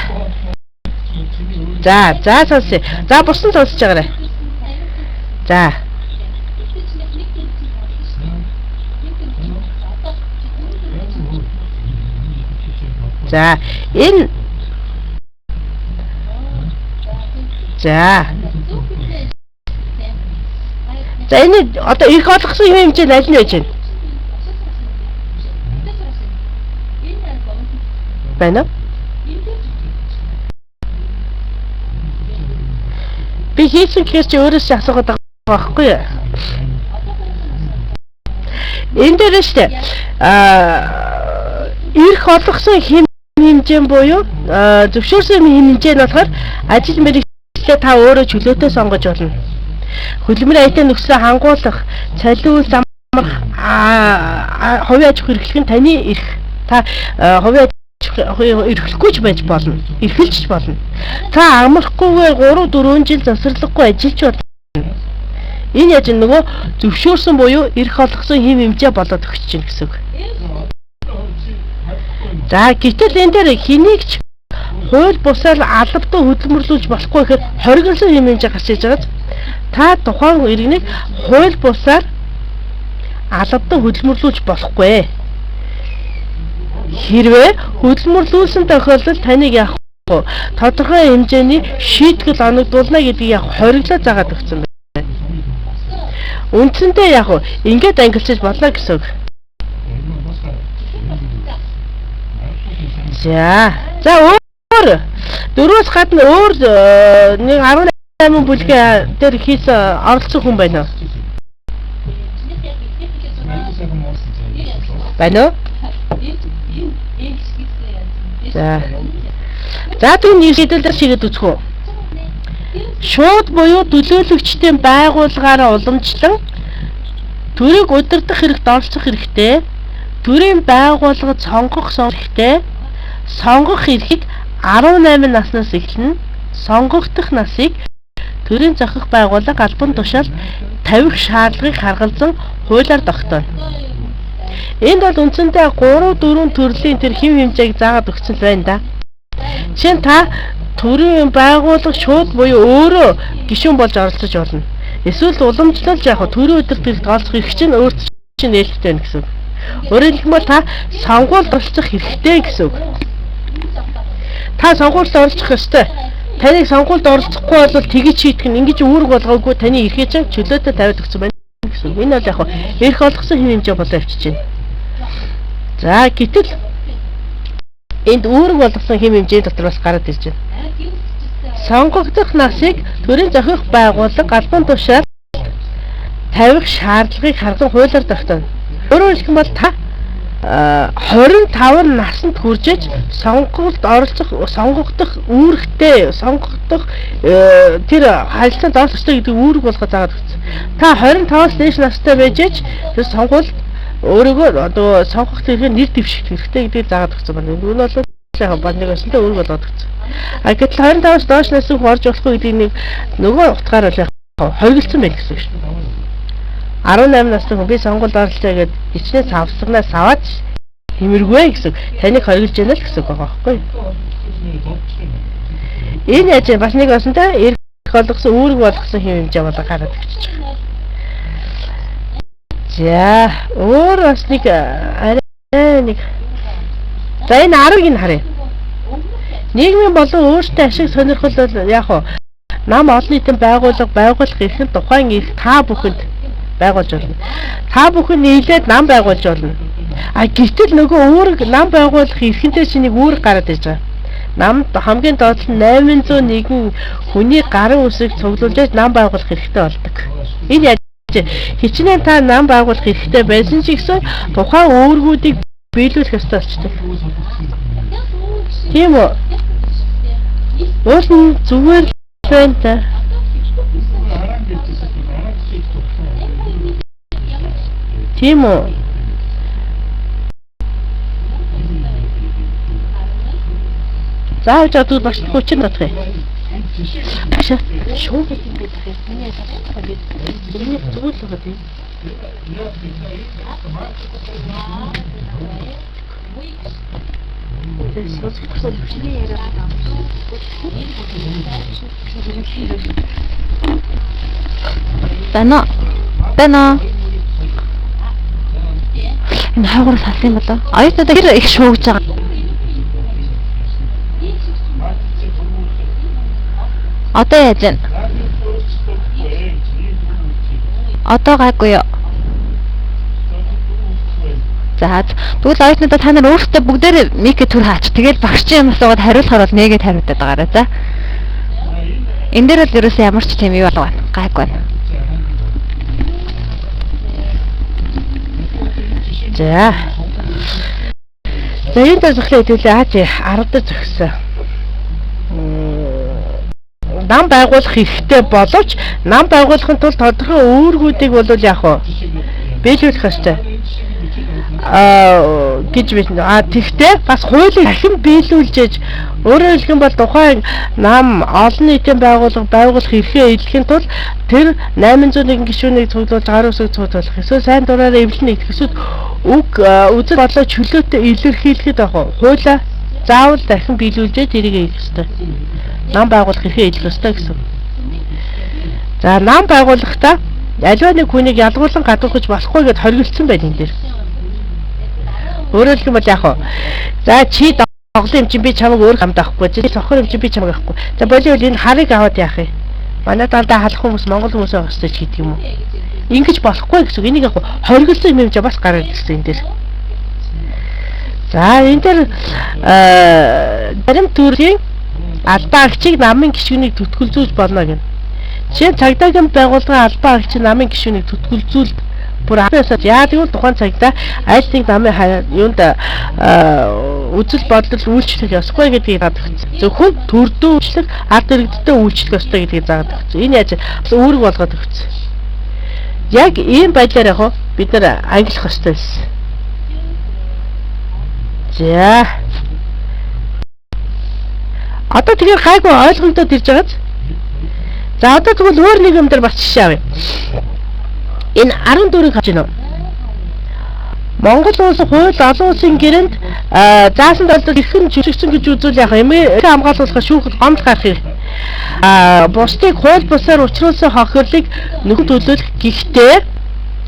За, за сонсъё. За бурсан сонсож байгаарай. За. За, энэ за. За энэ одоо их олгосон юм хэмжээ аль нь байж байна? Байна уу? Би хийсэн гэхээр чи өөрөөс чи асуугаад байгаа байхгүй юу? Энэ дээр нь шүү дээ. Аа эрх олгосон хэм хэмжээ буюу зөвшөөрсөн хэмжээ нь болохоор ажил мэргэжлээ та өөрөө чөлөөтэй сонгож болно. Хөдөлмөрийн аюултай нөхцөлөө хангуулах, цалин үйл замрах, хувийн аж ахуй эрхлэх нь таны эрх. Та хувийн аж ахуй эрхлэхгүй ч байж болно. Эрхэлж ч болно. Та амрахгүйгээр 3 4 жил завсарлаггүй ажиллаж болно. Энэ яаж нөгөө зөвшөөрсөн буюу эрх олгосон хэм хэмжээ болоод өгч чинь гэсэн үг. За гэтэл энэ дээр хэнийг ч хууль бусаар албатай хөдөлмөрлүүлж болохгүй гэхээр хоригдсон хэм хэмжээ гарч иж байгааз та тухайн иргэнийг хууль бусаар албатай хөдөлмөрлүүлж болохгүй. Хэрвээ хөдөлмөрлүүлсэн тохиолдолд таныг яах вэ? Тодорхой хэмжээний шийтгэл оногдуулна гэдгийг яг хориглоо заагаад өгсөн байна. Үндсэндээ яг ингээд ангилчиж болно гэсэн үг. За. За өөр дөрвөөс гадна өөр нэг 18 бүлгээ дээр хийсэн оролцсон хүн байна уу? Байна уу? За. За түүний шийдэлээр шигэд үзэх үү? Шууд буюу төлөөлөгчдийн байгууллагаараа уламжлан төрийг удирдах хэрэгт оролцох хэрэгтэй. Төрийн байгууллагад сонгох хэрэгтэй. Сонгох эрхийг 18 наснаас эхлэнэ. Сонгогдох насыг төрийн зохих байгууллага албан тушаал тавих шаардлагыг харгалзан хуулиар тогтооно. Энд бол үндсэндээ 3 4 төрлийн тэр хэв хэмжээг заагаад өгсөн л байна да. Жишээ нь та төрийн байгууллага шууд буюу өөрөө гишүүн болж оролцож болно. Эсвэл уламжлалж яг төрийн удирдах хэрэгт оролцох эрх чинь өөрт чинь нээлттэй байна гэсэн үг. Өөрөөр хэлбэл та сонгуульд оролцох хэрэгтэй гэсэн үг. Та сонгуульд оролцох ёстой. Таныг сонгуульд оролцохгүй бол тэгж шийдэх нь ингэж үүрэг болгоогүй таны эрхээ чинь чөлөөтэй тавиад өгсөн байна гэсэн үг. Энэ бол яг эрх олгосон хэм хэмжээ болоо явчихж байна. За гэтэл энд үүрэг болгосон хэм хэмжээ дотор бас гараад ирж байна. Сонгогдох насыг төрийн зохих байгууллага албан тушаал тавих шаардлагыг харган хуулиар тогтооно. Өөрөөр хэлэх юм бол та 25 насанд хүржээж сонгуульд оролцох, сонгогдох үүрэгтэй, сонгогдох тэр харилцаанд оролцох ёстой гэдэг үүрэг болгоо заагаад өгсөн. Та 25-аас дээш настай байж ээж тэр сонгуульд өөрийгөө одоо сонгох тэрхээр нэр дэвших хэрэгтэй гэдгийг заагаад өгсөн байна. Энэ бол яг бод нэг өсөлтөө үүрэг болгоод өгсөн. А гэтэл 25-аас доош насны хүн орж болохгүй гэдгийг нэг нөгөө утгаар бол яг хоригдсон байх гэсэн үг шүү дээ. 18 насны хүн би сонгуульд оролцъё гэд хичнээн савсганаас аваад хэмэргүй гэсэн. Таныг хоригдж яана л гэсэн үг байгаа байхгүй юу? Энэ яаж бас нэг осонтой эрх олгосон үүрэг болгосон хэм хэмжээ болоо гараад ирчихэж байгаа. За өөр бас нэг арай нэг за энэ 10-ыг нь харъя. Нийгмийн болон өөртөө ашиг сонирхол бол яг хуу нам олон нийтийн байгууллага байгуулах эрх нь тухайн эрх та бүхэнд байгуулж болно. Та бүхэн нийлээд нам байгуулж болно. А гэтэл нөгөө үүрэг нам байгуулах эрхэнтэй чинь нэг үүрэг гараад ирж байгаа. Нам хамгийн доод нь 801 хүний гарын үсэг цуглуулж нам байгуулах эрхтэй болдог. Энэ яаж хичнээн та нам байгуулах эрхтэй байсан ч гэсэн тухайн үүргүүдийг биелүүлэх ёстой болчтой. Тийм үү? Уул нь зүгээр л байна та. Тийм үү? Заавч одоо багш хүчин бодох юм. Багш шуу гэдэг юм байх юм. Миний асуулт миний зүйл байгаа тийм. Байна уу? Байна уу? Энэ хойгоор салсан юм болоо. Оюутнуудаа хэр их шуугж байгаа. Одоо яаж вэ? Одоо гайгүй юу? За тэгвэл оюутнуудаа та нар өөрсдөө бүгдээр микэ төр хаач. Тэгэл багш чинь юм асуугаад хариулахаар бол нэгэд хариултаад байгаарай за. Энэ дээр бол ерөөсөө ямар ч тийм юу алга байна. Гайгүй байна. За. За энэ дээр зөвхөн хэдүүлээ ааж 10 дээр зөксөн. Нам байгуулах хэрэгтэй боловч нам байгуулахын тулд тодорхой үүргүүдийг бол яг уу биелүүлэх ёстой гэж би тэгтээ бас хуулийг дахин биелүүлж ээж өөрөөр хэлэх юм бол тухайн нам олон нийтийн байгууллага байгуулах эрхээ эдлэхийн тулд тэр 801 гишүүнийг цуглуулж гар үсэг цуглуулах эсвэл сайн дураараа эвлэн нэгдэх эсвэл үг үзэл бодлоо чөлөөтэй илэрхийлэхэд яг хуулиа заавал дахин биелүүлж тэрийг хийх ёстой. Нам байгуулах эрхээ эдлэх ёстой гэсэн. За нам байгуулахдаа аливаа нэг хүнийг ялгуулан гадуурхаж болохгүй гэд хоригдсон байна энэ дээр. Өөрөөр хэлэх юм бол яг уу. За чи доглон юм чинь би чамайг өөр хамт авахгүй. Чи сохор юм чинь би чамайг авахгүй. За болиул энэ харыг аваад яах юм? Манай дандаа халах хүмүүс Монгол хүмүүс байх ёстой ч гэдэг юм уу? Ингэж болохгүй гэсэн үг. Энийг яг хоригдсон юм чинь бас гараад ирсэн энэ дээр. За энэ дээр зарим төрлийн албан агчийг намын гишүүнийг түтгэлзүүлж болно гэнэ. Жишээ нь цагдаагийн байгууллагын албан агч намын гишүүнийг түтгэлзүүл бүр аваасаа яа тэгвэл тухайн цагдаа аль нэг намын юунд үзэл бодол үйлчлэх ёсгүй гэдгийг заадаг өгсөн. Зөвхөн төрдөө үйлчлэх, ард иргэдтэй үйлчлэх ёстой гэдгийг заадаг өгсөн. Энэ яаж бас үүрэг болгоод өгсөн. Яг ийм байдлаар яг бид нар ангилах ёстой байсан. За. Одоо тэгэхээр гайгүй ойлгогдоод ирж байгааз. За одоо тэгвэл өөр нэг юм дээр бас жишээ авъя. Энэ 14-ийг харж байна уу? Монгол улс хууль олон улсын гэрээнд заасан тохиолдолд эрхэн жүжигчсэн гэж үзвэл яг эмээ хамгаалуулахаар шүүхэд гомдол гарах юм. Бусдыг хууль бусаар учруулсан хохирлыг нөхөн төлөөлөх гэхдээ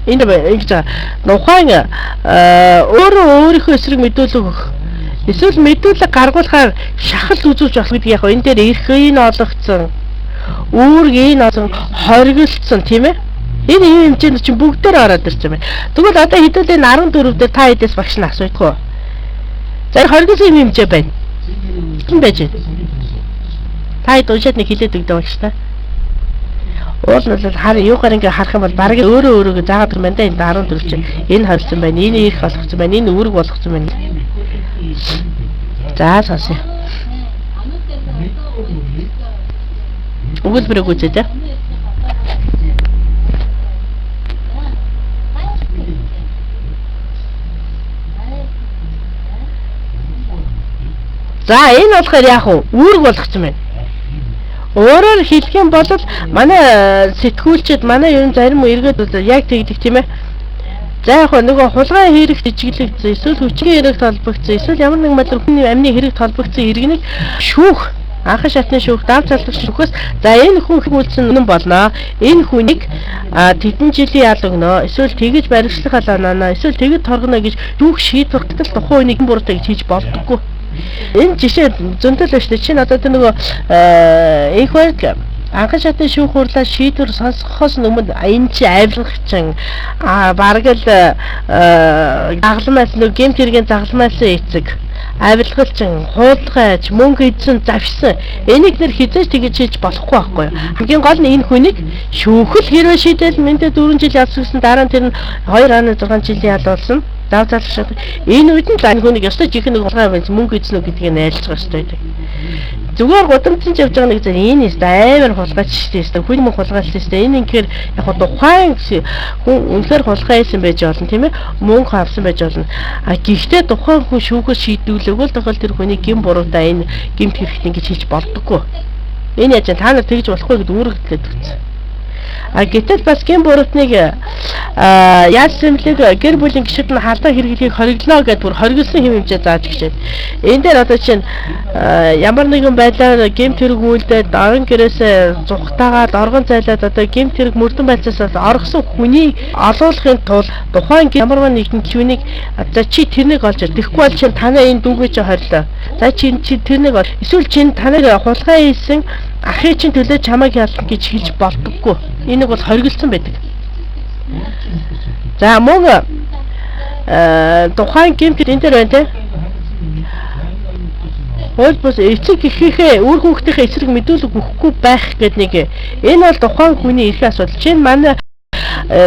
энэ ингэж байгаа. Тухайн өөрөө өөрийнхөө эсрэг мэдүүлэг өгөх эсвэл мэдүүлэг гаргуулахаар шахал үзүүлж болох гэдэг яг энэ дээр эрх нь олгогдсон, үүрэг нь олгосон, хоригдсон тийм ээ. Энэ ийм хэмжээнд чинь бүгдээр ороод ирсэн байна. Тэгвэл одоо хэдүүлээ 14 дээр та хэдээс багш нь асуухгүй. За хоригдсон юм хэмжээ байна. Хэн байж вэ? Та хэд уншаад нэг хэлээд өгдөө багш та. Уул нь бол хар юугаар ингээ харах юм бол бараг өөрөө өөрийгөө заагаад юм байна да. Энэ 14 чинь энэ хоригдсон байна. Энэ эрх олгоцсон байна. Энэ үүрэг болгоцсон байна. За сонсъё. Өгүүлбэрийг үзье те. За энэ болохоор яах вэ? Үүрэг болгоцсон байна. Өөрөөр хэлэх юм бол манай сэтгүүлчид манай ер нь зарим эргээд бол яг тэгдэг тийм ээ. За яг нөгөө хулгай хэрэг жижиглэгдсэн, эсвэл хүчний хэрэг холбогдсон, эсвэл ямар нэгэн байдлаар хүний амны хэрэг холбогдсон иргэнийг шүүх, анхан шатны шүүх, давж залбах шүүхээс за энэ хүн үйлдсэн үнэн болно. Энэ хүнийг тэдэн жилийн ял өгнө. Эсвэл тэгэж баригчлах алаанаа, эсвэл тэгэж торгоно гэж шүүх шийдвэр гаргал тухайн үнийг буруутай гэж хийж болдоггүй. Энэ жишээ зөндөл байна шүү дээ. Чинь одоо тэр нөгөө инх бариг анхан шатны шүүх хурлаа шийдвэр сонсгохоос өмнө энэ чи авилгачин бараг л загламаас нөгөө гэмт хэргийн загламаасан эцэг авилгалчин, хуулгайч, мөнгө эзэн, завшсан. Энийг нэр хизээж тэгэж хийж болохгүй байхгүй юу? Хамгийн гол нь энэ хүнийг шүүхэл хэрвээ шийдэл мэндэ 4 жил ялсгсан дараа нь тэр нь 2.6 жилийн ял болсон. Зав залах шат. Энэ үед нь л энэ хүнийг ёстой жинхэнэ нэг хулгай байж мөнгө эзэн үү гэдгийг найлцах ёстой гэдэг. Зүгээр гудамжинд явж байгаа нэг зэрэг энэ ёстой амар хулгайч шүү дээ. Хүн мөн хулгайлсан шүү дээ. Энэ инхээр яг тухайн хүн үнэхээр хулгай хийсэн байж болно тийм ээ. Мөнгө авсан байж болно. А гэхдээ тухайн хүн шүүхээс шийдвүлээг л тохиол тэр хүний гин буруутай энэ гэмт хэрэгт ингэж хийж болдоггүй. Энэ яаж та нар тэгж болохгүй гэд үүрэгдлээд өгсөн. А гэтэл бас гэм буруутныг ял сэмлэг гэр бүлийн гишүүд нь халдаа хэрэглэхийг хориглоно гэдээ бүр хориглосон хэм хэмжээ зааж өгчээд. Энэ дээр одоо чинь ямар нэгэн байдлаар гэмт хэрэг үйлдээд орон гэрээсээ зугатаагаад оргон зайлаад одоо гэмт хэрэг мөрдөн байцаасаа оргосон хүний олуулахын тулд тухайн ямар нэгэн чүнийг за чи тэрнийг олж ир. Тэгэхгүй бол чинь танай энэ дүүгээ чи хорилоо. За чи тэрнийг ол. Эсвэл чинь танайг хулгай хийсэн ахын чинь төлөө чамайг ялна гэж хэлж болдоггүй. Энийг бол хориглосон байдаг. За мөн тухайн гэмт энэ дээр байна те. Хууль бус эцэг эхийнхээ үр хүүхдийнхээ эсрэг мэдүүлэг өгөхгүй байх гэдэг нэг энэ бол тухайн хүний эрхийн асуудал. Чинь манай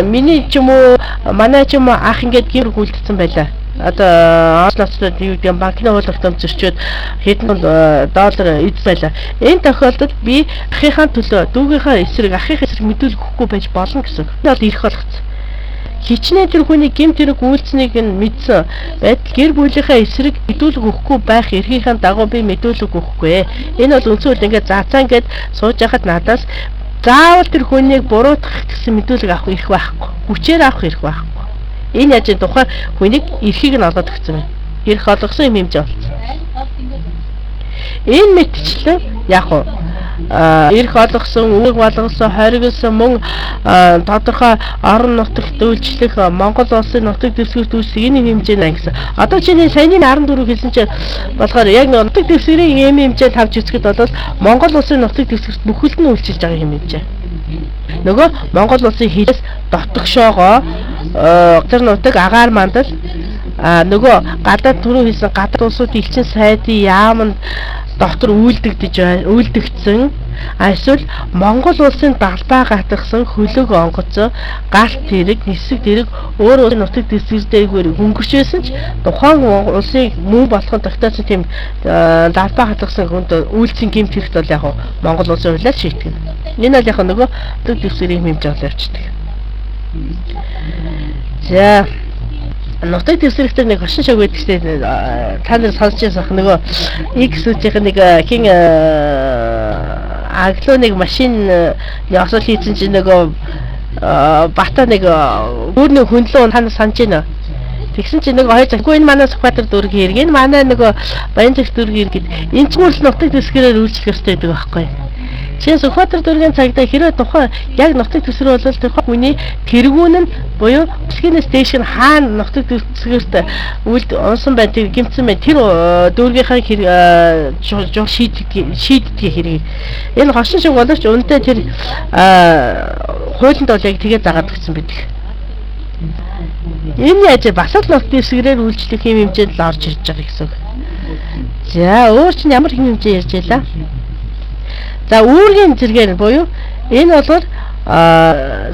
миний ч юм уу манай ч юм уу ах ингээд гэр гүйлдсэн байлаа. Одоо онцлогцлоод юу гэдэг банкны хууль тогтоом зөрчөөд хэдэн доллар эд байлаа. Энэ тохиолдолд би ахынхаа төлөө дүүгийнхаа эсрэг ахынхаа эсрэг мэдүүлэг өгөхгүй байж болно гэсэн. Энэ бол эрх болгоцсон. Хичнээн тэр хүний гэмт хэрэг үйлцнийг нь мэдсэн байдал гэр бүлийнхээ эсрэг мэдүүлэг өгөхгүй байх эрхийнхээ дагуу би мэдүүлэг өгөхгүй. Энэ бол үндсэн хууль ингээд заацаан гэд сууж байхад надаас заавал тэр хүнийг буруутгах гэсэн мэдүүлэг авах эрх байхгүй. Хүчээр авах эрх байхгүй. Энэ яаж тухайн хүнийг эрхийг нь олгоод өгсөн юм. Эрх олгосон юм хэмжээ болсон. Энэ мэтчлэн яг уу эрх олгосон, үүрэг болгосон, хориглосон мөн тодорхой орон нутагт үйлчлэх Монгол улсын нутаг дэвсгэрт үйлчлэх энэ хэмжээнд ангисан. Одоо чиний саяны 14 хэлсэн чинь болохоор яг нутаг дэвсгэрийн ийм хэмжээнд тавьж үзэхэд бол Монгол улсын нутаг дэвсгэрт бүхэлд нь үйлчилж байгаа юм хэмжээ. Нөгөө Монгол улсын хилээс дотгошоогоо газар нутаг агаар мандал нөгөө гадаад түрүү хэлсэн гадаад улсуудын элчин сайдын яаманд дотор үйлдэгдсэн эсвэл Монгол улсын далбаа гатгсан хөлөг онгоцоо галт тэрэг нисэг тэрэг өөр улсын нутаг дэвсгэрдээгээр хөнгөрчөөсөн ч тухайн улсын мөн болгон тогтоосон тийм далбаа гатгсан хүнд үйлдсэн гэмт хэрэгт бол яг Монгол улсын хуулиар шийтгэн. Энэ бол яг нөгөө нутаг дэвсгэрийн хэмжээ бол явчихдаг. За нутаг дэвсгэртэй нэг хошин шог байдаг шүү дээ. Та нар сонсч байсан ах нөгөө X үжийнх нэг хин аглуу нэг машин осол хийсэн чинь нөгөө бата нэг бүрний хөндлөө та нар санаж байна. Тэгсэн чинь нөгөө хоёр захигүй энэ манай Сүхбаатар дүүргийн хэрэг, энэ манай нөгөө Баянзагт дүүргийн хэрэг гэд энэ ч мөр нутаг дэвсгэрээр үйлчлэх ёстой гэдэг байхгүй. Чинь Сүхбаатар дүүргийн цагдаа хэрвээ тухайн яг нутаг дэвсгэр бол тэр хүний тэргүүн нь буюу бүлгэнээс дээш нь хаана нутаг дэвсгэрт үлд унсан байна, тэр гэмтсэн байна, тэр дүүргийнхаа хэрэг шийддэг хэрэг. Энэ хошин шиг боловч үнэндээ тэр хуулинд бол яг тэгээ заагаад өгсөн байдаг. Энэ яаж бас л нутаг дэвсгэрээр үйлчлэх юм хэмжээнд л орж ирж байгаа гэсэн үг. За өөр чинь ямар хэмжээ ярьж байлаа? За үүргийн зэргээр буюу энэ бол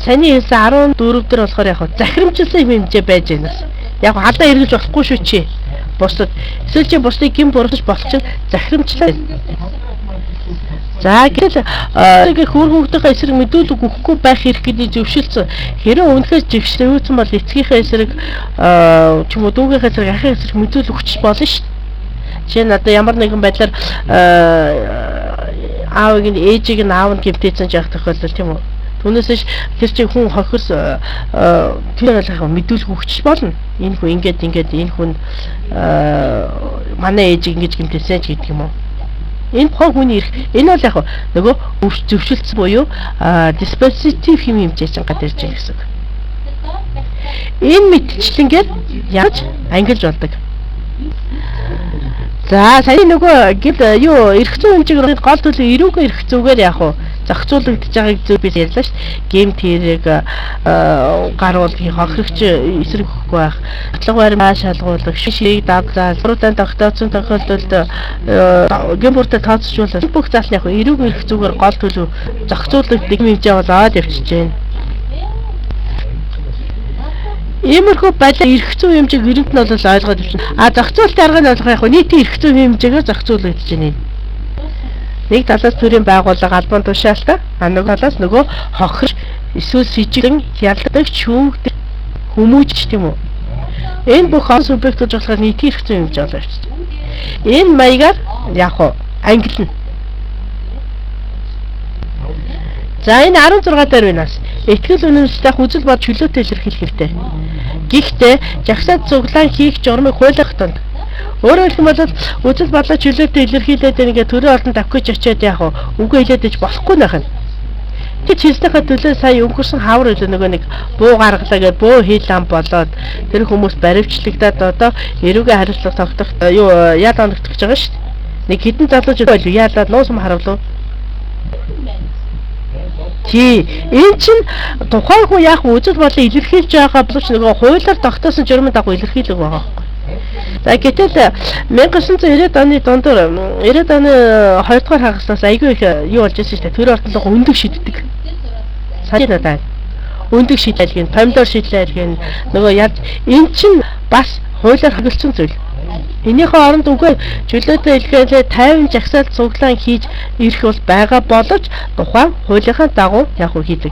саяны хэлсэн 14 дээр болохоор яг захирамжилсан юм хэмжээ байж байна. Яг халаа эргэлж болохгүй шүү чи. Бусдад эсвэл чи бусдыг гин буруутгаж болох чинь захирамжлаа. За гэтэл хөр хүүхдийнхээ эсрэг мэдүүлэг өгөхгүй байх хэрэг гэдэг зөвшөлдсөн. Хэрэг үнэхээр зөвшөөрсөн бол эцгийнхээ эсрэг ч юм уу дүүгийнхээ эсрэг ахын эсрэг мэдүүлэг өгч болно шүү дээ. Жишээ нь одоо ямар нэгэн байдлаар аавыг нь ээжийг нь аав нь гэмтээсэн ч явах тохиолдол тийм үү. Түүнээс биш тэр чинь хүн хохирс тэр ойлгох мэдүүлэг өгч болно. Энэ хүн ингээд ингээд энэ хүн манай ээжийг ингэж гэмтээсэн ч гэдэг юм уу. Энэ тухайн хүний эрх. Энэ бол яг нөгөө зөвшөлдсөн буюу диспозитив хэм хэмжээ чинь гад ирж байгаа гэсэн үг. Энэ мэтчлэнгээр яаж ангилж болдог. За сая нөгөө гэл юу эрх зүйн хэмжээгээр гол төлөв эрүүгийн эрх зүгээр яг уу зохицуулагдаж байгааг зөв би ярьлаа шүү дээ. Гэмт хэрэг гаруулгын хохирогч эсрэг өгөхгүй байх, бодлого баримтаа шалгуулах, ширийг давзаал, буруутай тогтооцсон тохиолдолд гэм буруутай тооцоолол бүх заалны яг эрүүгийн эрх зүгээр гол төлөв зохицуулагддаг хэмжээ болоод явчихж байна. Иймэрхүү байдлаар эрх зүйн хэмжээг эрэмт нь бол ойлгоод явчихна. А зохицуулалтын арга нь болох яг нийтийн эрх зүйн хэмжээгээр зохицуулагдаж байна. Нэг талаас төрийн байгууллага албан тушаалтай, а нөгөө талаас нөгөө хохирч эсвэл сэжигэн ялдаг шүүгдэг хүмүүжч тийм үү. Энэ бүх он субъект гэж болохоор нийтийн эрх зүйн хэмжээ болоо явчихна. Энэ маягаар яг уу ангилна. За энэ 16 дээр байна бас. Итгэл үнэмшилтэй үзэл бод чөлөөтэй илэрхийлэх хэрэгтэй. Гэхдээ жагсаад цуглаан хийх журмыг хуулиар тунд. Өөрөөр хэлэх юм бол үзэл бодлоо чөлөөтэй илэрхийлээд ингээд төрийн ордонд авах гэж очиад яах вэ? Үгээ хэлээд иж болохгүй нөх нь. Тэр хэлснийхээ төлөө сая өнгөрсөн хавар үлээ нөгөө нэг буу гаргалаа гэж бөө хил ам болоод тэр хүмүүс баривчлагдаад одоо эрүүгийн хариуцлага тогтох юу ял оногдох гэж байгаа шүү дээ. Нэг хідэн залууч байл яалаад нуусам харавлуу. Тий. Энэ чинь тухайн хүн яг үзэл бодлоо илэрхийлж байгаа боловч нөгөө хуулиар тогтоосон журмын дагуу илэрхийлэг байгаа байхгүй. За гэтэл 1990-ад оны дундуур 90-ад оны 2 дугаар хагаснаас айгүй их юу болж ирсэн шүү дээ. Тэр ордлого өндөг шиддэг. Саний надад. Өндөг шидлэл гин, помидор шидлэл гин нөгөө яаж эн чинь бас хуулиар хөлцсөн зүйл. Энийхээ оронд үгүй чөлөөтэй илгээгээ 50 жагсаал цуглаан хийж ирэх бол байгаа боловч тухайн хуулийнхаа дагуу яг уу хийдэг.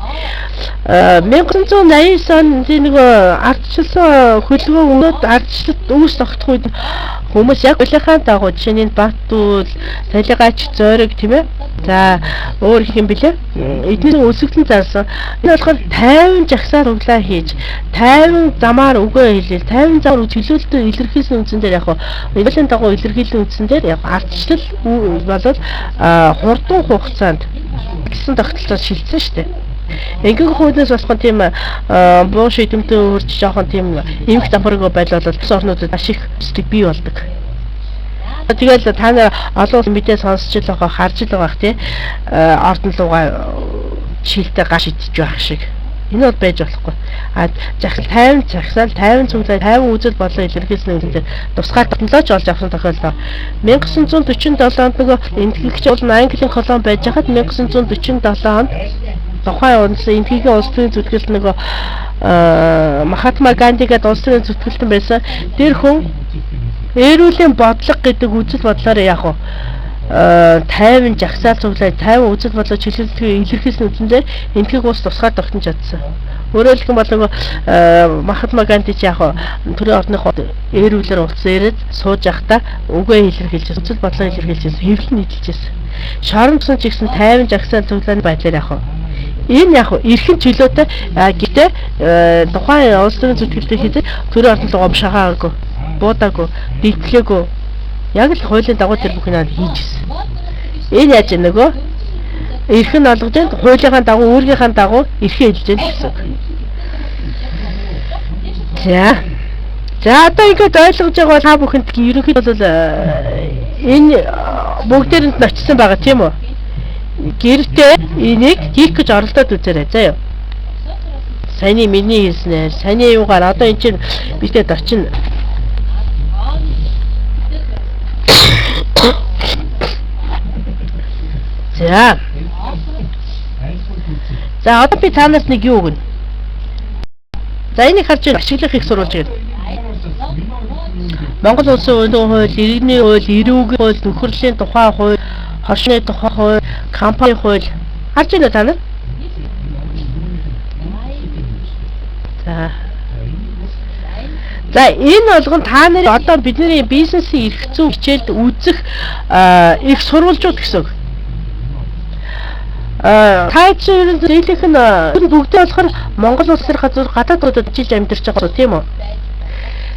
1989 онд нөгөө ардчилсан хөдөлгөөн өнөөд ардчлалт үүс тогтох үед хүмүүс яг хуулийнхаа дагуу жишээ нь Баттүл, Талигач, Зориг тийм ээ. За өөр их юм бэлээ. Эдний өсгөлэн зарсан. Энэ болохоор 50 жагсаал цуглаан хийж 50 замаар үгээ хэлээл 50 замаар чөлөөлтөд илэрхийлсэн үндсэн дээр яг хуулийн дагуу илэрхийлсэн үндсэн дээр яг ардчлал болол хурдан хугацаанд гэсэн тогтолцоо шилжсэн шүү дээ. Энгийн хуулиас болох тийм буу шийдэмтэй хурж жоохон тийм эмх дампуургүй байдал бол улс орнуудад маш их төсдөг бий болдог. Тэгэл та нар олон улсын мэдээ сонсч л байгаа, харж л байгаа тий. Ордон лугаа шилтэй гаш идэж байх шиг. Энэ бол байж болохгүй. А 50 жагсаал 50 цуглаа 50 үзэл бодлоо илэрхийлсэн үндсэн дээр тусгаар тогтнолооч олж авсан тохиолдол 1947 онд нөгөө энэтхэгч бол Английн колони байж хахад 1947 онд тухайн улсын энэтхэгийн улс төрийн зүтгэлт нөгөө Махатма Ганди гэдэг улс төрийн зүтгэлтэн байсан. Тэр хүн эрүүлийн бодлого гэдэг үзэл бодлоор яг уу 50 жагсаал цуглаа 50 үзэл бодлоо чөлөөлтийг илэрхийлсэн үндсэн дээр энэтхэг улс тусгаар тогтнож чадсан. Өөрөөр хэлэх юм бол нөгөө Махатма Ганди ч яг төрийн ордныхоо эрүүлэр улс ирээд сууж явахдаа үгээ илэрхийлж, үзэл бодлоо илэрхийлж, хэвлэл нийтэлж байсан. Шоромсон ч гэсэн 50 жагсаал цуглааны байдлаар яг энэ яг эрхэн чөлөөтэй гэхдээ тухайн улс төрийн зүтгэлтэй хийдэг төрийн ордон руу шахаагүй, буудаагүй, дийлтлээгүй. Яг л хуулийн дагуу тэр бүхнийг хийж ирсэн. Энэ яаж нөгөө эрхэн олгож байна, хуулийнхаа дагуу, үүргийнхаа дагуу эрхээ хэлж байна гэсэн үг. За. За одоо ингээд ойлгож байгаа бол та бүхэнд ерөнхийдөө бол энэ бүгдээрэнд нь очсон байгаа тийм үү? Гэртээ энийг хийх гэж оролдоод үзээрэй заа юу. Саяны миний хэлснээр, саяны юугаар одоо эн чинь битэд очино. За. За одоо би та нарт нэг юу өгнө. За энийг харж ашиглах их сурвалж байна. Монгол улсын өндөр хууль, иргэний хууль, эрүүгийн хууль, нөхөрлийн тухай хууль, хоршны тухай хууль, компани хууль. Харж байна уу та нар? За. За энэ болгон та нарын одоо бидний бизнесийн эрх зүйн хичээлд үзэх их сурвалжууд гэсэн үг. Та чинь ер нь зээлийнх нь бүгдээ болохоор Монгол улсын газар гадаад улсад ажиллаж амьдарч байгаа тийм үү?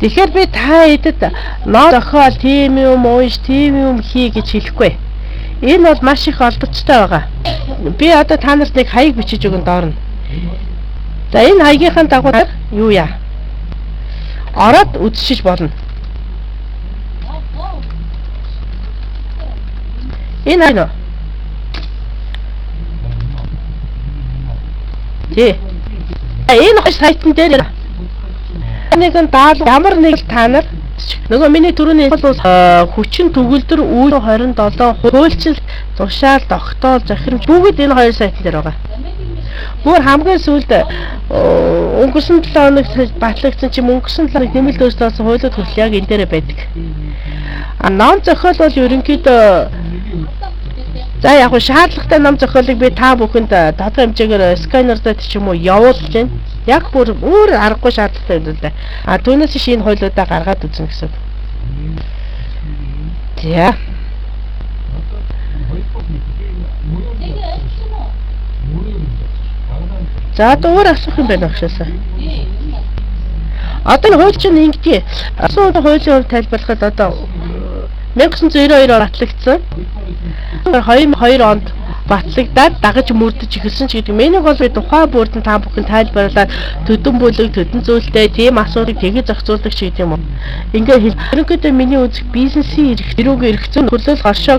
Тэгэхээр би та хэдэд ноо зохиол тийм юм унш, тийм юм хий гэж хэлэхгүй. Энэ бол маш их олдцтой байгаа. Би одоо та нарт нэг хаяг бичиж өгөн доорно. За энэ хаягийнхаа дагуу юу яа? Ороод үзчихэж болно. Энэ хаяг нөө? Тий. Энэ хоёр сайтн дээр нэгэн даалгавар ямар нэг та нар нөгөө миний түрүүний бол хүчин төгөлдөр үйл 27 хуульчил тушаал тогтоол захирамж бүгд энэ хоёр сайтн дээр байгаа. Бүр хамгийн сүүлд өнгөрсөн 7 хоног батлагдсан чим өнгөрсөн 7 хоног нэмэлт өөрчлөлт болсон хуулиуд хүртэл яг энэ дээрээ байдаг. А ном зохиол бол ерөнхийдөө за яг нь шаардлагатай ном зохиолыг би та бүхэнд тодорхой хэмжээгээр сканердад ч юм уу явуулж байна. Яг бүр өөр аргагүй шаардлагатай юм л да. А түүнээс биш энэ хуулиудаа гаргаад үзнэ гэсэн. За. За одоо өөр асуух юм байна багшаасаа. Одоо энэ хууль чинь ингэдгийг. Асан хуулийн хувьд тайлбарлахад одоо 1992 он батлагдсан. 2002 онд батлагдаад дагаж мөрдөж эхэлсэн ч гэдэг. Миний бол би тухайн бүрдэн та бүхэн тайлбарлаад төдөн бүлэг, төдөн зүйлтэй тийм асуудлыг тэгэж зохицуулдаг ч гэдэг юм уу. Ингээ хэл. Ерөнхийдөө миний үзэх бизнесийн эрх, тэрүүгийн эрх зүйн нөхөрлөл горшоо.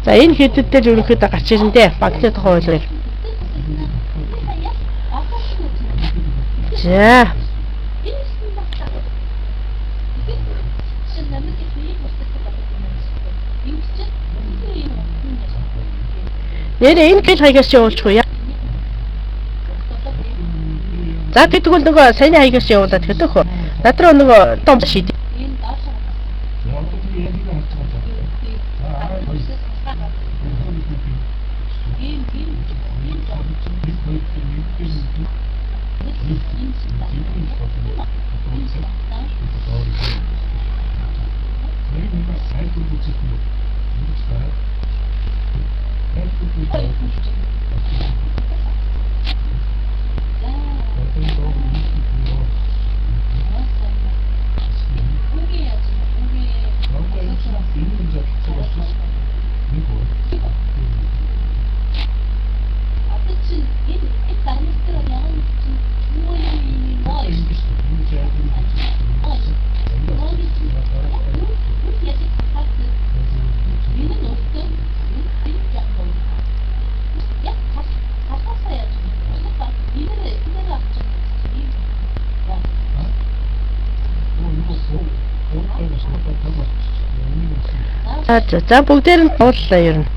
За энэ хэдэд дээр ерөнхийдөө гарч ирэн дээ. Банкны тухай хуулиар. За. Нэрээ энэ гэл хаягаас чи явуулчих уу? За би тэгвэл нөгөө саяны хаягаас явуулаад тэгэхээр хөө. Над руу нөгөө том шийд. За бүгдээр нь ууллаа ер нь.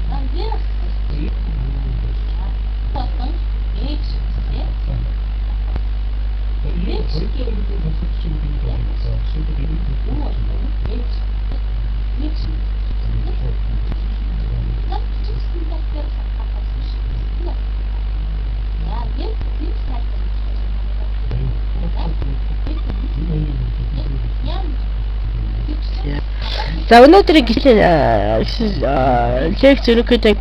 За өнөөдрийн лекц ерөнхийдөө